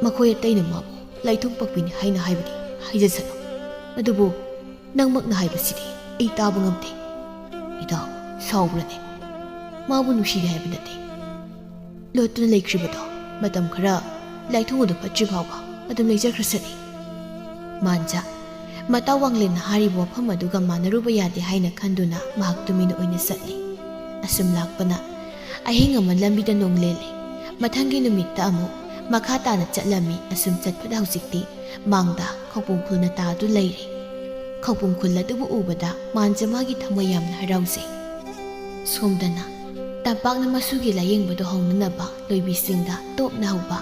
ꯃꯈꯣꯏ ꯑꯇꯩꯅ ꯃꯥꯕꯨ ꯂꯥꯏꯊꯣꯡ ꯄꯛꯄꯤꯅꯤ ꯍꯥꯏꯅ ꯍꯥꯏꯕꯗꯤ ꯍꯥꯏꯖꯁꯅꯨ꯫ ꯑꯗꯨꯕꯨ ꯅꯪꯃꯛꯅ ꯍꯥꯏꯕꯁꯤꯗꯤ ꯑꯩ ꯇꯥꯕ ꯉꯝꯗꯦ꯫ ꯏꯇꯥꯎ, ꯁꯥꯎꯕ꯭ꯔꯅꯦ? ꯃꯥꯕꯨ ꯅꯨꯡꯁꯤꯔꯦ ꯍꯥꯏꯕ ꯅꯠꯇꯦ꯫ ꯂꯣꯠꯇꯨꯅ ꯂꯩꯈ꯭ꯔꯤꯕꯗꯣ ꯃꯇꯝ ꯈꯔ ꯂꯥꯏꯊꯣꯡ ꯑꯗꯨ ꯐꯠꯇ꯭ꯔꯤ ꯐꯥꯎꯕ ꯑꯗꯨꯝ ꯂꯩꯖꯈ꯭ꯔꯁꯅꯤ꯫ ꯃꯥꯟꯖ, ꯃꯇꯥ ꯋꯥꯡꯂꯦꯟꯅ ꯍꯥꯏꯔꯤꯕ ꯋꯥꯐꯝ ꯑꯗꯨꯒ ꯃꯥꯟꯅꯔꯨꯕ ꯌꯥꯗꯦ ꯍꯥꯏꯅ ꯈꯟꯗꯨꯅ ꯃꯍꯥꯛ ꯇꯨꯃꯤꯟ ꯑꯣꯏꯅ ꯆꯠꯂꯤ꯫ ꯑꯁꯨꯝ ꯂꯥꯛꯄꯅ ꯑꯍꯤꯡ ꯑꯃ ꯂꯝꯕꯤꯗ ꯅꯣꯡ ꯂꯦꯜꯂꯤ꯫ ꯃꯊꯪꯒꯤ ꯅꯨꯃꯤꯠꯇ ꯑꯃꯨꯛ ꯃꯈꯥ ꯇꯥꯅ ꯆꯠꯂꯝꯃꯤ꯫ ꯑꯁꯨꯝ ꯆꯠꯄꯗ ꯍꯧꯖꯤꯛꯇꯤ ꯃꯥꯡꯗ ꯈꯧꯄꯨꯝ ꯈꯨꯜꯅ ꯇꯥꯗꯨ ꯂꯩꯔꯦ꯫ ꯈꯧꯄꯨꯝ ꯈꯨꯜ ꯑꯗꯨꯕꯨ ꯎꯕꯗ ꯃꯥꯟꯖ ꯃꯥꯒꯤ ꯊꯃꯣꯏ ꯌꯥꯝꯅ ꯍꯔꯥꯎꯖꯩ꯫ ꯁꯣꯝꯗꯅ ꯇꯝꯄꯥꯛꯅ ꯃꯁꯨꯒꯤ ꯂꯥꯌꯦꯡꯕꯗꯨ ꯍꯧꯅꯅꯕ ꯂꯣꯏꯕꯤꯁꯤꯡꯗ ꯇꯣꯞꯅ ꯍꯧꯕ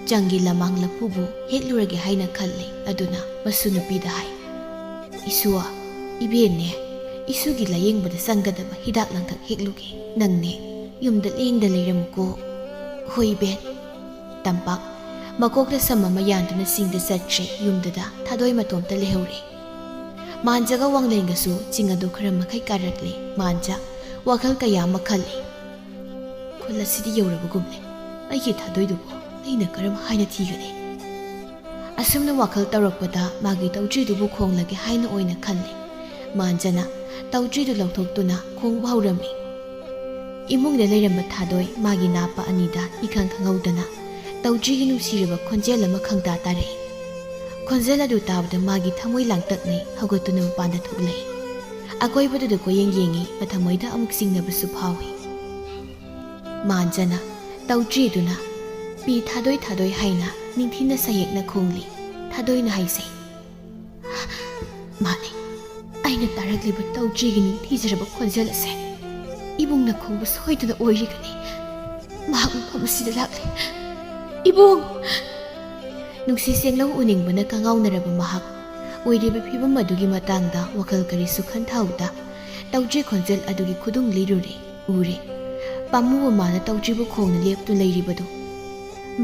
ꯆꯪꯒꯤ ꯂꯃꯥꯡ ꯂꯐꯨꯕꯨ ꯍꯦꯛꯂꯨꯔꯒꯦ ꯍꯥꯏꯅ ꯈꯜꯂꯤ꯫ ꯑꯗꯨꯅ ꯃꯁꯨ ꯅꯨꯄꯤꯗ ꯍꯥꯏ, "ꯏꯁꯨ, ꯏꯕꯦꯟꯅꯦ, ꯏꯁꯨꯒꯤ ꯂꯥꯌꯦꯡꯕꯗ ꯆꯪꯒꯗꯕ ꯍꯤꯗꯥꯛ ꯂꯥꯡꯊꯛ ꯍꯦꯛꯂꯨꯒꯦ꯫ ꯅꯪꯅꯦ, ꯌꯨꯝꯗ ꯂꯦꯡꯗ ꯂꯩꯔꯝꯃꯨꯀꯣ꯫" "ꯍꯣꯏ, ꯏꯕꯦꯟ꯫" ꯇꯝꯄꯥꯛ ꯃꯀꯣꯛꯇ ꯁꯝ ꯑꯃ ꯌꯥꯟꯗꯨꯅ ꯆꯤꯡꯗ ꯆꯠꯈ꯭ꯔꯦ꯫ ꯌꯨꯝꯗꯨꯗ ꯊꯥꯗꯣꯏ ꯃꯇꯣꯝꯇ ꯂꯩꯍꯧꯔꯦ꯫ ꯃꯥꯟꯖꯒ ꯋꯥꯡꯂꯦꯟꯒꯁꯨ ꯆꯤꯡ ꯑꯗꯨ ꯈꯔ ꯃꯈꯩ ꯀꯥꯔꯛꯂꯦ꯫ ꯃꯥꯟꯖ ꯋꯥꯈꯜ ꯀꯌꯥ ꯑꯃ ꯈꯜꯂꯤ꯫ "ꯈꯨꯜ ꯑꯁꯤꯗꯤ ꯌꯧꯔꯕꯒꯨꯝꯂꯦ꯫ ꯑꯩꯒꯤ ꯊꯥꯗꯣꯏꯗꯨꯕꯨ ꯑꯩꯅ ꯀꯔꯝ ꯍꯥꯏꯅ ꯊꯤꯒꯅꯤ?" ꯑꯁꯨꯝꯅ ꯋꯥꯈꯜ ꯇꯧꯔꯛꯄꯗ ꯃꯥꯒꯤ ꯇꯧꯗ꯭ꯔꯤꯗꯨꯕꯨ ꯈꯣꯡꯂꯒꯦ ꯍꯥꯏꯅ ꯑꯣꯏꯅ ꯈꯜꯂꯤ꯫ ꯃꯥꯟꯖꯅ ꯇꯧꯗ꯭ꯔꯤꯗꯨ ꯂꯧꯊꯣꯛꯇꯨꯅ ꯈꯣꯡꯕ ꯍꯧꯔꯝꯃꯤ꯫ ꯏꯃꯨꯡꯗ ꯂꯩꯔꯝꯕ ꯊꯥꯗꯣꯏ ꯃꯥꯒꯤ ꯅꯥꯄ ꯑꯅꯤꯗ ꯏꯈꯪ ꯈꯪꯍꯧꯗꯅ ꯇꯧꯗ꯭ꯔꯤꯒꯤ ꯅꯨꯡꯁꯤꯔꯕ ꯈꯣꯟꯖꯦꯜ ꯑꯃ ꯈꯪꯇꯥ ꯇꯥꯔꯛꯏ꯫ ꯈꯣꯟꯖꯦꯜ ꯑꯗꯨ ꯇꯥꯕꯗ ꯃꯥꯒꯤ ꯊꯃꯣꯏ ꯂꯥꯡꯇꯛꯅꯩ, ꯍꯧꯒꯠꯇꯨꯅ ꯃꯄꯥꯟꯗ ꯊꯣꯛꯂꯛꯏ꯫ ꯑꯀꯣꯏꯕꯗꯨꯗ ꯀꯣꯏꯌꯦꯡ ꯌꯦꯡꯉꯤ, ꯃꯊꯃꯣꯏꯗ ꯑꯃꯨꯛ ꯆꯤꯡꯅꯕꯁꯨ ꯐꯥꯎꯏ꯫ ꯃꯥꯟꯖꯅ ꯇꯧꯗ꯭ꯔꯤꯗꯨꯅ "ꯄꯤ ꯊꯥꯗꯣꯏ, ꯊꯥꯗꯣꯏ" ꯍꯥꯏꯅ ꯅꯤꯡꯊꯤꯅ ꯁꯌꯦꯛꯅ ꯈꯣꯡꯂꯤ꯫ ꯊꯥꯗꯣꯏꯅ ꯍꯥꯏꯖꯩ, "ꯃꯥꯅꯤ, ꯑꯩꯅ ꯇꯥꯔꯛꯂꯤꯕ ꯇꯧꯗ꯭ꯔꯤꯒꯤ ꯅꯤꯡꯊꯤꯖꯔꯕ ꯈꯣꯟꯖꯦꯜ ꯑꯁꯦ ꯏꯕꯨꯡꯅ ꯈꯣꯡꯕ ꯁꯣꯏꯗꯅ ꯑꯣꯏꯔꯤꯒꯅꯤ꯫ ꯃꯍꯥꯛ ꯃꯐꯝ ꯑꯁꯤꯗ ꯂꯥꯛꯂꯦ꯫ ꯏꯕꯨꯡ!" ꯅꯨꯡꯁꯤ ꯆꯦꯡꯂꯧ ꯎꯅꯤꯡꯕꯅ ꯀꯉꯥꯎꯅꯔꯕ ꯃꯍꯥꯛ ꯑꯣꯏꯔꯤꯕ ꯐꯤꯕꯝ ꯑꯗꯨꯒꯤ ꯃꯇꯥꯡꯗ ꯋꯥꯈꯜ ꯀꯔꯤꯁꯨ ꯈꯟꯊꯍꯧꯗ ꯇꯧꯗ꯭ꯔꯤ ꯈꯣꯟꯖꯦꯜ ꯑꯗꯨꯒꯤ ꯈꯨꯗꯨꯡ ꯂꯤꯔꯨꯔꯦ꯫ ꯎꯔꯦ꯫ ꯄꯥꯝꯃꯨꯕ ꯃꯥꯅ ꯇꯧꯗ꯭ꯔꯤꯕꯨ ꯈꯣꯡꯅ ꯂꯦꯞꯇꯨꯅ ꯂꯩꯔꯤꯕꯗꯨ꯫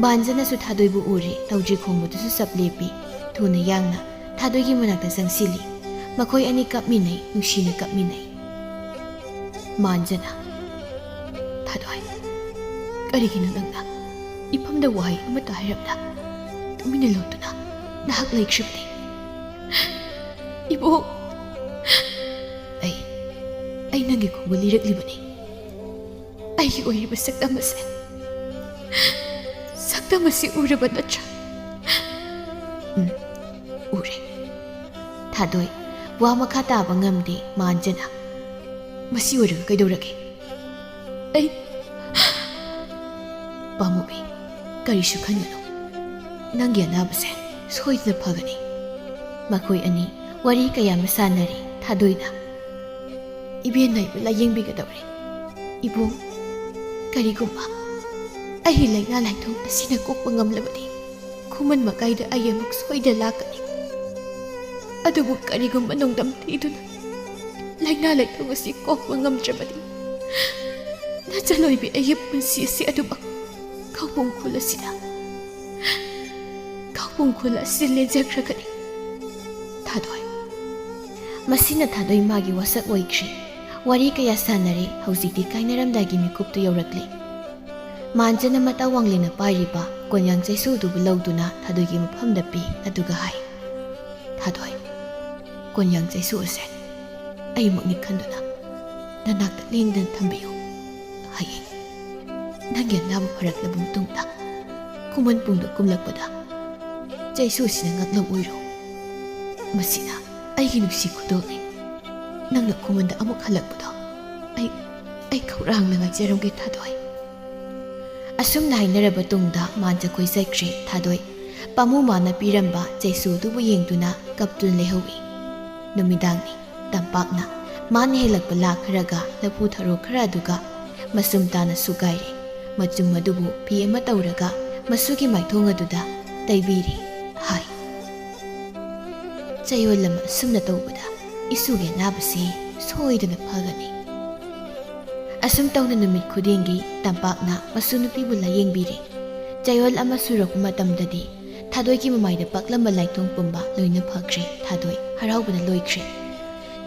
ꯃꯥꯟꯖꯅꯁꯨ ꯊꯥꯗꯣꯏꯕꯨ ꯎꯔꯦ, ꯇꯧꯗ꯭ꯔꯤ ꯈꯣꯡꯕꯗꯨꯁꯨ ꯆꯞ ꯂꯦꯞꯄꯤ꯫ ꯊꯨꯅ ꯌꯥꯡꯅ ꯊꯥꯗꯣꯏꯒꯤ ꯃꯅꯥꯛꯇ ꯆꯪꯁꯤꯜꯂꯤ꯫ ꯃꯈꯣꯏ ꯑꯅꯤ ꯀꯞꯃꯤꯟꯅꯩ, ꯅꯨꯡꯁꯤꯅ ꯀꯞꯃꯤꯟꯅꯩ꯫ ꯃꯥꯟꯖꯅ, "ꯊꯥꯗꯣꯏ, ꯀꯔꯤꯒꯤꯅꯣ ꯅꯪꯅ ꯏꯐꯝꯗ ꯋꯥꯍꯩ ꯑꯃꯠꯇ ꯍꯥꯏꯔꯝꯗ ꯇꯨꯃꯤꯟꯅ ꯂꯣꯠꯇꯨꯅ ꯅꯍꯥꯛ ꯂꯩꯈ꯭ꯔꯤꯕꯗꯤ?" "ꯏꯕꯣꯛ, ꯑꯩ, ꯑꯩ ꯅꯪꯒꯤ ꯈꯣꯡꯕ ꯂꯤꯔꯛꯂꯤꯕꯅꯤ꯫ ꯑꯩꯒꯤ ꯑꯣꯏꯔꯤꯕ ꯁꯛꯇꯝ ꯑꯁꯦ, ꯁꯛꯇꯝ ꯑꯁꯤ ꯎꯔꯕ ꯅꯠꯇ꯭ꯔꯥ?" "ꯎꯝ, ꯎꯔꯦ꯫" ꯊꯥꯗꯣꯏ ꯋꯥ ꯃꯈꯥ ꯇꯥꯕ ꯉꯝꯗꯦ꯫ ꯃꯥꯟꯖꯅ, "ꯃꯁꯤ ꯑꯣꯏꯔꯒ ꯀꯩꯗꯧꯔꯒꯦ?" "ꯑꯩ, ꯄꯥꯝꯃꯨꯕꯤ, ꯀꯔꯤꯁꯨ ꯈꯟꯒꯅꯨ꯫ ꯅꯪꯒꯤ ꯑꯅꯥꯕꯁꯦ ꯁꯣꯏꯗꯅ ꯐꯒꯅꯤ꯫" ꯃꯈꯣꯏ ꯑꯅꯤ ꯋꯥꯔꯤ ꯀꯌꯥ ꯑꯃ ꯁꯥꯟꯅꯔꯤ꯫ ꯊꯥꯗꯣꯏꯅ, "ꯏꯕꯦꯟ ꯅꯥꯏꯕ ꯂꯥꯌꯦꯡꯕꯤꯒꯗꯧꯔꯦ꯫ ꯏꯕꯨꯡ, ꯀꯔꯤꯒꯨꯝꯕ ꯑꯩꯒꯤ ꯂꯥꯏꯅꯥ ꯂꯥꯏꯊꯣꯡ ꯑꯁꯤꯅ ꯀꯣꯛꯄ ꯉꯝꯂꯕꯗꯤ ꯈꯨꯃꯟ ꯃꯀꯥꯏꯗ ꯑꯩ ꯑꯃꯨꯛ ꯁꯣꯏꯗ ꯂꯥꯛꯀꯅꯤ꯫ ꯑꯗꯨꯕꯨ ꯀꯔꯤꯒꯨꯝꯕ ꯅꯣꯡꯗꯝ ꯊꯤꯗꯨꯅ ꯂꯥꯏꯅꯥ ꯂꯥꯏꯊꯣꯡ ꯑꯁꯤ ꯀꯣꯛꯄ ꯉꯝꯗ꯭ꯔꯕꯗꯤ, ꯅꯆꯜ ꯑꯣꯏꯕꯤ ꯑꯩꯒꯤ ꯄꯨꯟꯁꯤ ꯑꯁꯤ ꯑꯗꯨꯃꯛ ꯀꯥꯎꯕꯨꯝ ꯈꯨꯜ ꯑꯁꯤꯗ, ꯀꯥꯎꯕꯨꯝ ꯈꯨꯜ ꯑꯁꯤꯗ ꯂꯦꯟꯖꯈ꯭ꯔꯒꯅꯤ꯫ ꯊꯥꯗꯣꯏ꯫ ꯃꯁꯤꯅ ꯊꯥꯗꯣꯏ ꯃꯥꯒꯤ ꯋꯥꯁꯛ ꯑꯣꯏꯈ꯭ꯔꯦ꯫ ꯋꯥꯔꯤ ꯀꯌꯥ ꯁꯥꯟꯅꯔꯦ, ꯍꯧꯖꯤꯛꯇꯤ ꯀꯥꯏꯅꯔꯝꯗꯥꯏꯒꯤ ꯃꯤꯀꯨꯞꯇꯨ ꯌꯧꯔꯛꯂꯦ꯫ ꯃꯥꯟꯖꯅ ꯃꯇꯥ ꯋꯥꯡꯂꯦꯅ ꯄꯥꯏꯔꯤꯕ ꯀꯣꯟꯌꯥꯡ ꯆꯩꯁꯨꯗꯨꯕꯨ ꯂꯧꯗꯨꯅ ꯊꯥꯗꯣꯏꯒꯤ ꯃꯐꯝꯗ ꯄꯤ, ꯑꯗꯨꯒ ꯍꯥꯏ, "ꯊꯥꯗꯣꯏ, ꯀꯣꯟꯌꯥꯡ ꯆꯩꯁꯨ ꯑꯁꯦ ꯑꯩꯃꯛꯅꯤ ꯈꯟꯗꯨꯅ ꯅꯅꯥꯛꯇ ꯂꯦꯡꯗꯅ ꯊꯝꯕꯤꯌꯨ꯫ ꯍꯌꯦꯡ ꯅꯪꯒꯤ ꯑꯅꯥꯕ ꯐꯔꯛꯂꯕ ꯃꯇꯨꯡꯗ ꯈꯨꯃꯟ ꯄꯨꯡꯗ ꯀꯨꯝꯂꯛꯄꯗ ꯆꯩꯁꯨ ꯑꯁꯤꯅ ꯉꯥꯛꯂꯝ ꯑꯣꯏꯔꯣ꯫ ꯃꯁꯤꯅ ꯑꯩꯒꯤ ꯅꯨꯡꯁꯤ ꯈꯨꯗꯣꯜꯅꯤ꯫ ꯅꯪꯅ ꯈꯨꯃꯟꯗ ꯑꯃꯨꯛ ꯍꯜꯂꯛꯄꯗꯣ ꯑꯩ, ꯑꯩ ꯈꯧꯔꯥꯡꯅ ꯉꯥꯏꯖꯔꯝꯒꯦ ꯊꯥꯗꯣꯏ"꯫ ꯑꯁꯨꯝꯅ ꯍꯥꯏꯅꯔꯕ ꯇꯨꯡꯗ ꯃꯥꯟꯖ ꯀꯣꯏ ꯆꯠꯈ꯭ꯔꯦ ꯊꯥꯗꯣꯏ꯫ ꯄꯥꯃꯨ ꯃꯥꯅ ꯄꯤꯔꯝꯕ ꯆꯩꯁꯨ ꯑꯗꯨꯕꯨ ꯌꯦꯡꯗꯨꯅ ꯀꯞꯇꯨꯅ ꯂꯩꯍꯧꯏ꯫ ꯅꯨꯃꯤꯗꯥꯡꯅꯤ꯫ ꯇꯝꯄꯥꯛꯅ ꯃꯥꯅ ꯍꯦꯜꯂꯛꯄ ꯂꯥ ꯈꯔꯒ ꯂꯐꯨ ꯊꯔꯣ ꯈꯔ ꯑꯗꯨꯒ ꯃꯆꯨꯝ ꯇꯥꯅ ꯁꯨꯒꯥꯏꯔꯦ꯫ ꯃꯆꯨꯝ ꯑꯗꯨꯕꯨ ꯐꯤ ꯑꯃ ꯇꯧꯔꯒ ꯃꯁꯨꯒꯤ ꯃꯥꯏꯊꯣꯡ ꯑꯗꯨꯗ ꯇꯩꯕꯤꯔꯦ꯫ ꯍꯥꯏ, "ꯆꯌꯣꯜ ꯑꯃ ꯑꯁꯨꯝꯅ ꯇꯧꯕꯗ ꯏꯁꯨꯒꯤ ꯑꯅꯥꯕꯁꯤ ꯁꯣꯏꯗꯅ ꯐꯒꯅꯤ"꯫ ꯑꯁꯨꯝ ꯇꯧꯅ ꯅꯨꯃꯤꯠ ꯈꯨꯗꯤꯡꯒꯤ ꯇꯝꯄꯥꯛꯅ ꯃꯁꯨ ꯅꯨꯄꯤꯕꯨ ꯂꯥꯌꯦꯡꯕꯤꯔꯦ꯫ ꯆꯌꯣꯜ ꯑꯃ ꯁꯨꯔꯛꯄ ꯃꯇꯝꯗꯗꯤ ꯊꯥꯗꯣꯏꯒꯤ ꯃꯃꯥꯏꯗ ꯄꯥꯛꯂꯝꯕ ꯂꯥꯏꯇꯣꯡ ꯄꯨꯝꯕ ꯂꯣꯏꯅ ꯐꯈ꯭ꯔꯦ꯫ ꯊꯥꯗꯣꯏ ꯍꯔꯥꯎꯕꯅ ꯂꯣꯏꯈ꯭ꯔꯦ꯫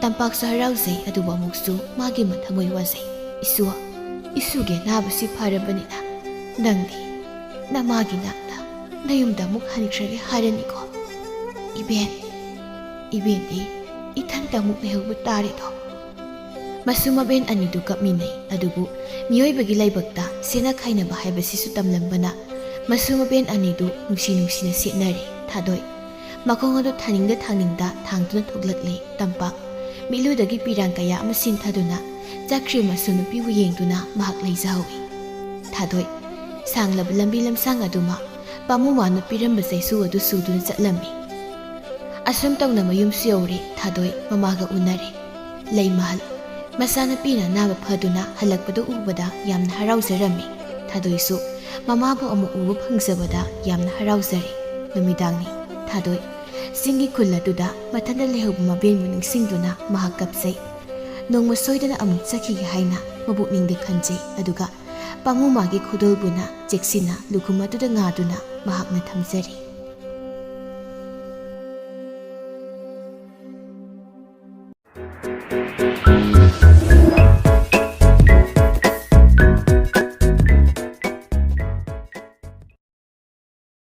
ꯇꯝꯄꯥꯛꯁꯨ ꯍꯔꯥꯎꯖꯩ, ꯑꯗꯨꯕꯨ ꯑꯃꯨꯛꯁꯨ ꯃꯥꯒꯤ ꯃꯊꯃꯣꯏ ꯋꯥꯖꯩ꯫ "ꯏꯁꯨ, ꯏꯁꯨꯒꯤ ꯑꯅꯥꯕꯁꯤ ꯐꯔꯕꯅꯤꯅ ꯅꯪꯗꯤ ꯅꯃꯥꯒꯤ ꯅꯥꯛꯇ ꯅꯌꯨꯝꯗ ꯑꯃꯨꯛ ꯍꯟꯈ꯭ꯔꯒꯦ ꯍꯥꯏꯔꯅꯤꯀꯣ? ꯏꯕꯦꯟ, ꯏꯕꯦꯟꯗꯤ ꯏꯊꯟꯇ ꯑꯃꯨꯛ ꯂꯩꯍꯧꯕ ꯇꯥꯔꯦꯗꯣ"꯫ ꯃꯁꯨ ꯃꯕꯦꯟ ꯑꯅꯤꯗꯨ ꯀꯞꯃꯤꯟꯅꯩ꯫ ꯑꯗꯨꯕꯨ ꯃꯤꯑꯣꯏꯕꯒꯤ ꯂꯥꯏꯕꯛꯇ ꯁꯦꯠꯅ ꯈꯥꯏꯅꯕ ꯍꯥꯏꯕꯁꯤꯁꯨ ꯇꯝꯂꯝꯕꯅ ꯃꯁꯨ ꯃꯕꯦꯟ ꯑꯅꯤꯗꯨ ꯅꯨꯡꯁꯤ ꯅꯨꯡꯁꯤꯅ ꯁꯦꯠꯅꯔꯦ꯫ ꯊꯥꯗꯣꯏ ꯃꯈꯣꯡ ꯑꯗꯨ ꯊꯥꯅꯤꯡꯗ ꯊꯥꯡꯅꯤꯡꯗ ꯊꯥꯡꯗꯨꯅ ꯊꯣꯛꯂꯛꯂꯦ꯫ ꯇꯝꯄꯥꯛ ꯃꯤꯠꯂꯨꯗꯒꯤ ꯄꯤꯔꯥꯡ ꯀꯌꯥ ꯑꯃ ꯁꯤꯟꯊꯗꯨꯅ ꯆꯠꯈ꯭ꯔꯤ ꯃꯁꯨ ꯅꯨꯄꯤꯕꯨ ꯌꯦꯡꯗꯨꯅ ꯃꯍꯥꯛ ꯂꯩꯖꯍꯧꯏ꯫ ꯊꯥꯗꯣꯏ ꯁꯥꯡꯂꯕ ꯂꯝꯕꯤ ꯂꯝꯁꯥꯡ ꯑꯗꯨꯃ ꯄꯥꯃꯨ ꯃꯥꯅ ꯄꯤꯔꯝꯕ ꯆꯩꯁꯨ ꯑꯗꯨ ꯁꯨꯗꯨꯅ ꯆꯠꯂꯝꯃꯤ꯫ ꯑꯁꯨꯝ ꯇꯧꯅ ꯃꯌꯨꯝꯁꯨ ꯌꯧꯔꯦ꯫ ꯊꯥꯗꯣꯏ ꯃꯃꯥꯒ ꯎꯅꯔꯦ꯫ ꯂꯩꯃꯍꯜ ꯃꯆꯥꯅꯨꯄꯤꯅ ꯑꯅꯥꯕ ꯐꯗꯨꯅ ꯍꯜꯂꯛꯄꯗꯨ ꯎꯕꯗ ꯌꯥꯝꯅ ꯍꯔꯥꯎꯖꯔꯝꯃꯤ꯫ ꯊꯥꯗꯣꯏꯁꯨ ꯃꯃꯥꯕꯨ ꯑꯃꯨꯛ ꯎꯕ ꯐꯪꯖꯕꯗ ꯌꯥꯝꯅ ꯍꯔꯥꯎꯖꯔꯦ꯫ ꯅꯨꯃꯤꯗꯥꯡꯅꯤ꯫ ꯊꯥꯗꯣꯏ ꯆꯤꯡꯒꯤ ꯈꯨꯜ ꯑꯗꯨꯗ ꯃꯊꯟꯇ ꯂꯩꯍꯧꯕ ꯃꯕꯦꯟꯕꯨ ꯅꯤꯡꯁꯤꯡꯗꯨꯅ ꯃꯍꯥꯛ ꯀꯞꯆꯩ꯫ ꯅꯣꯡꯃ ꯁꯣꯏꯗꯅ ꯑꯃꯨꯛ ꯆꯠꯈꯤꯒꯦ ꯍꯥꯏꯅ ꯃꯕꯨꯛꯅꯤꯡꯗ ꯈꯟꯖꯩ, ꯑꯗꯨꯒ ꯄꯥꯉꯨꯃꯥꯒꯤ ꯈꯨꯗꯣꯜꯕꯨꯅ ꯆꯦꯛꯁꯤꯟꯅ ꯂꯨꯈꯨꯝ ꯑꯗꯨꯗ ꯉꯥꯗꯨꯅ ꯃꯍꯥꯛꯅ ꯊꯝꯖꯔꯤ꯫